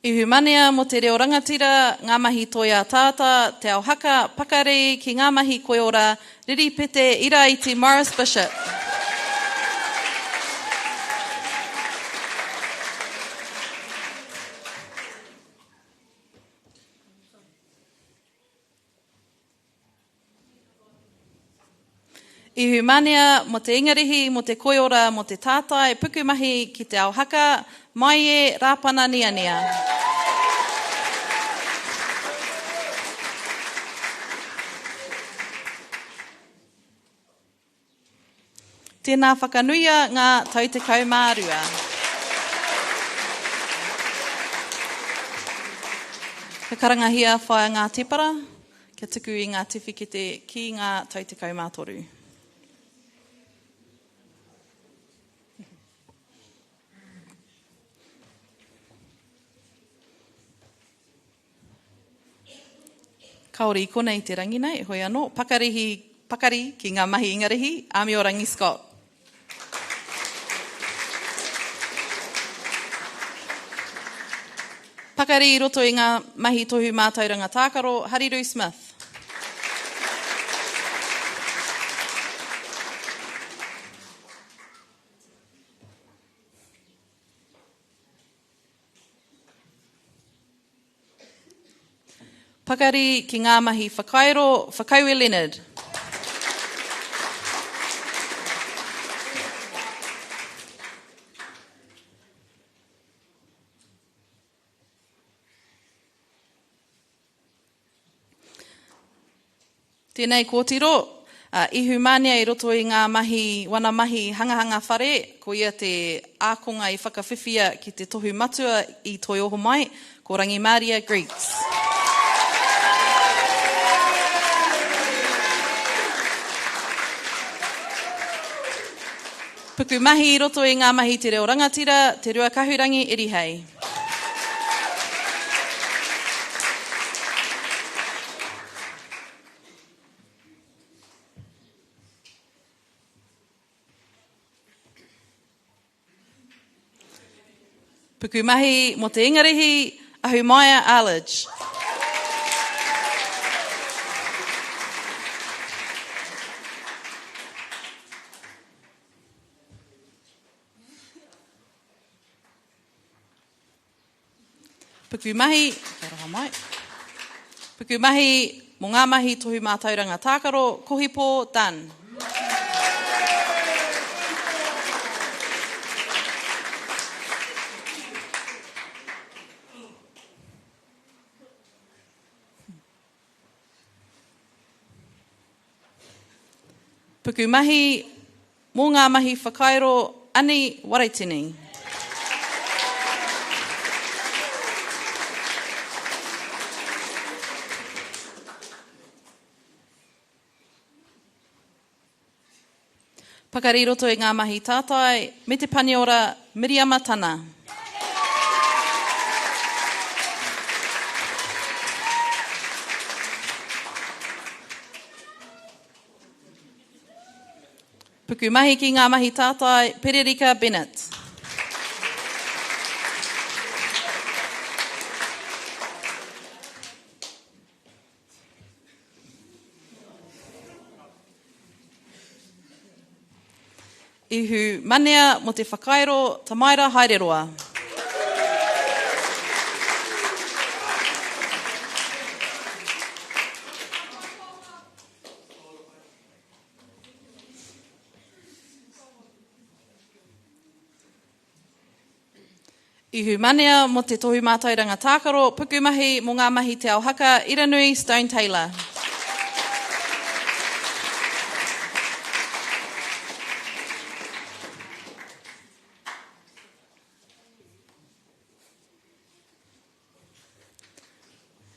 Speaker 8: Ihumanea mō te reo rangatira, ngā mahi toi ataata, te ao haka, pakari ki ngā mahi koiora, Riripete Iraiti Morris Bishop. Ihumanea mō te Ingarihi, mō te koiora, mō te tātai, pukumahi ki te ao haka, Maie Rāpana Niania. Tēnā whakanuia ngā tau 12. Ka karangahia whaia ngā tepara kia tuku i ngā tiwhikete ki ngā tau 13. Kāore i konei te rangi nei, hoi anō, pakarihi, pakari ki ngā mahi Ingarihi, Āmiorangi Scott. Pakari i roto i ngā mahi tohu mātauranga tākaro, Hariru Smith. Pakari ki ngā mahi whakairo, Whakaue Leonard. Tēnei kōtiro, a Ihumanea i roto i ngā mahi, wana mahi hangahanga whare, ko ia te ākonga i whakawhiwhia ki te tohu matua i Toi Ohomai, ko Rangimāria Griggs. Pukumahi i roto i ngā mahi te reo rangatira, Te Ruakahurangi Irihei. Pukumahi mō te Ingarihi, Ahumaia Arlidge. Pukumahi, kia aroha mai. Pukumahi, mō ngā mahi tohu mātauranga tākaro, Kohipō, Dunn. Pukumahi mō ngā mahi whakairo Ani Waretini. Pakari i roto i ngā mahi tātai me te paniora Miriama Tana. Pukumahi ki ngā mahi tātai Pererika Bennett. Ihu Manea mo te whakairo Tamaira Haereroa. Ihumanea mō te Tohu Mātauranga Tākaro, Pukumahi mō ngā mahi Te Ao Haka, Iranui Stone Taylor.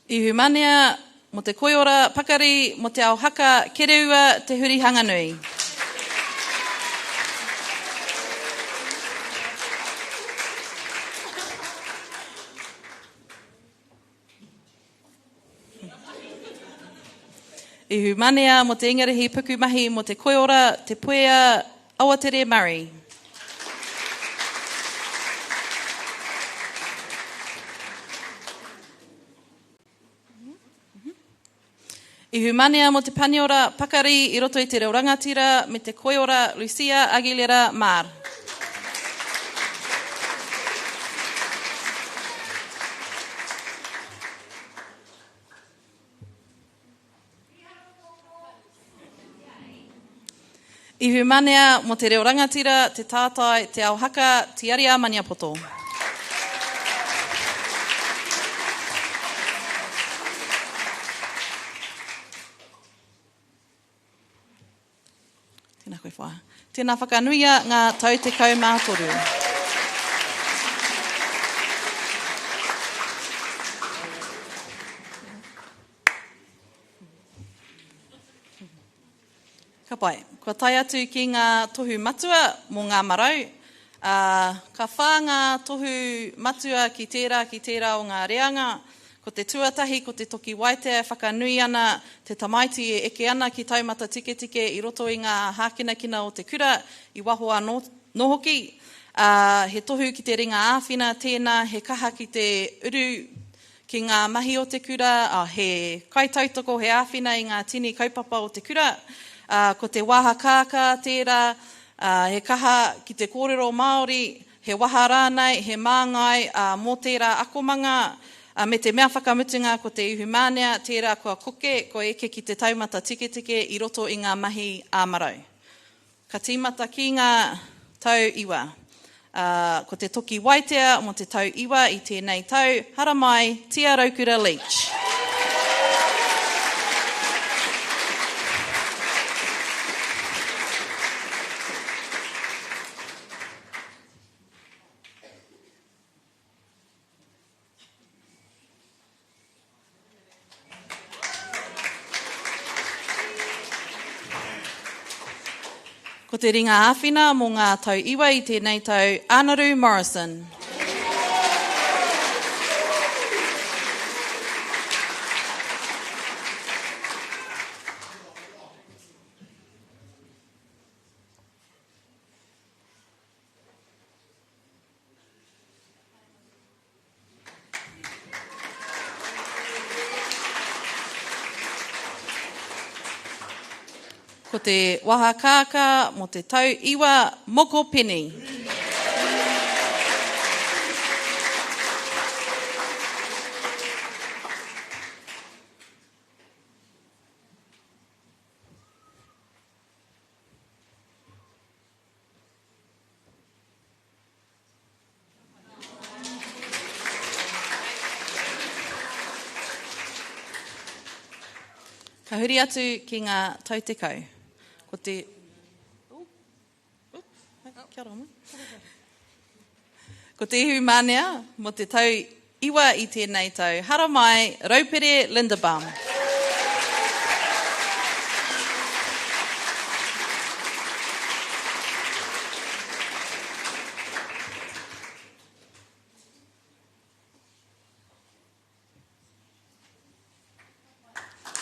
Speaker 8: Ihumanea mō te koiora pakari mō te ao haka Kereua Te Hurihanganui. Ihumanea mō te Ingarihi pukumahi mō te koiora Te Puea Awatere Murray. Ihumanea mō te Paniora pakari i roto i te reo rangatira me te koiora Lucia Aguilera Mar. Ihumanea mō te reo rangatira, te tātai, te ao haka, Tiaria Maniapoto. Tēnā koe whaea. Tēnā whakanuia ngā tau 13. Ka pai. Kua tae atu ki ngā tohu matua mō ngā marau. Ā, ka whā ngā tohu matua ki tērā, ki tērā o ngā reanga. Ko te tuatahi ko te toki waitea e whakanui ana te tamaiti e eke ana ki taumata tiketike i roto i ngā hākinakina o te kura, i waho anō hoki. Ā, he tohu ki te ringa āwhina tēnā he kaha ki te uru ki ngā mahi o te kura, ā, he kaitautoko, he āwhina i ngā tini kaupapa o te kura. Ā, ko te waha kākā tērā, ā, he kaha ki te kōrero Māori, He waha rānei, he māngai, ā, mō tērā akomanga, ā, me te mea whakamutunga ko te ihumanea, tērā kua koke, kua eke ki te taumata tiketike i roto i ngā mahi ā-marau. Ka tīmata ki ngā tau iwa. Ā, ko te toki waitea mō te tau iwa i tēnei tau, haramai, Tia Raukura Leach. Ko te ringa āwhina mō ngā tau iwa i tēnei tau, Anaru Morrison. Ko te waha kākā mō te tau iwa moko peni. Ka huri atu ki ngā tau tekau. Ko te... Kia ora mai. Ko te ihu manea mō te tau iwa i tēnei tau. Haramai, Raupere Linderbaum.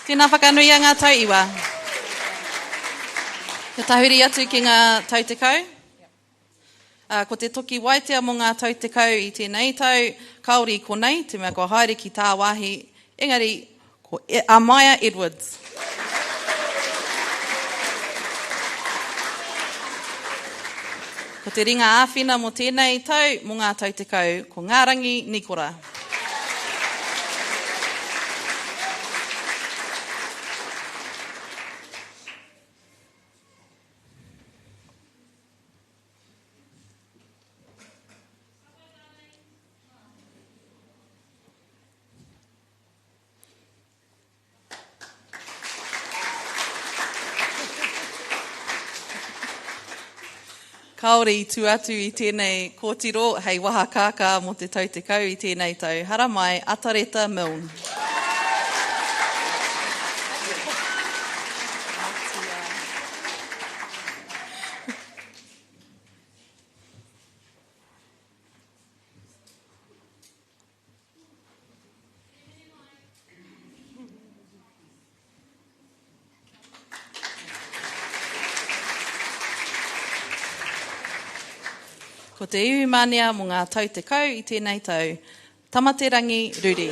Speaker 8: Tēnā whakanuia ngā tau iwa. Ka tahuri atu ki ngā tau tekau. Ko te toki waitea mō ngā tau tekau i tēnei tau, kāore i konei, te mea kua haere ki tāwāhi, engari ko Amaia Edwards. Ko te ringa āwhina mō tēnei tau, mō ngā tau tekau, ko Ngārangi Nikora. Kāore i tū atu i tēnei kōtiro hei waha kākā mō te tau 10 i tēnei tau. Haramai, Atareta Milne. Ko te iwi manea mō ngā tau 10 i tēnei tau, Tamaterangi Ruri.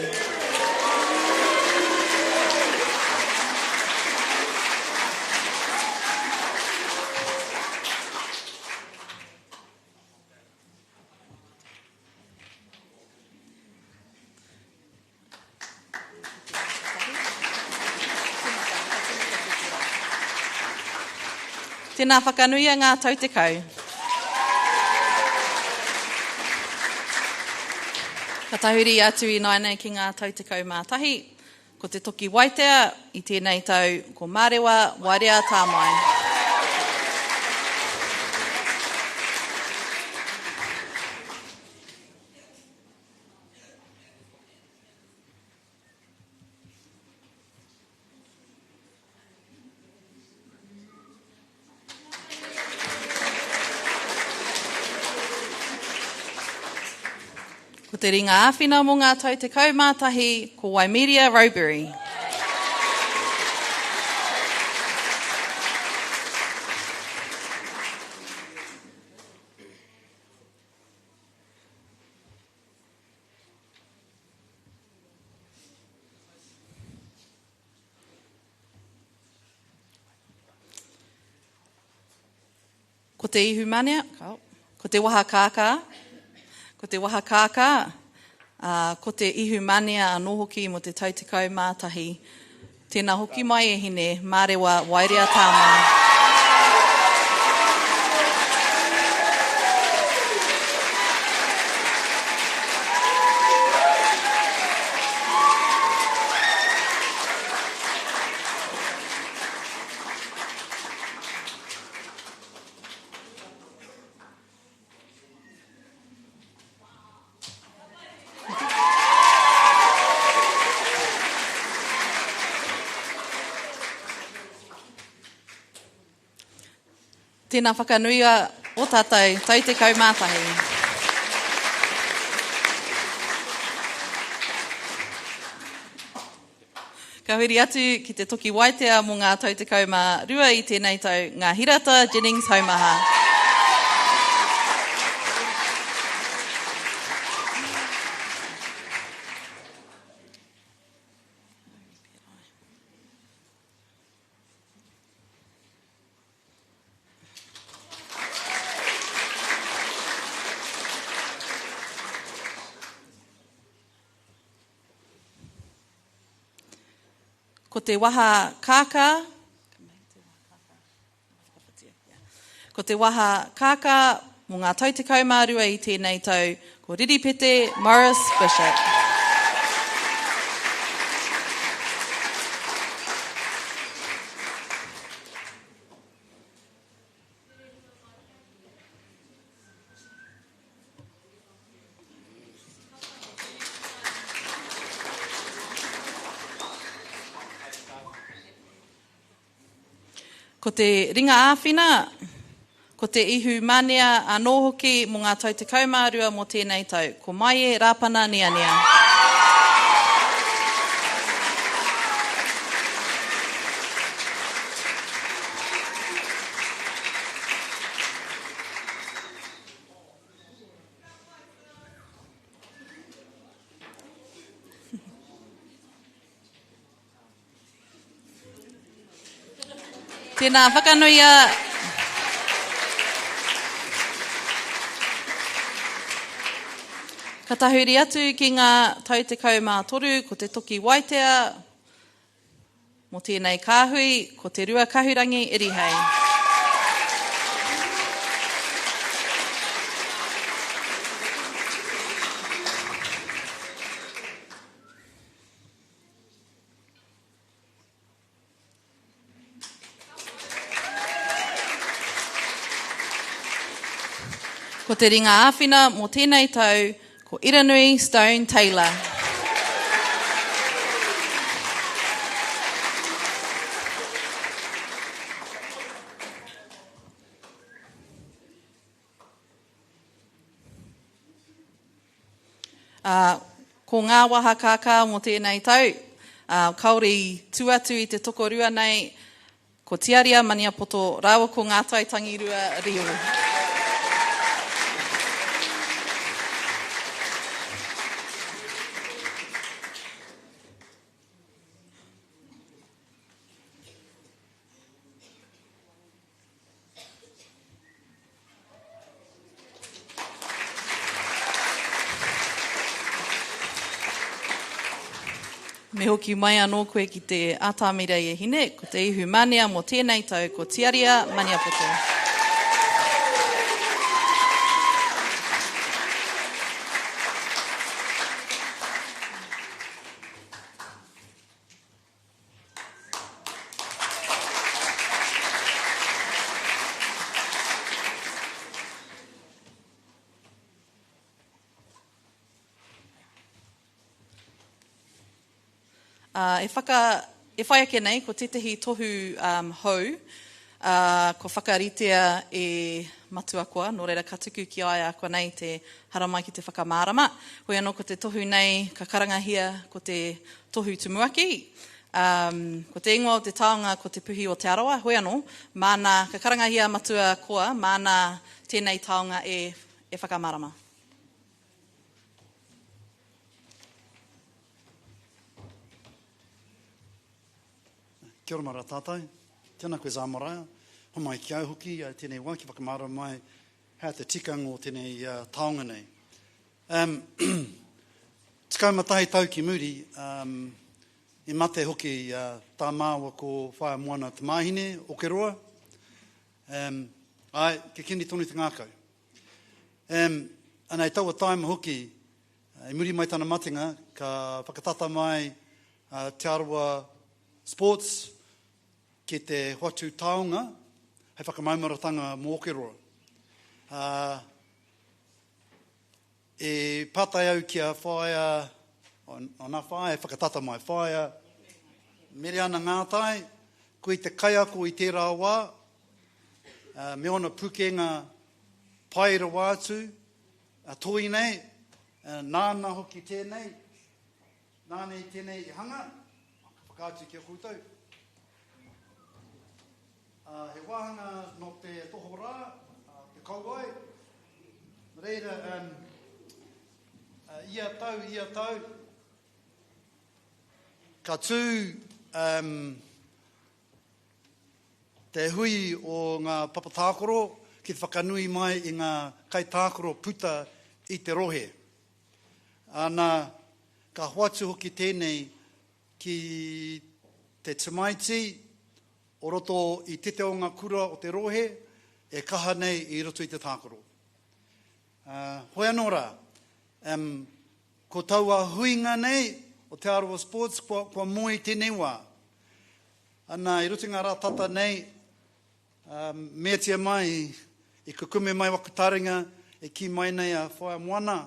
Speaker 8: Tēnā whakanuia ngā tau 10. Ka tahuri atu ināianei ki ngā tau 11. Ko te toki waitea i tēnei tau ko Mārewa Waerea Tāmai. Ko te ringa āwhina mō ngā tau 11 ko Waimeria Roebury. Ko te ihumanea, ko te waha kākā, ko te waha kākā, ā, ko te ihumanea anō hoki mō te tau 11. Tēnā hoki mai e hine, Mārewa Waerea Tāmai. Tēnā whakanuia o tātou tau 11. Ka huri atu ki te toki waitea mō ngā tau 12 i tēnei tau, ngā Hirata Jennings Haumaha. Ko te waha kākā, ko te waha kākā mō ngā tau 12 i tēnei tau, ko Riripete Morris Bishop. Ko te ringa āwhina, ko te ihu manea anō hoki mō ngā tau 12 mō tēnei tau, ko Maie Rāpana Niania. Tēnā, whakanuia. Ka tahuri atu ki ngā tau 13, ko te toki waitea mō tēnei kāhui, ko Te Rua Kahurangi Irihei. Ko te ringa āwhina mō tēnei tau, ko Iranui Stone Taylor. Ā, ko ngā waha kākā mō tēnei tau, ā, kāore i tū atu i te tokorua nei, ko Tiaria Maniapoto rāua ko Ngātai Tangirua Rio. Me hoki mai anō koe ki te atamira e hine, ko te ihu manea mō tēnei tau ko Tiaria Maniapoto. Ā, e whaka, e whai ake nei ko tētehi tohu um, hou, ā, kua whakaritea e Matua Koa, nō reira ka tuku ki a ia konei te haramai ki te whakamārama. Hoi anō ko te tohu nei ka karangahia ko te tohu tumuaki. Um, ko te ingoa o te taonga ko Te Puhi o Te Arawa, hoi anō, māna, ka karangahia Matua Koa, māna tēnei taonga e, e whakamārama.
Speaker 12: Kia ora mara tātou. Tēnā koe Zamaraia. Homai ki au hoki i tēnei wā ki whakamārama mai hea te tikanga o tēnei taonga nei. Um, 11 tau ki muri, um, i mate hoki uh, tā māua ko Whaea Moana Tamāhine, Okeroa. Um, ai, kikini tonu te ngākau. Um, ana i taua taima hoki, i muri mai tana matenga, ka whakatata mai uh, Te Arawa Sports ki te hoatu taonga hei whakamaumaratanga mō Okeroa. Uh, E pātai au ki a Whaea, o, nā Whaea e whakatata mai, Whaea Mereana Ngātai, koe te kaiako i tērā wā, me ōna pukenga pai rawa atu, toi nei, nāna hoki tēnei, nāna i tēnei i hanga, ka whakaatu ki a koutou. Ā, he wāhanga nō te tohorā, ā, te kauae. Nā reira, um, ā, ia tau, ia tau, ka tū um, te hui o ngā papa tākaro ki te whakanui mai i ngā kaitākaro puta i te rohe. Ana, ka hoatu hoki tēnei ki te tamaiti o roto i te te o nga kura o te rohe e kaha nei i roto i te tākaro. Uh, hoi anō rā, um, ko taua huinga nei o Te Arawa Sports kua, kua moe i tēnei wā. Ana, i roto i ngā rā tata nei, um, meatia mai, i kukume mai waku taringa e kī mai nei a Whaea Moana,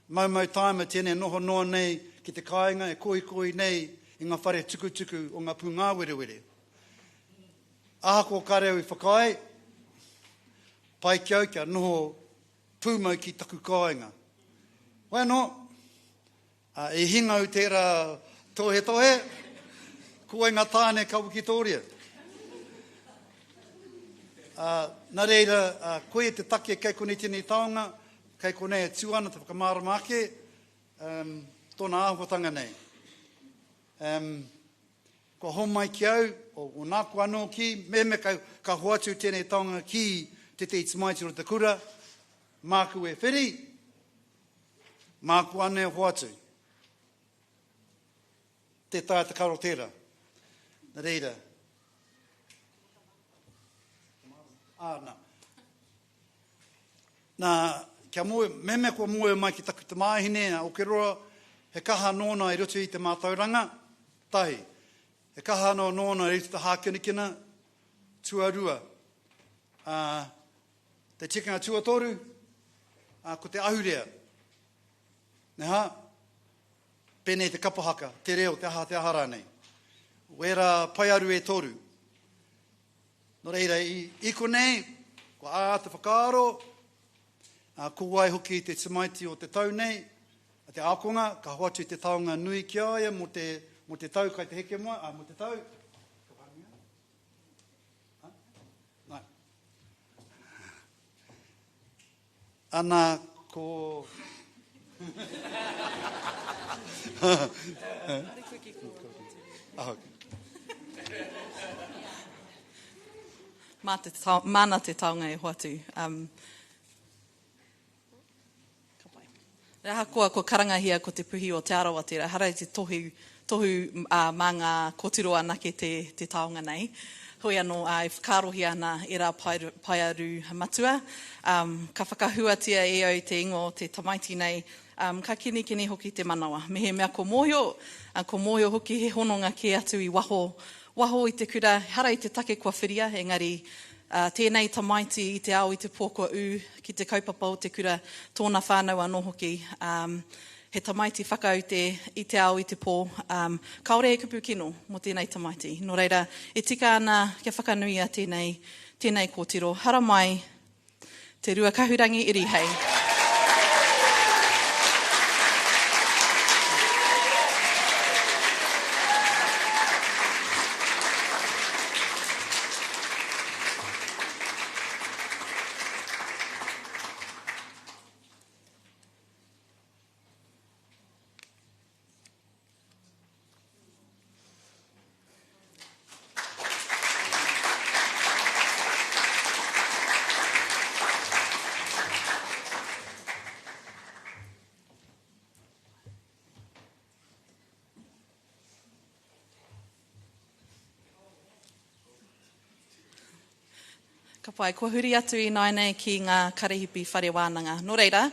Speaker 12: Maumau tāima tēnei noho noa nei ki te kāinga e kohikohi nei i ngā whare tukutuku o ngā pūngāwerewere. Ahakoa kare au i whakaae, pai ki au kia noho pūmau ki taku kāinga. Hoi anō, ā, i hinga au tērā tohetohe, ko wai ngā tāne ka wikitōria. Ā, nā reira, ā, koia te take kei konei tēnei taonga, kei konei e tū ana te whakamārama ake, um, tōna āhuatanga nei. Um, kua homai ki au, o, o nāku anō ki, mehemea ka, ka hoatu tēnei taonga ki tētehi tamaiti o te kura, māku e whiri, māku anō e hoatu. Tē taea te karo tērā. Nā reira. Āna. Nā, kia moe, mehemea kua moe mai ki taku tamāhine a Okeroa, he kaha nōna i roto i te mātauranga, tahi. He kaha anō nōna i roto i te hākinakina, tuarua. Ā, te tikanga tuatoru, ā, ko te ahurea. Nē hā? Pēnei te kapa haka, te reo, te aha, te aha rānei. Wērā paearu e toru. Nō reira, i, i konei, kua āta whakaaro, ā, ko wai hoki te tamaiti o te tau nei, a te ākonga, ka hoatu te taonga nui ki a ia mō te, mō te tau kai te heke mai, ā, mō te tau. Ka pānui au? Ha? Nā. Ana, ko...
Speaker 8: Mā te, māna te taonga e hoatu. Um, ka pai. Ahakoa kua karangahia ko te puhi o Te Arawa tērā, ehara i te tohu, tohu ā, mā ngā kōtiro anake te, te taonga nei. Heoi anō, ā, e whakaarohia ana ērā paeru, paearu matua. Um, ka whakahuatia e au te ingoa o te tamaiti nei, um, ka kenikeni hoki te manawa. Mehemea ko mōhio, ā, ko mōhio hoki he hononga kē atu i waho, waho i te kura, ehara i te take kua whiria, engari, ā, tēnei tamaiti i te ao i te pō kua ū ki te kaupapa o te kura, tōna whānau anō hoki. Um, He tamaiti whakaute i te ao i te pō, ā, kāore he kupu kino mō tēnei tamaiti. Nō reira, e tika ana kia whakanuia tēnei, tēnei kōtiro. Haramai te Ruakahurangi Irihei. Ka pai, kua huri atu ināianei ki ngā karahipi whare wānanga. Nō reira,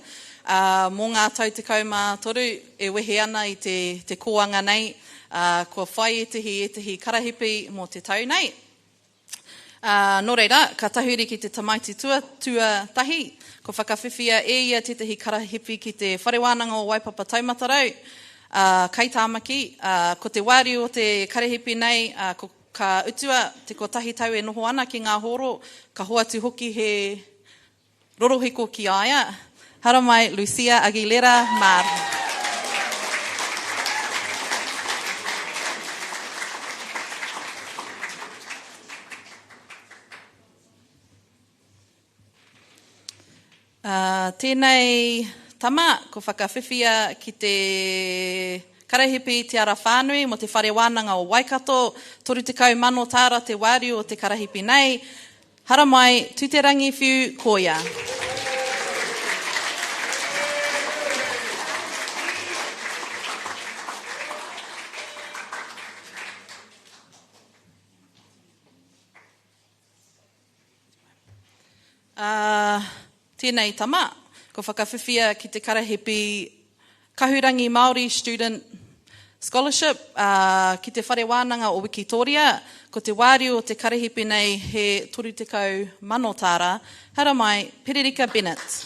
Speaker 8: ā, mō ngā tau 13 e wehe ana i te, te kōanga nei, ā, kua whai ētehi, ētehi karahipi mō te tau nei. Ā, nō reira, ka tahuri ki te tamaiti tua, tuatahi, kua whakawhiwhia e ia tētehi karahipi ki te Whare Wānanga o Waipapa Taumatarau, ā, kai Tāmaki, ā, ko te wāriu o te karahipi nei, ā, ko Ka utua te kotahi tau e noho ana ki ngā hōro, ka hoatu hoki he rorohiko ki a ia. Haramai Lucia Aguilera Mar. Ā, tēnei tama, ko whakawhiwhia ki te karahipi Te Ara Whānui mō Te Whare Wānanga o Waikato, 30,000 tāra te wāriu o te karahipi nei. Haramai, Tuterangi Whiu, Koia. Ā, tēnei tama, kua whakawhiwhia ki te karahipi Kahurangi Māori Student Scholarship, ā, ki te Whare Wānanga o Wikitōria. Ko te wāriu o te karahipi nei he 30,000 tāra. Haramai, Pererika Bennett.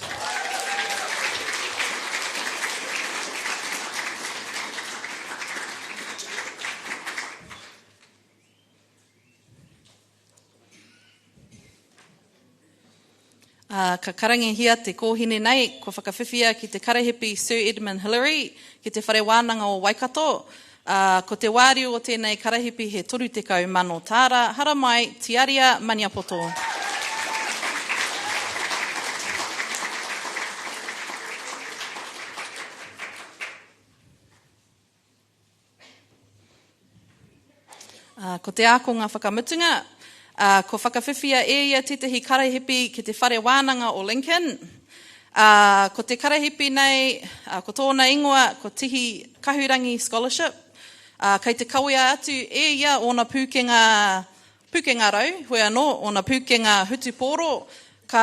Speaker 8: Ā, ka karangihia te kōhine nei, kua whakawhiwhia ki te karahipi Sir Edmund Hillary, ki te Whare Wānanga o Waikato, ā, ko te wāriu o tēnei karahipi he 30,000 tāra, haramai, Tiaria Maniapoto. Ā, ko te ākonga whakamutunga, ā, kua whakawhiwhia e ia tētahi karahipi ki te Whare Wānanga o Lincoln. Ā, ko te karahipi nei, ā, ko tōna ingoa, ko Tihi Kahurangi Scholarship. Ā, kei te kawea atu e ia ōna pūkenga Pūkenga rau, hoi anō, ōna pūkenga hutupōro, ka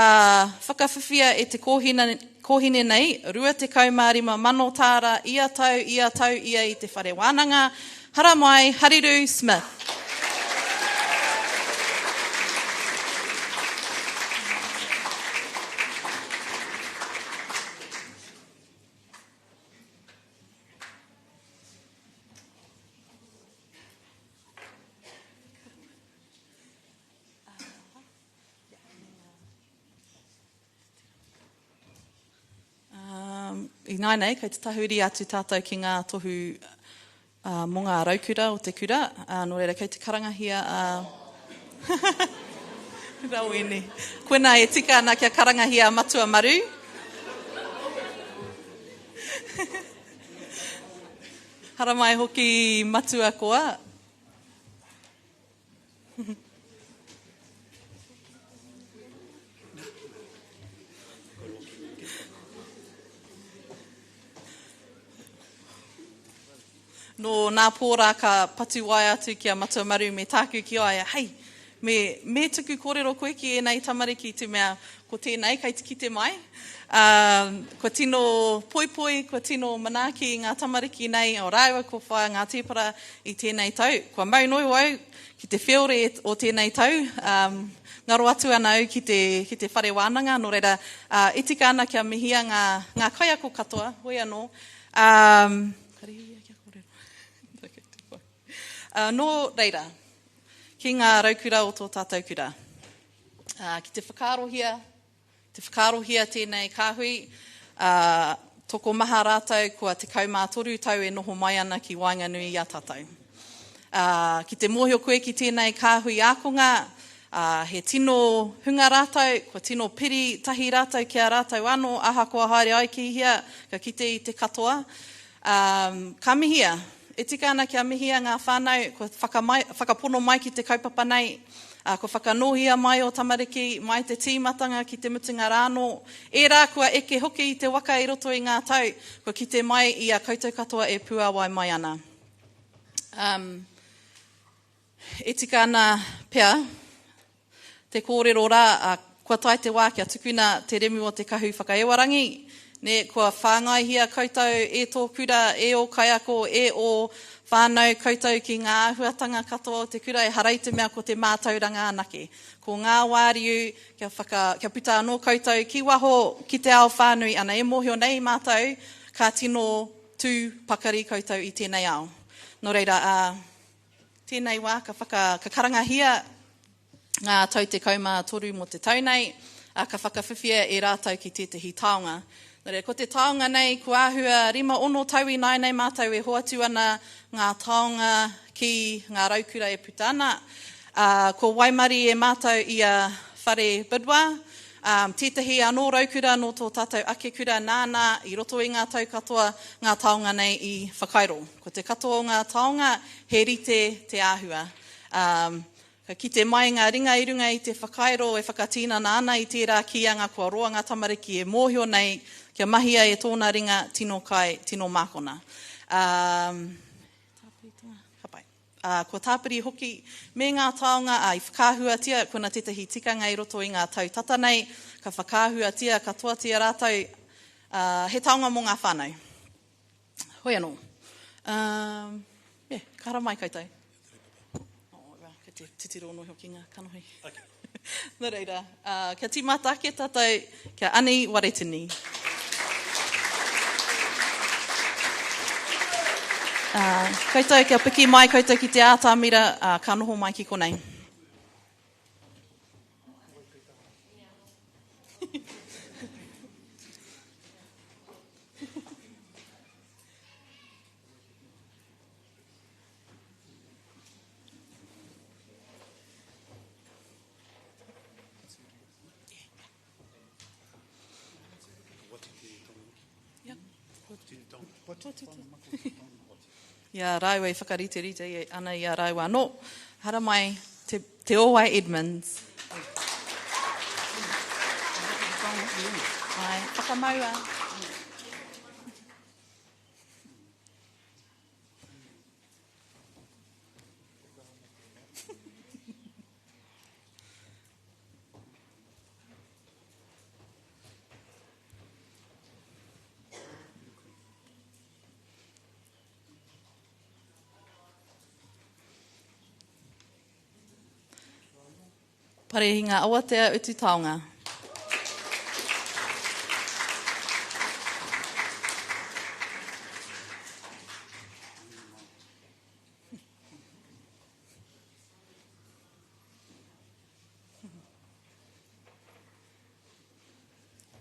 Speaker 8: whakawhiwhia e te kōhine nei 25 mano tāra ia tau, ia tau ia i te whare wānanga. Haramai, Hariru Smith. Um, ināianei, kei te tahuri atu tātou ki ngā tohu uh, mō ngā raukura o te kura. Uh, nō reira, kei te karangahia a... Uh... Rawene. Koinā e tika ana kia karangahia a Matua Maru. Haramai hoki Matua Koa. Nō nā pō rā ka patu waea atu ki a Matua Maru me tāku ki a ia, hei, me, me tuku kōrero koe ki ēnei tamariki te mea ko tēnei kei te kite mai. Ā, kua tino poipoi, kua tino manaaki i ngā tamariki nei o rāua ko Whaea Ngā Tēpara i tēnei tau. Kua mau noa au ki te wheore o tēnei tau, ā, ngaro atu ana au ki te, ki te whare wānanga, nō reira, ā, e tika ana kia mihia ngā, ngā kaiako katoa, hoi anō, ā, kare ia kia kōrero. Ā, nō reira, ki ngā raukura o tō tātou kura, ā, ki te whakaarohia, Te whakaarohia tēnei kāhui, ā, tokomaha rātou kua 13 tau e noho mai ana ki waenganui i a tātou. Ā, ki te mōhio koe ki tēnei kāhui ākonga, ā, he tino hunga rātou, kua tino piri tahi rātou ki a rātou anō, ahakoa haere ai ki hea, ka kite i te katoa. Ā, ka mihia. E tika ana kia mihia ngā whānau kua whakamai, whakapono mai ki te kaupapa nei, ā, kua whakanōhia mai ō tamariki mai te tīmatanga ki te mutunga rānō. Ērā kua eke hoki i te waka i roto i ngā tau, kua kite mai i a koutou katoa e puāwai mai ana. Um, e tika ana pea, Te kōrero rā, ā, kua tae te wā kia tukuna te remu o te kahu whakaewarangi, nē, kua whāngaihia koutou e tō kura, e ō kaiako, e ō whānau koutou ki ngā āhuatanga katoa o te kura, ehara i te mea ko te mātauranga anake. Ko ngā wāriu kia whaka, kia puta anō koutou ki waho, ki te ao whānui, ana e mōhio nei mātou ka tino tū pakari koutou i tēnei ao. Nō reira, ā, Tēnei wā ka whaka, ka karangahia ngā tau 13 mō te tau nei, ā, ka whakawhiwhia e rātou ki tētahi taonga. Nō reira, ko te taonga nei, kua āhua rima, ono tau ināianei mātou e hoatu ana ngā taonga ki ngā raukura e puta ana. Ā, kua waimarie mātou i a Whare Bidwa, ā, tētahi anō raukura nō tō tātou ake kura nāna i roto i ngā tau katoa ngā taonga nei i whakairo. Ko te katoa o ngā taonga he rite te āhua. Ā, ka kite mai ngā ringa i runga i te whakairo e whakatinana ana i tērā kīanga kua roa ngā tamariki e mōhio nei kia mahia e tōna ringa tino kai, tino mākona. Ā, tāpiritanga, ka pai. Ā, kua tāpiri hoki me ngā taonga, ā, i whakaahuatia, koina tētahi tikanga i roto i ngā tau tata nei, ka whakaahuatia katoatia rātou, ā, he taonga mō ngā whānau. Hoi anō. Um, yeah, ka haramai koutou. Oh, ra, kei te titiro anō hoki ngā kanohi. Okay. Nō reira, uh, kia tīmata ake tātou, kia Ani Waretini. Uh, koutou, kia piki mai koutou ki te ātamira, uh, ka noho mai ki konei. I a rāua e whakariterite ana i a rāua anō. Haramai Te, Te Ōwai Edmonds. Ai, whakamaua. Parehinga Awatea Utu Taonga.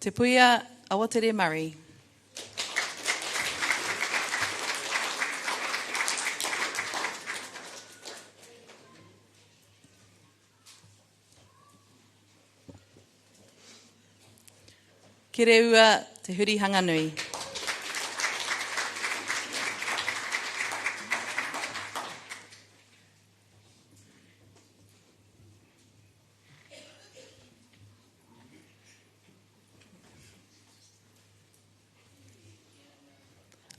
Speaker 8: Te Puia Awatere Murray. Kereua Te Hurihanganui.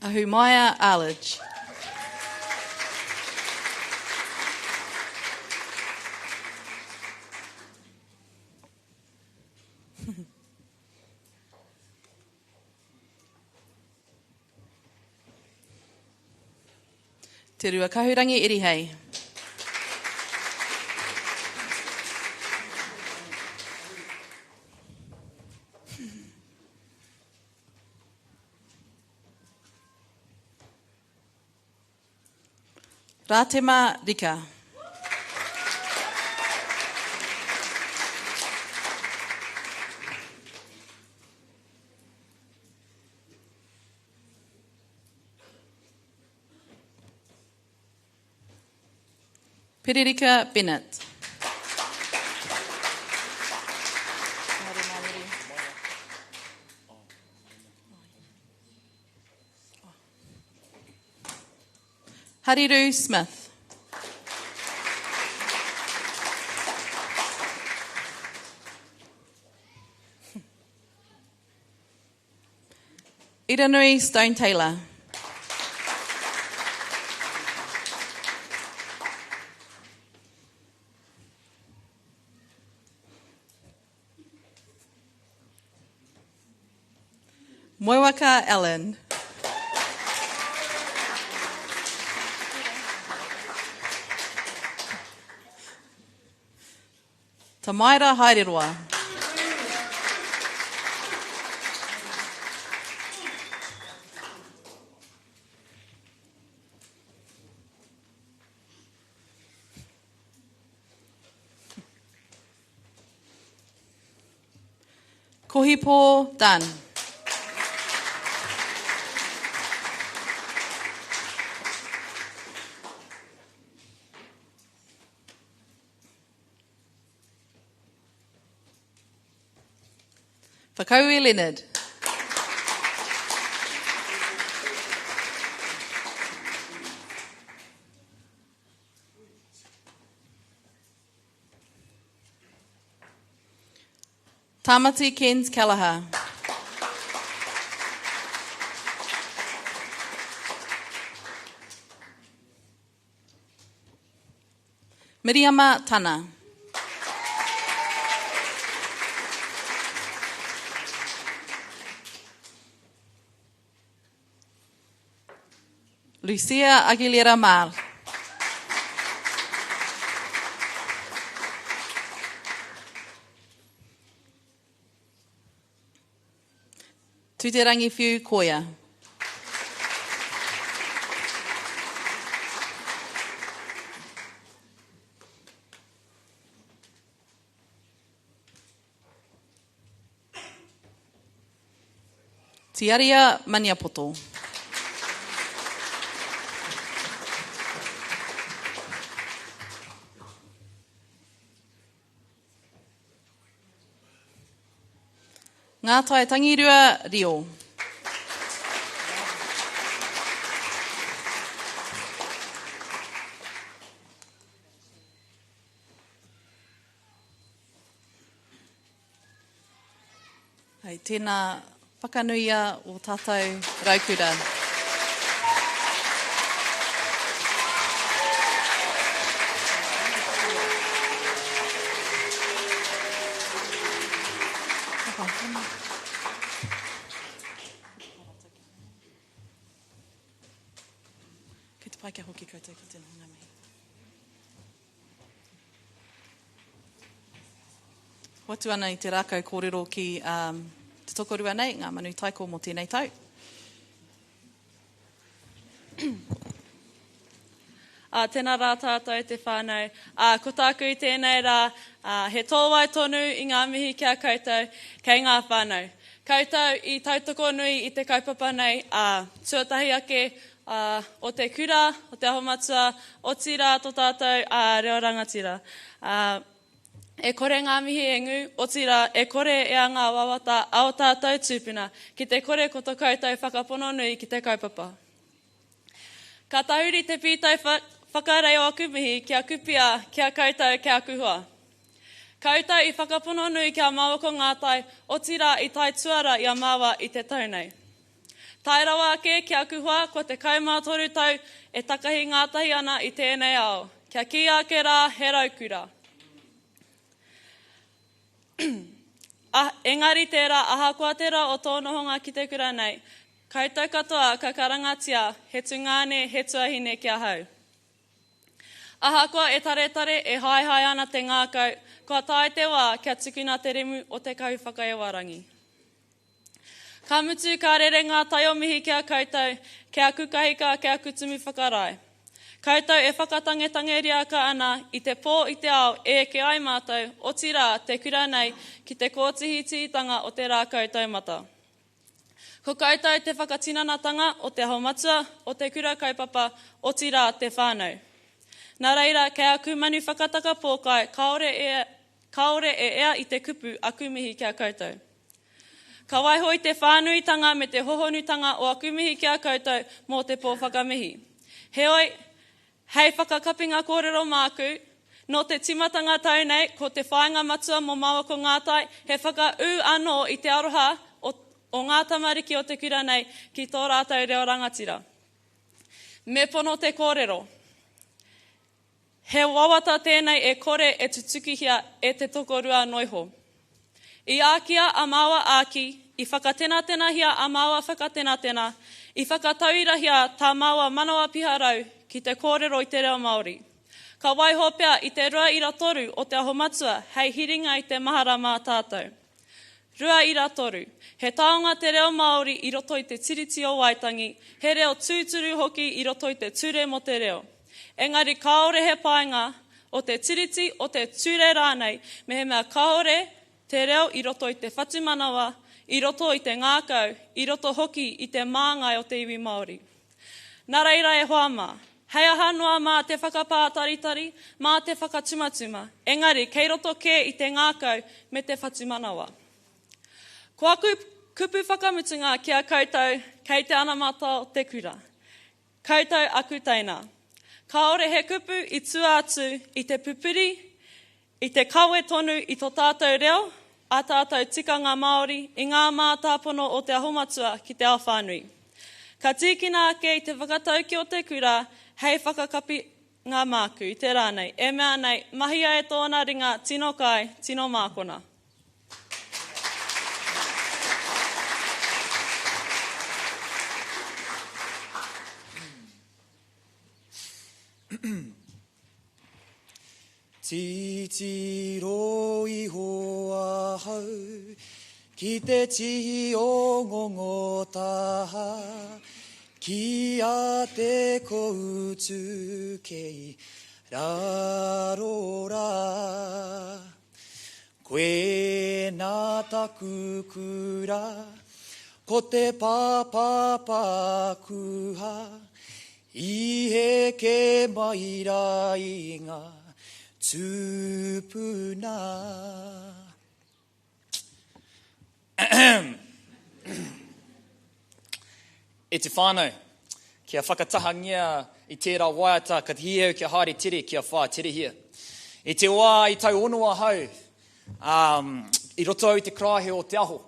Speaker 8: Ahumaia Arlidge. Te Ruakahurangi Irihei. Ratema Rika. Pererika Bennett. Hariru Smith. Iranui Stone Taylor. Moewaka Allen. Tamaira Haereroa. Kohipo Dunn. Whakaue Leonard. Tamati Kens Kelleher. Miriama Tana. Lucia Aguilera Mar. Tuterangi Whiu Koia. Tiaria Maniapoto. Ngā Tai Tangirua Rio. Hei, tēnā, whakanuia ō tātou raukura. Kei te pai kia hoki koutou ki te noho ngā mihi. Hoatu ana i te rākau kōrero ki um, te tokorua nei, ngā manu taiko mō tēnei tau.
Speaker 1: Ā, tēnā rā tātou te whānau. Ā, ko tāku i tēnei rā, ā, he tōwai tonu i ngā mihi ki a koutou, kei ngā whānau. Koutou i tautoko nui i te kaupapa nei, ā, tuatahi ake, ā, o te kura, o Te Aho Matua, otirā tō tātou, ā, reo rangatira. Ā, e kore ngā mihi e ngū, otirā, e kore e ea ngā wawata a ō tātou tūpuna, ki te kore ko to koutou whakapono nui ki te kaupapa. Ka tahuri te pītau whakarei o aku mihi ki aku pia, ki a koutou, ki aku hoa. Koutou i whakapono nui ki a māua ko Ngātai, otirā i tae tuara i a māua i te tau nei. Tae rawa ake ki aku hoa kua 13 tau e takahi ngātahi ana i tēnei ao, kia kīia ake rā he raukura. Ah, engari tērā ahakoa te rā o tō nohonga ki te kura nei, koutou katoa ka karangatia he tungāne, he tuahine ki ahau. Ahakoa e taretare, e haehae ana te ngākau, kua tae te wā kia tukuna te rimu o te kahu whakaewarangi. Ka mutu, ka rere ngā tai o mihi ki a koutou, ki aku kahika, ki aku tumu whakarae. Koutou e whakatangetange riaka ana i te pō i te ao e eke ai mātou, otirā, te kura nei, ki te kōtihitihitanga o te rākau taumata. Ko koutou te whakatinanatanga o Te Aho Matua, o te kura kaupapa, otirā, te whānau. Nā reira, kei aku manu whakataka pōkai, kāore e, kāore e ea i te kupu aku mihi ki a koutou. Ka waiho i te whānuitanga me te hohonutanga o aku mihi ki a koutou mō te pō whakamihi. Heoi, hei whakakapinga kōrero māku, nō te tīmatanga tau nei, ko te whāinga matua mō māua ko Ngātai, he whakaū anō i te aroha o, o ngā tamariki o te kura nei ki tō rātou reo rangatira. Me pono te kōrero. He wawata tēnei e kore e tutukihia e te tokorua noiho. I ākia a māua āki, i whakatenatenahia a māua whakatenatena, i whakatauirahia tā māua manawa piharau ki te kōrero i te reo Māori. Ka waiho pea i te 2.3 o Te Aho Matua hei hiringa i te mahara mā tātou. 2.3. He taonga te reo Māori i roto i te Tiriti o Waitangi, he reo tūturu hoki i roto i te Ture mō te Reo. Engari kāore he painga o te Tiriti, o te Ture rānei, mehemea kāore te reo i roto i te whatumanawa, i roto i te ngākau, i roto hoki i te māngai o te iwi Māori. Nā reira e hoa mā, hei aha noa mā te whakapātaritari, mā te whakatumatuma, engari kei roto kē i te ngākau me te whatumanawa. Ko aku kupu whakamutunga ki a koutou kei te anamata o te kura. Koutou aku teina. Kāore he kupu i tua atu i te pupuri, I te kawe tonu i to tātou reo, ā tātou tikanga Māori, i ngā mātāpono o Te Aho Matua ki te ao whānui. Ka tīkina ake i te whakatauki o te kura hei whakakapi ngā māku i te rā nei, e mea nei, mahia e tōna ringa tino kai, tino mākona.
Speaker 4: Titiro iho ahau ki te tihi o Ngongotaha, ki a Te Koutu kei raro rā. Koena taku kura, ko te pāpāpākuha, I heke mai rā i ngā tūpuna. E te whānau, kia whakatahangia i tērā waiata ka hia au kia haere tere kia whāterehia. I te wā i tau ono ahau, um, i roto au i te karaehe o Te Aho.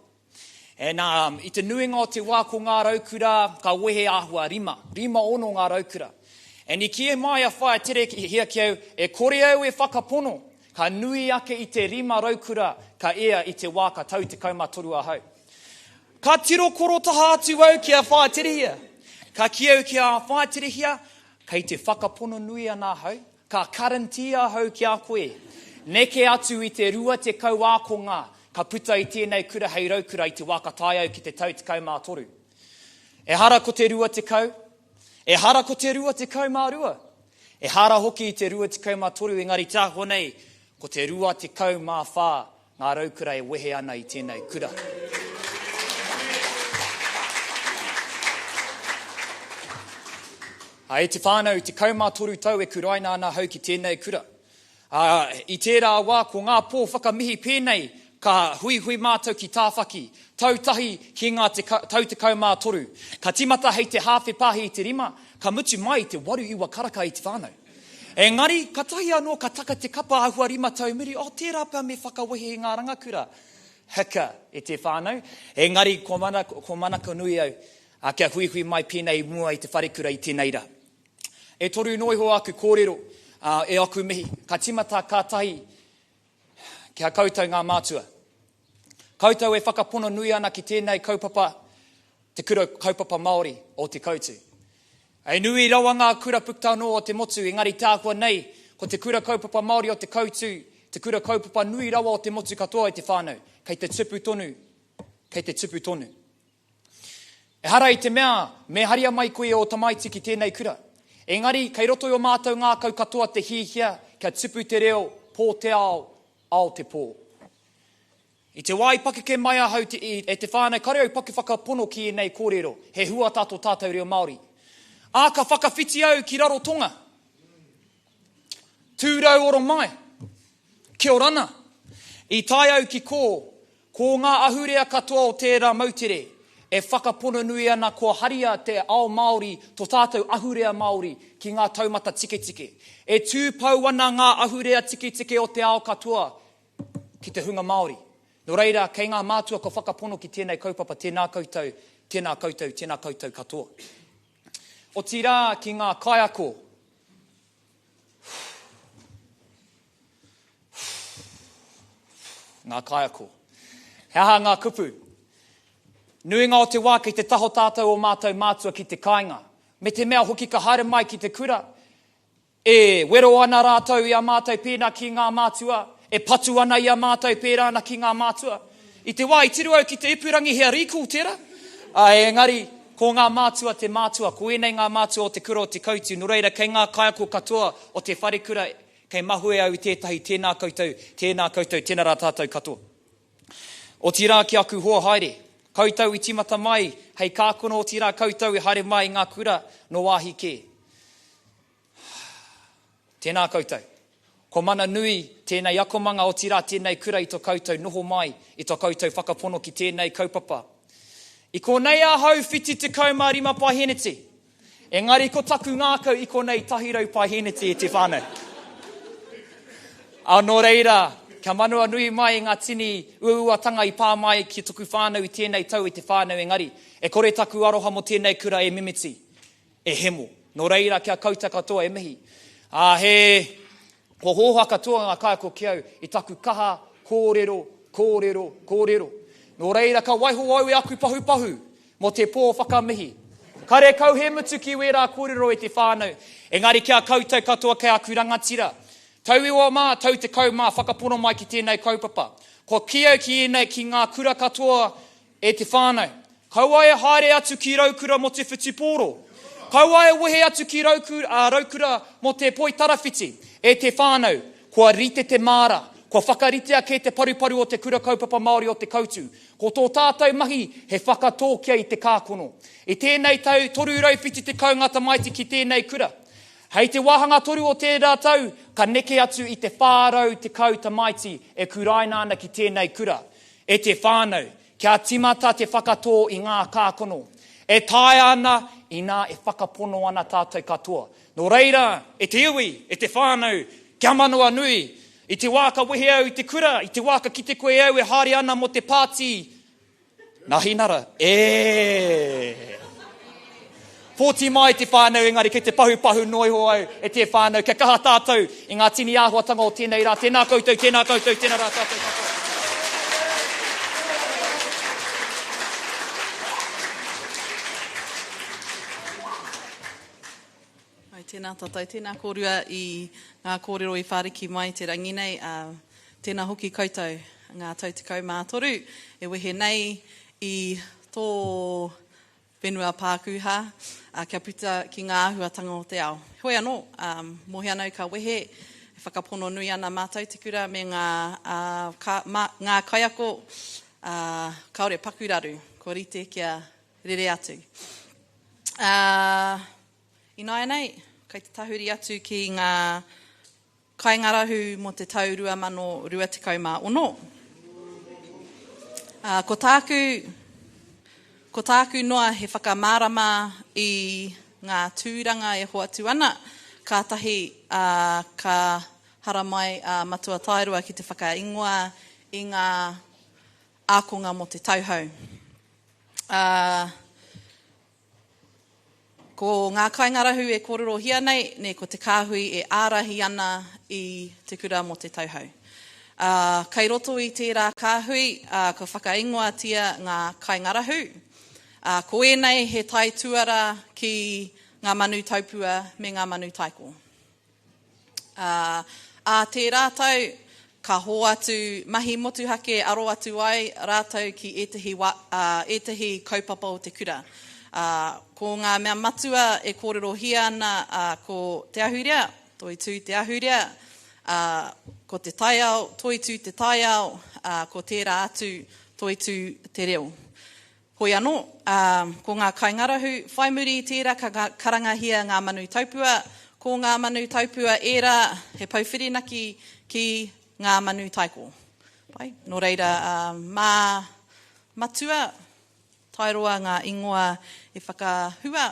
Speaker 4: And um, i te nuinga o te wā ko ngā raukura ka wehe āhua rima, 5-6 ngā raukura. And i kī mai a Whaea Terehia ki au, e kore au e whakapono, ka nui ake i te rima raukura ka ea i te wā ka tau 13 ahau. Ka tiro korotaha atu au ki a Whaea Terehia. Ka kī au ki a Whaea Terehia, kei te whakapono nui ana ahau, Ka karantī ahau ki a koe. Neke atu i te 20 ākonga ka puta i tēnei kura hei raukura i te wā ka tae au ki te tau 13. Ehara ko te 20, ehara ko te 22, ehara hoki i te 23 engari te āhua nei ko te 24 ngā raukura e wehe ana i tēnei kura. Ā, e te whānau, 13 tau e kuraina ana ahau ki tēnei kura. Ā, i tērā wā, ko ngā pō whakamihi pēnei, ka huihui mātou ki Tāwhaki, tau tahi ki ngā teka, tau 13. Ka tīmata hei te hāwhe pāhi i te rima, ka mutu mai i te waru iwa karaka i te whānau. Engari, katahi anō ka taka te kapa āhua rima tau muri, oh, tērā pea me whakawehe i ngā rangakura. Hika, e te whānau. Engari, kua mana, kua manakonui au, ā, kia huihui mai pēnei i mua i te wharekura i tēnei rā. E toru noa iho āku kōrero, ā, e aku mihi. Ka tīmata kātahi ki a koutou ngā mātua. Koutou e whakapono nui ana ki tēnei kaupapa, te kura kaupapa Māori o Te Koutu. He nui rawa ngā kura puta anō o te motu, engari te āhua nei, ko te kura kaupapa Māori o Te Koutu, te kura kaupapa nui rawa o te motu katoa i te whānau, kei te tupu tonu, kei te tupu tonu. Ehara i te mea me haria mai koe e ō tamaiti ki tēnei kura. Engari, kei roto i ō mātou ngākau katoa te hihia kia tupu te reo, pō te ao, ao te pō. I te wā i pakeke mai ahau te, e te whānau, kare au paku whakapono ki ēnei kōrero, he hua tā tō tātou reo Māori. Ā, ka whakawhiti au ki Rarotonga. Tūrau oro mai. Kia orana. I tae au ki kō, ko ngā ahurea katoa o tērā moutere, e whakapono nui ana kua haria te ao Māori, tō tātou ahurea Māori, ki ngā taumata tiketike. E tūpou ana ngā ahurea tiketike o te ao katoa ki te hunga Māori. Nō reira, kei ngā mātua kua whakapono ki tēnei kaupapa, tēnā koutou, tēnā koutou, tēnā koutou katoa. Otirā ki ngā kaiako, Ngā kaiako. He aha ngā kupu? Nuinga o te wā kei te taho tātou o mātou mātua ki te kāinga. Me te mea hoki ka haere mai ki te kura, e wero ana rātou i a mātou pēnā ki ngā mātua, e patu ana i a mātou pērā ana ki ngā mātua. I te wā i tiro au ki te ipurangi he recall tērā, ā, engari ko ngā mātua te mātua, ko ēnei ngā mātua o te kura o Te Koutu, nō reira kei ngā kaiako katoa o te wharekura kei mahue au i tētahi tēnā koutou, tēnā koutou, tēnā rā tātou katoa. Otirā ki aku hoa haere, koutou i tīmata mai hei kākono otirā koutou i haere mai i ngā kura nō wāhi kē. Tēnā koutou. Kua mana nui tēnei akomanga, otirā tēnei kura i to koutou noho mai, i to koutou whakapono ki tēnei kaupapa. I konei ahau 75 paeheneti, engari ko taku ngākau i konei 100 paeheneti e te whānau. A nō reira, kia manawa nui mai i ngā tini uauatanga i pā mai ki toku whānau i tēnei tau i te whānau engari, e kore taku aroha mō tēnei kura e mimiti. E hemo. Nō reira, kia kouta katoa e mihi. Ā, he, kua hōhā katoa ngā kaiako ki au i taku kaha kōrero, kōrero, kōrero. Nō reira, ka waiho au i aku pahupahu mō te pō whakamihi. Karekau he mutu ki wērā kōrero e te whānau, engari ki a koutou katoa kei aku rangatira. Tauiwa mā, tau 10 mā, whakapono mai ki tēnei kaupapa. Kua kī au ki ēnei, ki ngā kura katoa E te whānau, kaua e haere atu ki Raukura mō te whutupōro. Kaua e wehe atu ki Raukura mō te poitarawhiti. E te whānau, kua rite te māra, kua whakaritea kē te paruparu o Te Kura Kaupapa Māori o Te Koutu. Ko tō tātou mahi he whakatōkia i te kākono. I tēnei tau, 370 ngā tamaiti ki tēnei kura. Hei te wāhanga toru o tērā tau, ka neke atu i te 410 tamaiti e kuraina ana ki tēnei kura. E te whānau, kia timata te whakatō i ngā kākono. E taea ana inā e whakapono ana tātou katoa. Nō reira, e te iwi, e te whānau, kia manawanui. I te wā ka wehe au i te kura, i te wā ka kite koe au e haere ana mō te pāti, Nā Hinara, e! Pōti mai te whānau engari kei te pahupahu noa iho au e te whānau kia kaha tātou i ngā tini āhuatanga o tēnei rā. Tēnā koutou, tēnā koutou, tēnā rā tātou katoa.
Speaker 8: Ai, tēnā tātou, tēnā kōrua i ngā kōrero i whāriki mai te rangi nei, ā, tēnā hoki koutou ngā tau 13 e wehe nei i tō whenua pākūhā, ā, kia puta ki ngā āhuatanga o te ao. Heoi anō, ā, mōhio ana au ka wehe, e whakapono nui ana mātou te kura me ngā, ā, ka, mā, ngā kaiako, ā, kāore paku raru, kua rite kia rere atu. Ā, ināianei, kei te tahuri atu ki ngā Kaingarahu mō te tau 2026. Ā, ko tāku, ko tāku noa he whakamārama i ngā tūranga e hoatu ana, kātahi, ā, ka haramai a Matua Taerua ki te whakaingoa i ngā ākonga mō te tau hou. Ā, Ko ngā kaingarahu e kōrerohia nei, nē, ko te kāhui e ārahi ana i te kura mō te tau hou. Ā, kei roto i tērā kāhui, ā, ka whakaingoatia ngā kaingarahu. Ā, ko ēnei he taituara ki ngā manu taupua me ngā manu taiko. Ā, ā tērā tau, ka hoatu mahi motuhake aro atu ai rātou ki ētahi wā, ā, ētahi kaupapa o te kura. Ā, ko ngā mea matua e kōrerohia ana, ā, ko te ahurea, toitū te ahurea, ā, ko te taiao, toitū te taiao, ā, ko tērā atu, toitū te reo. Hoi anō, ā, ko ngā kaingarahu, whai muri i tērā ka karangahia ngā manu taupua, ko ngā manu taupua ērā he pou whirinaki ki ngā manu taiko. Pai? Nō reira, ā, mā Matua Taeroa ngā ingoa e whakahua.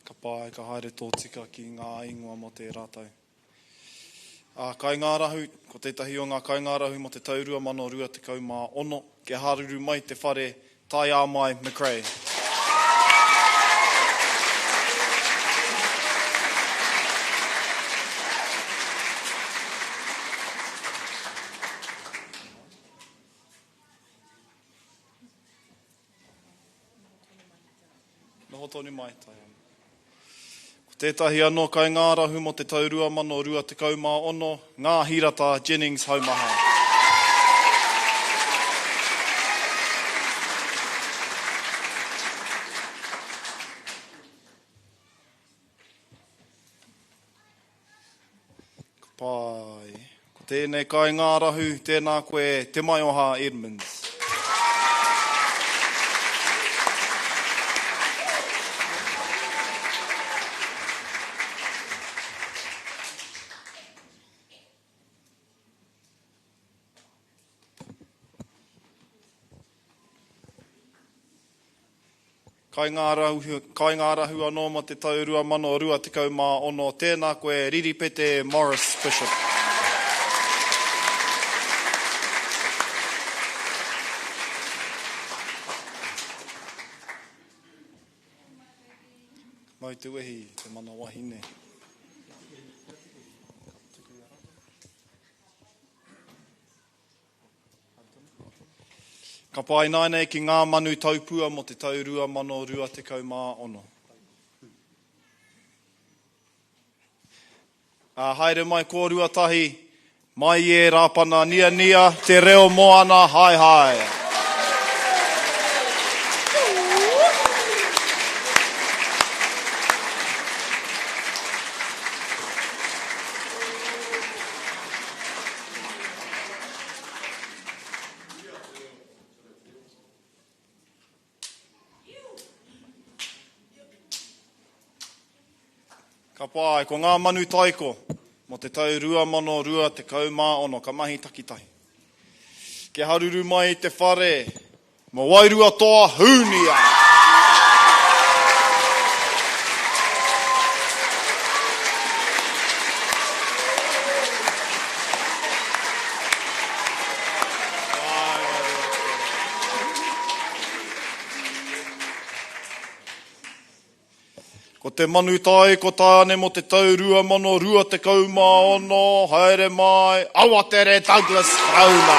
Speaker 13: Ka pai, ka haere tōtika ki ngā ingoa mō tērā tau. Ā, kaingārahu, ko tētahi o ngā kaingārahu mō te tau 2026, kia haruru mai te whare Taiāmai McRae. Noho tonu mai, Taiana. Ko tētahi anō kaingārahu mō te tau 2026, Ngā Hirata Jennings Haumaha. Ka pai. Ko tēnei kaingārahu, tēnā koe Te Maioha Edmonds. Kaingārahu, kaingārahu anō mō te tau 2026, tēnā koe Riripete Morris Bishop. Mau te wehi, te mana wahine. Ka pae ināianei ki ngā manu taupua mō te tau 2026. Ā, haere mai kōrua tahi, mai e Rāpana Niania, te reo moana haehae. Ka pai, ko ngā manu taiko mō te tau 2026 ka mahi takitahi. Kia haruru mai i te whare mō Wairua Toa Hūnia! Ko te manu tai ko Tāne mō te tau 2026, haere mai, Awatere Douglas Karauna!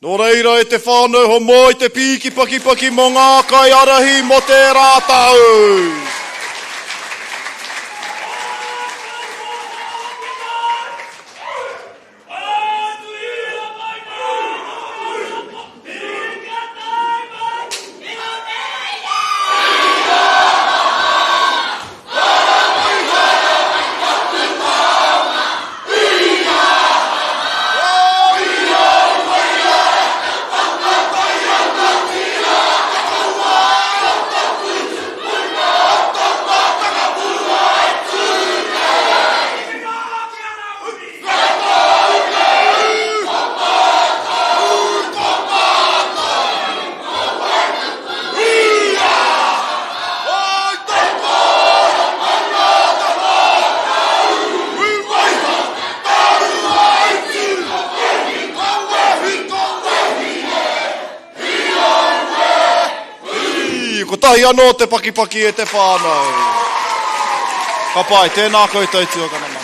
Speaker 13: Nō reira e te whānau homoi te pīki pakipaki mō ngā kaiārahi mō tērā tau. Kotahi anō te pakipaki e te whānau. Ka pai, tēnā koutou tuakana mā.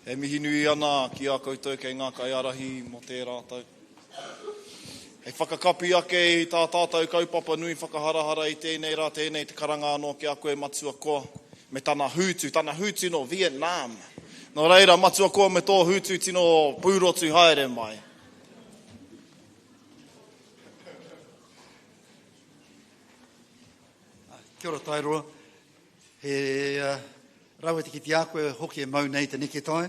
Speaker 13: E mihi nui ana ki a koutou kei ngā kaiārahi mō tērā tau. Hei whakakapi ake i tā tātou kaupapa nui whakaharahara i tēnei rā, tēnei te karanga anō ki a koe Matua Koa me tana hūtu, tana hūtu nō Vietnam. Nō reira, Matua Koa me tō hūtu tino pūrotu haere mai.
Speaker 12: Kia ora Tairoa. He rawe te kite a koe hoki e mau nei te neketai.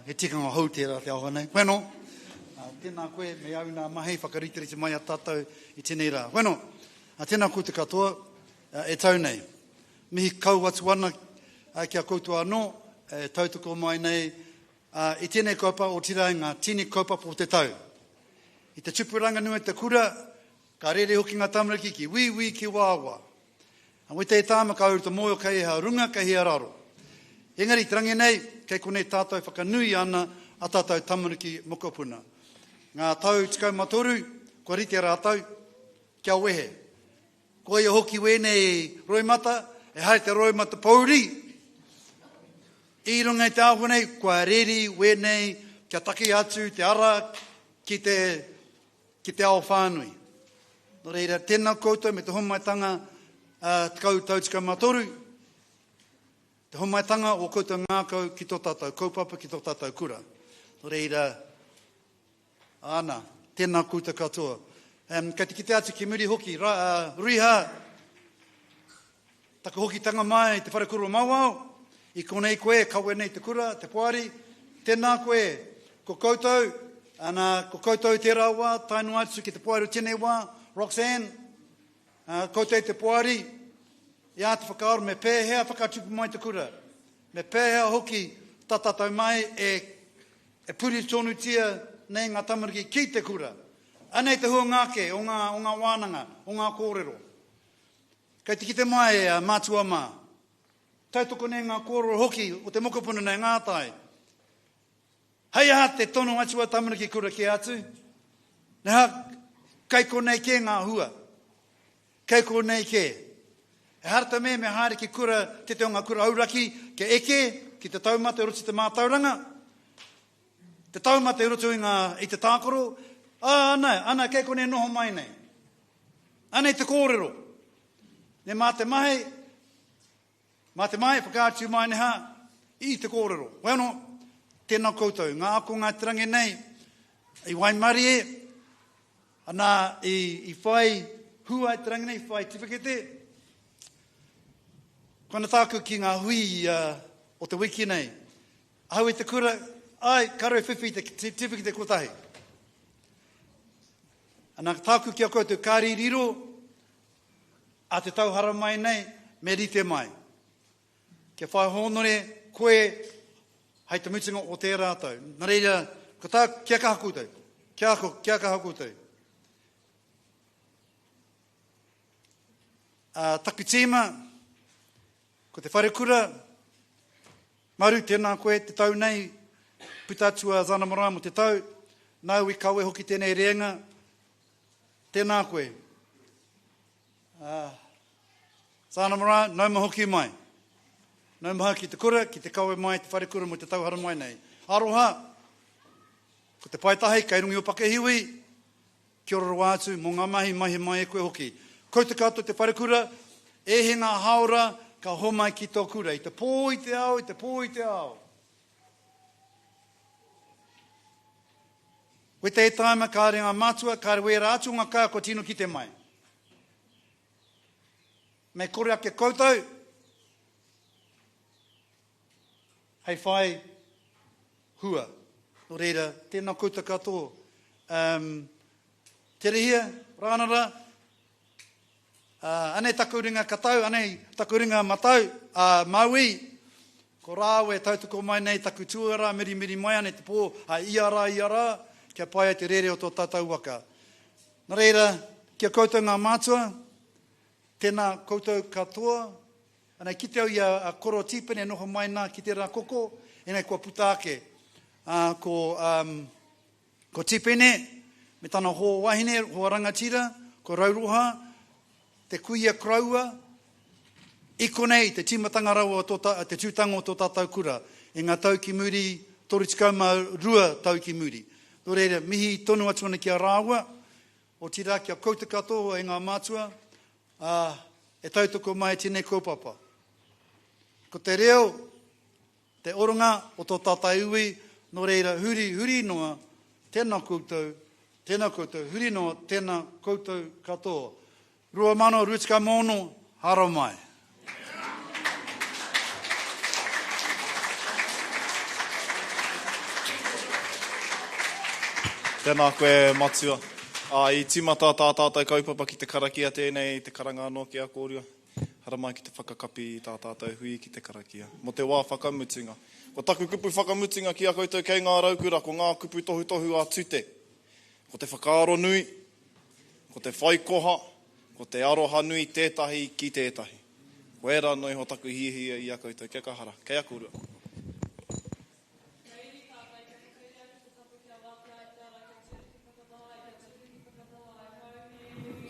Speaker 12: He tikanga hou tērā te aho nei. Bueno, tēnā koe me au nā mahi whakariterite mai a tātou i tēnei rā. Bueno, tēnā koutou katoa e tau nei. Mihi kau atu ana ki a koutou anō e tautoko mai nei i tēnei kaupapa, otirā i ngā tini kaupapa o te tau. I te tupuranga nui o te kura, ka rere hoki ngā tamariki ki wīwī, ki wāwā. A wete e tāma ka uru te moe o kei hea runga, kei hea raro. Engari, te rangi nei, kei konei tātou whakanui ana a tātou tamariki mokopuna. Ngā tau 13, kua rite rātou kia wehe. Koia hoki wēnei roimata, e haere te roimata pouri, i runga i te āhua nei, kua reri wēnei kia taki atu te ara ki te ki te ao whānui. Nō reira, tēnā koutou me te homaitanga 10 tau 13, te homaitanga o koutou ngākau ki tō tātou kaupapa, ki tō tātou kura. Nō reira, āna, tēnā koutou katoa. Um, kei te kite atu ki muri hoki, ra, uh, Ruiha, Taku hokitanga mai i te wharekura o Mauao, i konei koe e kawe nei te kura, te poari, tēnā koe, ko koutou, ana, ko koutou tērā wā, tae noa atu ki te poari o tēnei wā, Roxanne, ā, koutou te poari, i āta whakaaro me pēhea whakatupu mai te kura, me pēhea hoki tā tātou mai e, e puri tonutia nei ngā tamariki ki te kura. Anei te huanga ake o ngā, o ngā wānanga, o ngā kōrero. Kei te kite mai a Matua mā. Tautoko nei ngā kōrero hoki o te mokopuna nei Ngātai. Hei aha te tono atu a tamariki kura kē atu? Neha, kei konei kē ngā hua. Kei konei kē. Ehara te mea me haere ki kura, tete o ngā kura auraki, kia eke ki te taumata i roto i te mātauranga, te taumata i roto i ngā, i te tākaro, ā, ana, ana, kei konei noho mai nei. Anei te kōrero. Me mā te mahi, mā te mahi whakaatu mai neha i te kōrero. Hoi anō, tēnā koutou, ngā ākonga i te rangi nei, i waimarie, ana, i, i whai hua i te rangi nei, i whai tiwhikete. Koina tāku ki ngā hui o te wiki nei. Ahau i te kura, ai, kare e whiwhi i te tiwhikete kotahi. Ana, tāku ki a koutou, ka ririro a te tau haramai nei, me rite mai. Kia whai hōnore koe hei te mutunga o tērā tau. Nā reira, ko tā, kia kaha koutou. Kia ako, kia kaha koutou. Uh, taku tīma, ko te wharekura, Maru, tēnā koe, te tau nei, puta atu a Zana Marae mo te tau, nāu i kawe hoki tēnei rēnga, tēnā koe. Uh, Zana Marae, nau mai hoki mai. Nau mai ki te kura, ki te kawe mai te wharekura mo te tau haramai nei. Aroha, ko te paetahi kei runga i o Pakehiwi, Kia ora rawa atu mō ngā mahi maihe mai e koe hoki. Koutou katoa te wharekura, e he ngā hāora ka homai ki tō kura, i te pō, i te ao, i te pō, i te ao. Wete e tāima kāre ngā mātua, kāre wērā atu o ngā kaiako tino kite mai. Me kore ake koutou hei whai hua. Nō reira, tēnā koutou katoa. Um, Terehia, Rānara, uh, anei taku ringa katau, anei taku ringa matau, uh, Maui, ko rāua e tautoko mai nei taku tuara, mirimiri mai ana i te pō, a ia rā, ia rā, kia pai ai te rere o tō tātou waka. Nā reira, ki a koutou ngā mātua, tēnā koutou katoa, Ana, i kite au i a Koro Tīpene noho mai nā ki tērā koko, engari kua puta ake. Ā, ko, um, ko Tīpene me tana hoa wahine, hoa rangatira, ko Rauroha, te kuia koroua, i konei te tīmatanga rawa o tō ta, te tūtanga o tō tātou kura, i ngā tau ki muri, 32 tau ki muri. Nō reira, mihi tonu atu ana ki a rāua, otirā ki a koutou katoa e ngā mātua, Ā, e tautoko mai tēnei kaupapa. Ko te reo te oranga o tō tātai iwi, nō reira huri, huri noa, tēnā koutou, tēnā koutou, huri noa, tēnā koutou katoa. 2026, haramai.
Speaker 13: Tēnā koe Matua. Ā, i tīmata tā tātou kaupapa ki te karakia tēnei, te karanga anō ki a kōrua. Haramai ki te whakakapi i tā tātou hui ki te karakia. Mō te wā whakamutunga. Ko taku kupu whakamutunga ki a koutou kei ngā raukura, ko ngā kupu tohutohu a Tute. Ko te whakaaro nui, ko te whaikoha, ko te aroha nui tētahi ki tētahi. Ko ērā noa iho taku hiahia i a koutou. Kia kaha rā. Kei a kōrua.
Speaker 1: Kia iri tātou, kia whakairia ake te tapu kia wātea ai te ara, kia tūruki whakataha ai, kia tūruki whakataha ai, haumi,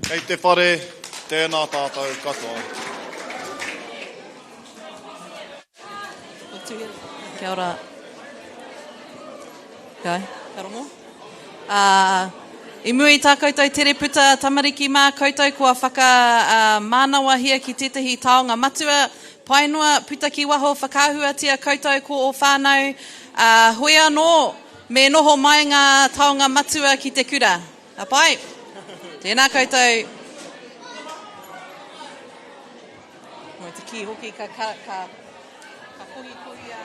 Speaker 13: Kei te whare, tēnā tātou katoa.
Speaker 14: Kia ora. Kai, ka rongo? Uh, I mua i tā koutou tere puta tamariki mā, koutou kua whakamānawahia ki tētahi taonga matua, pai noa, puta ki waho, whakaahuatia koutou ko ō whānau, ā, hoi anō, me noho mai ngā taonga matua ki te kura. Ka pai? Tēnā koutou. Mo te kī hoki ka, ka, ka, ka kohikohia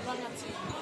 Speaker 14: rangatira.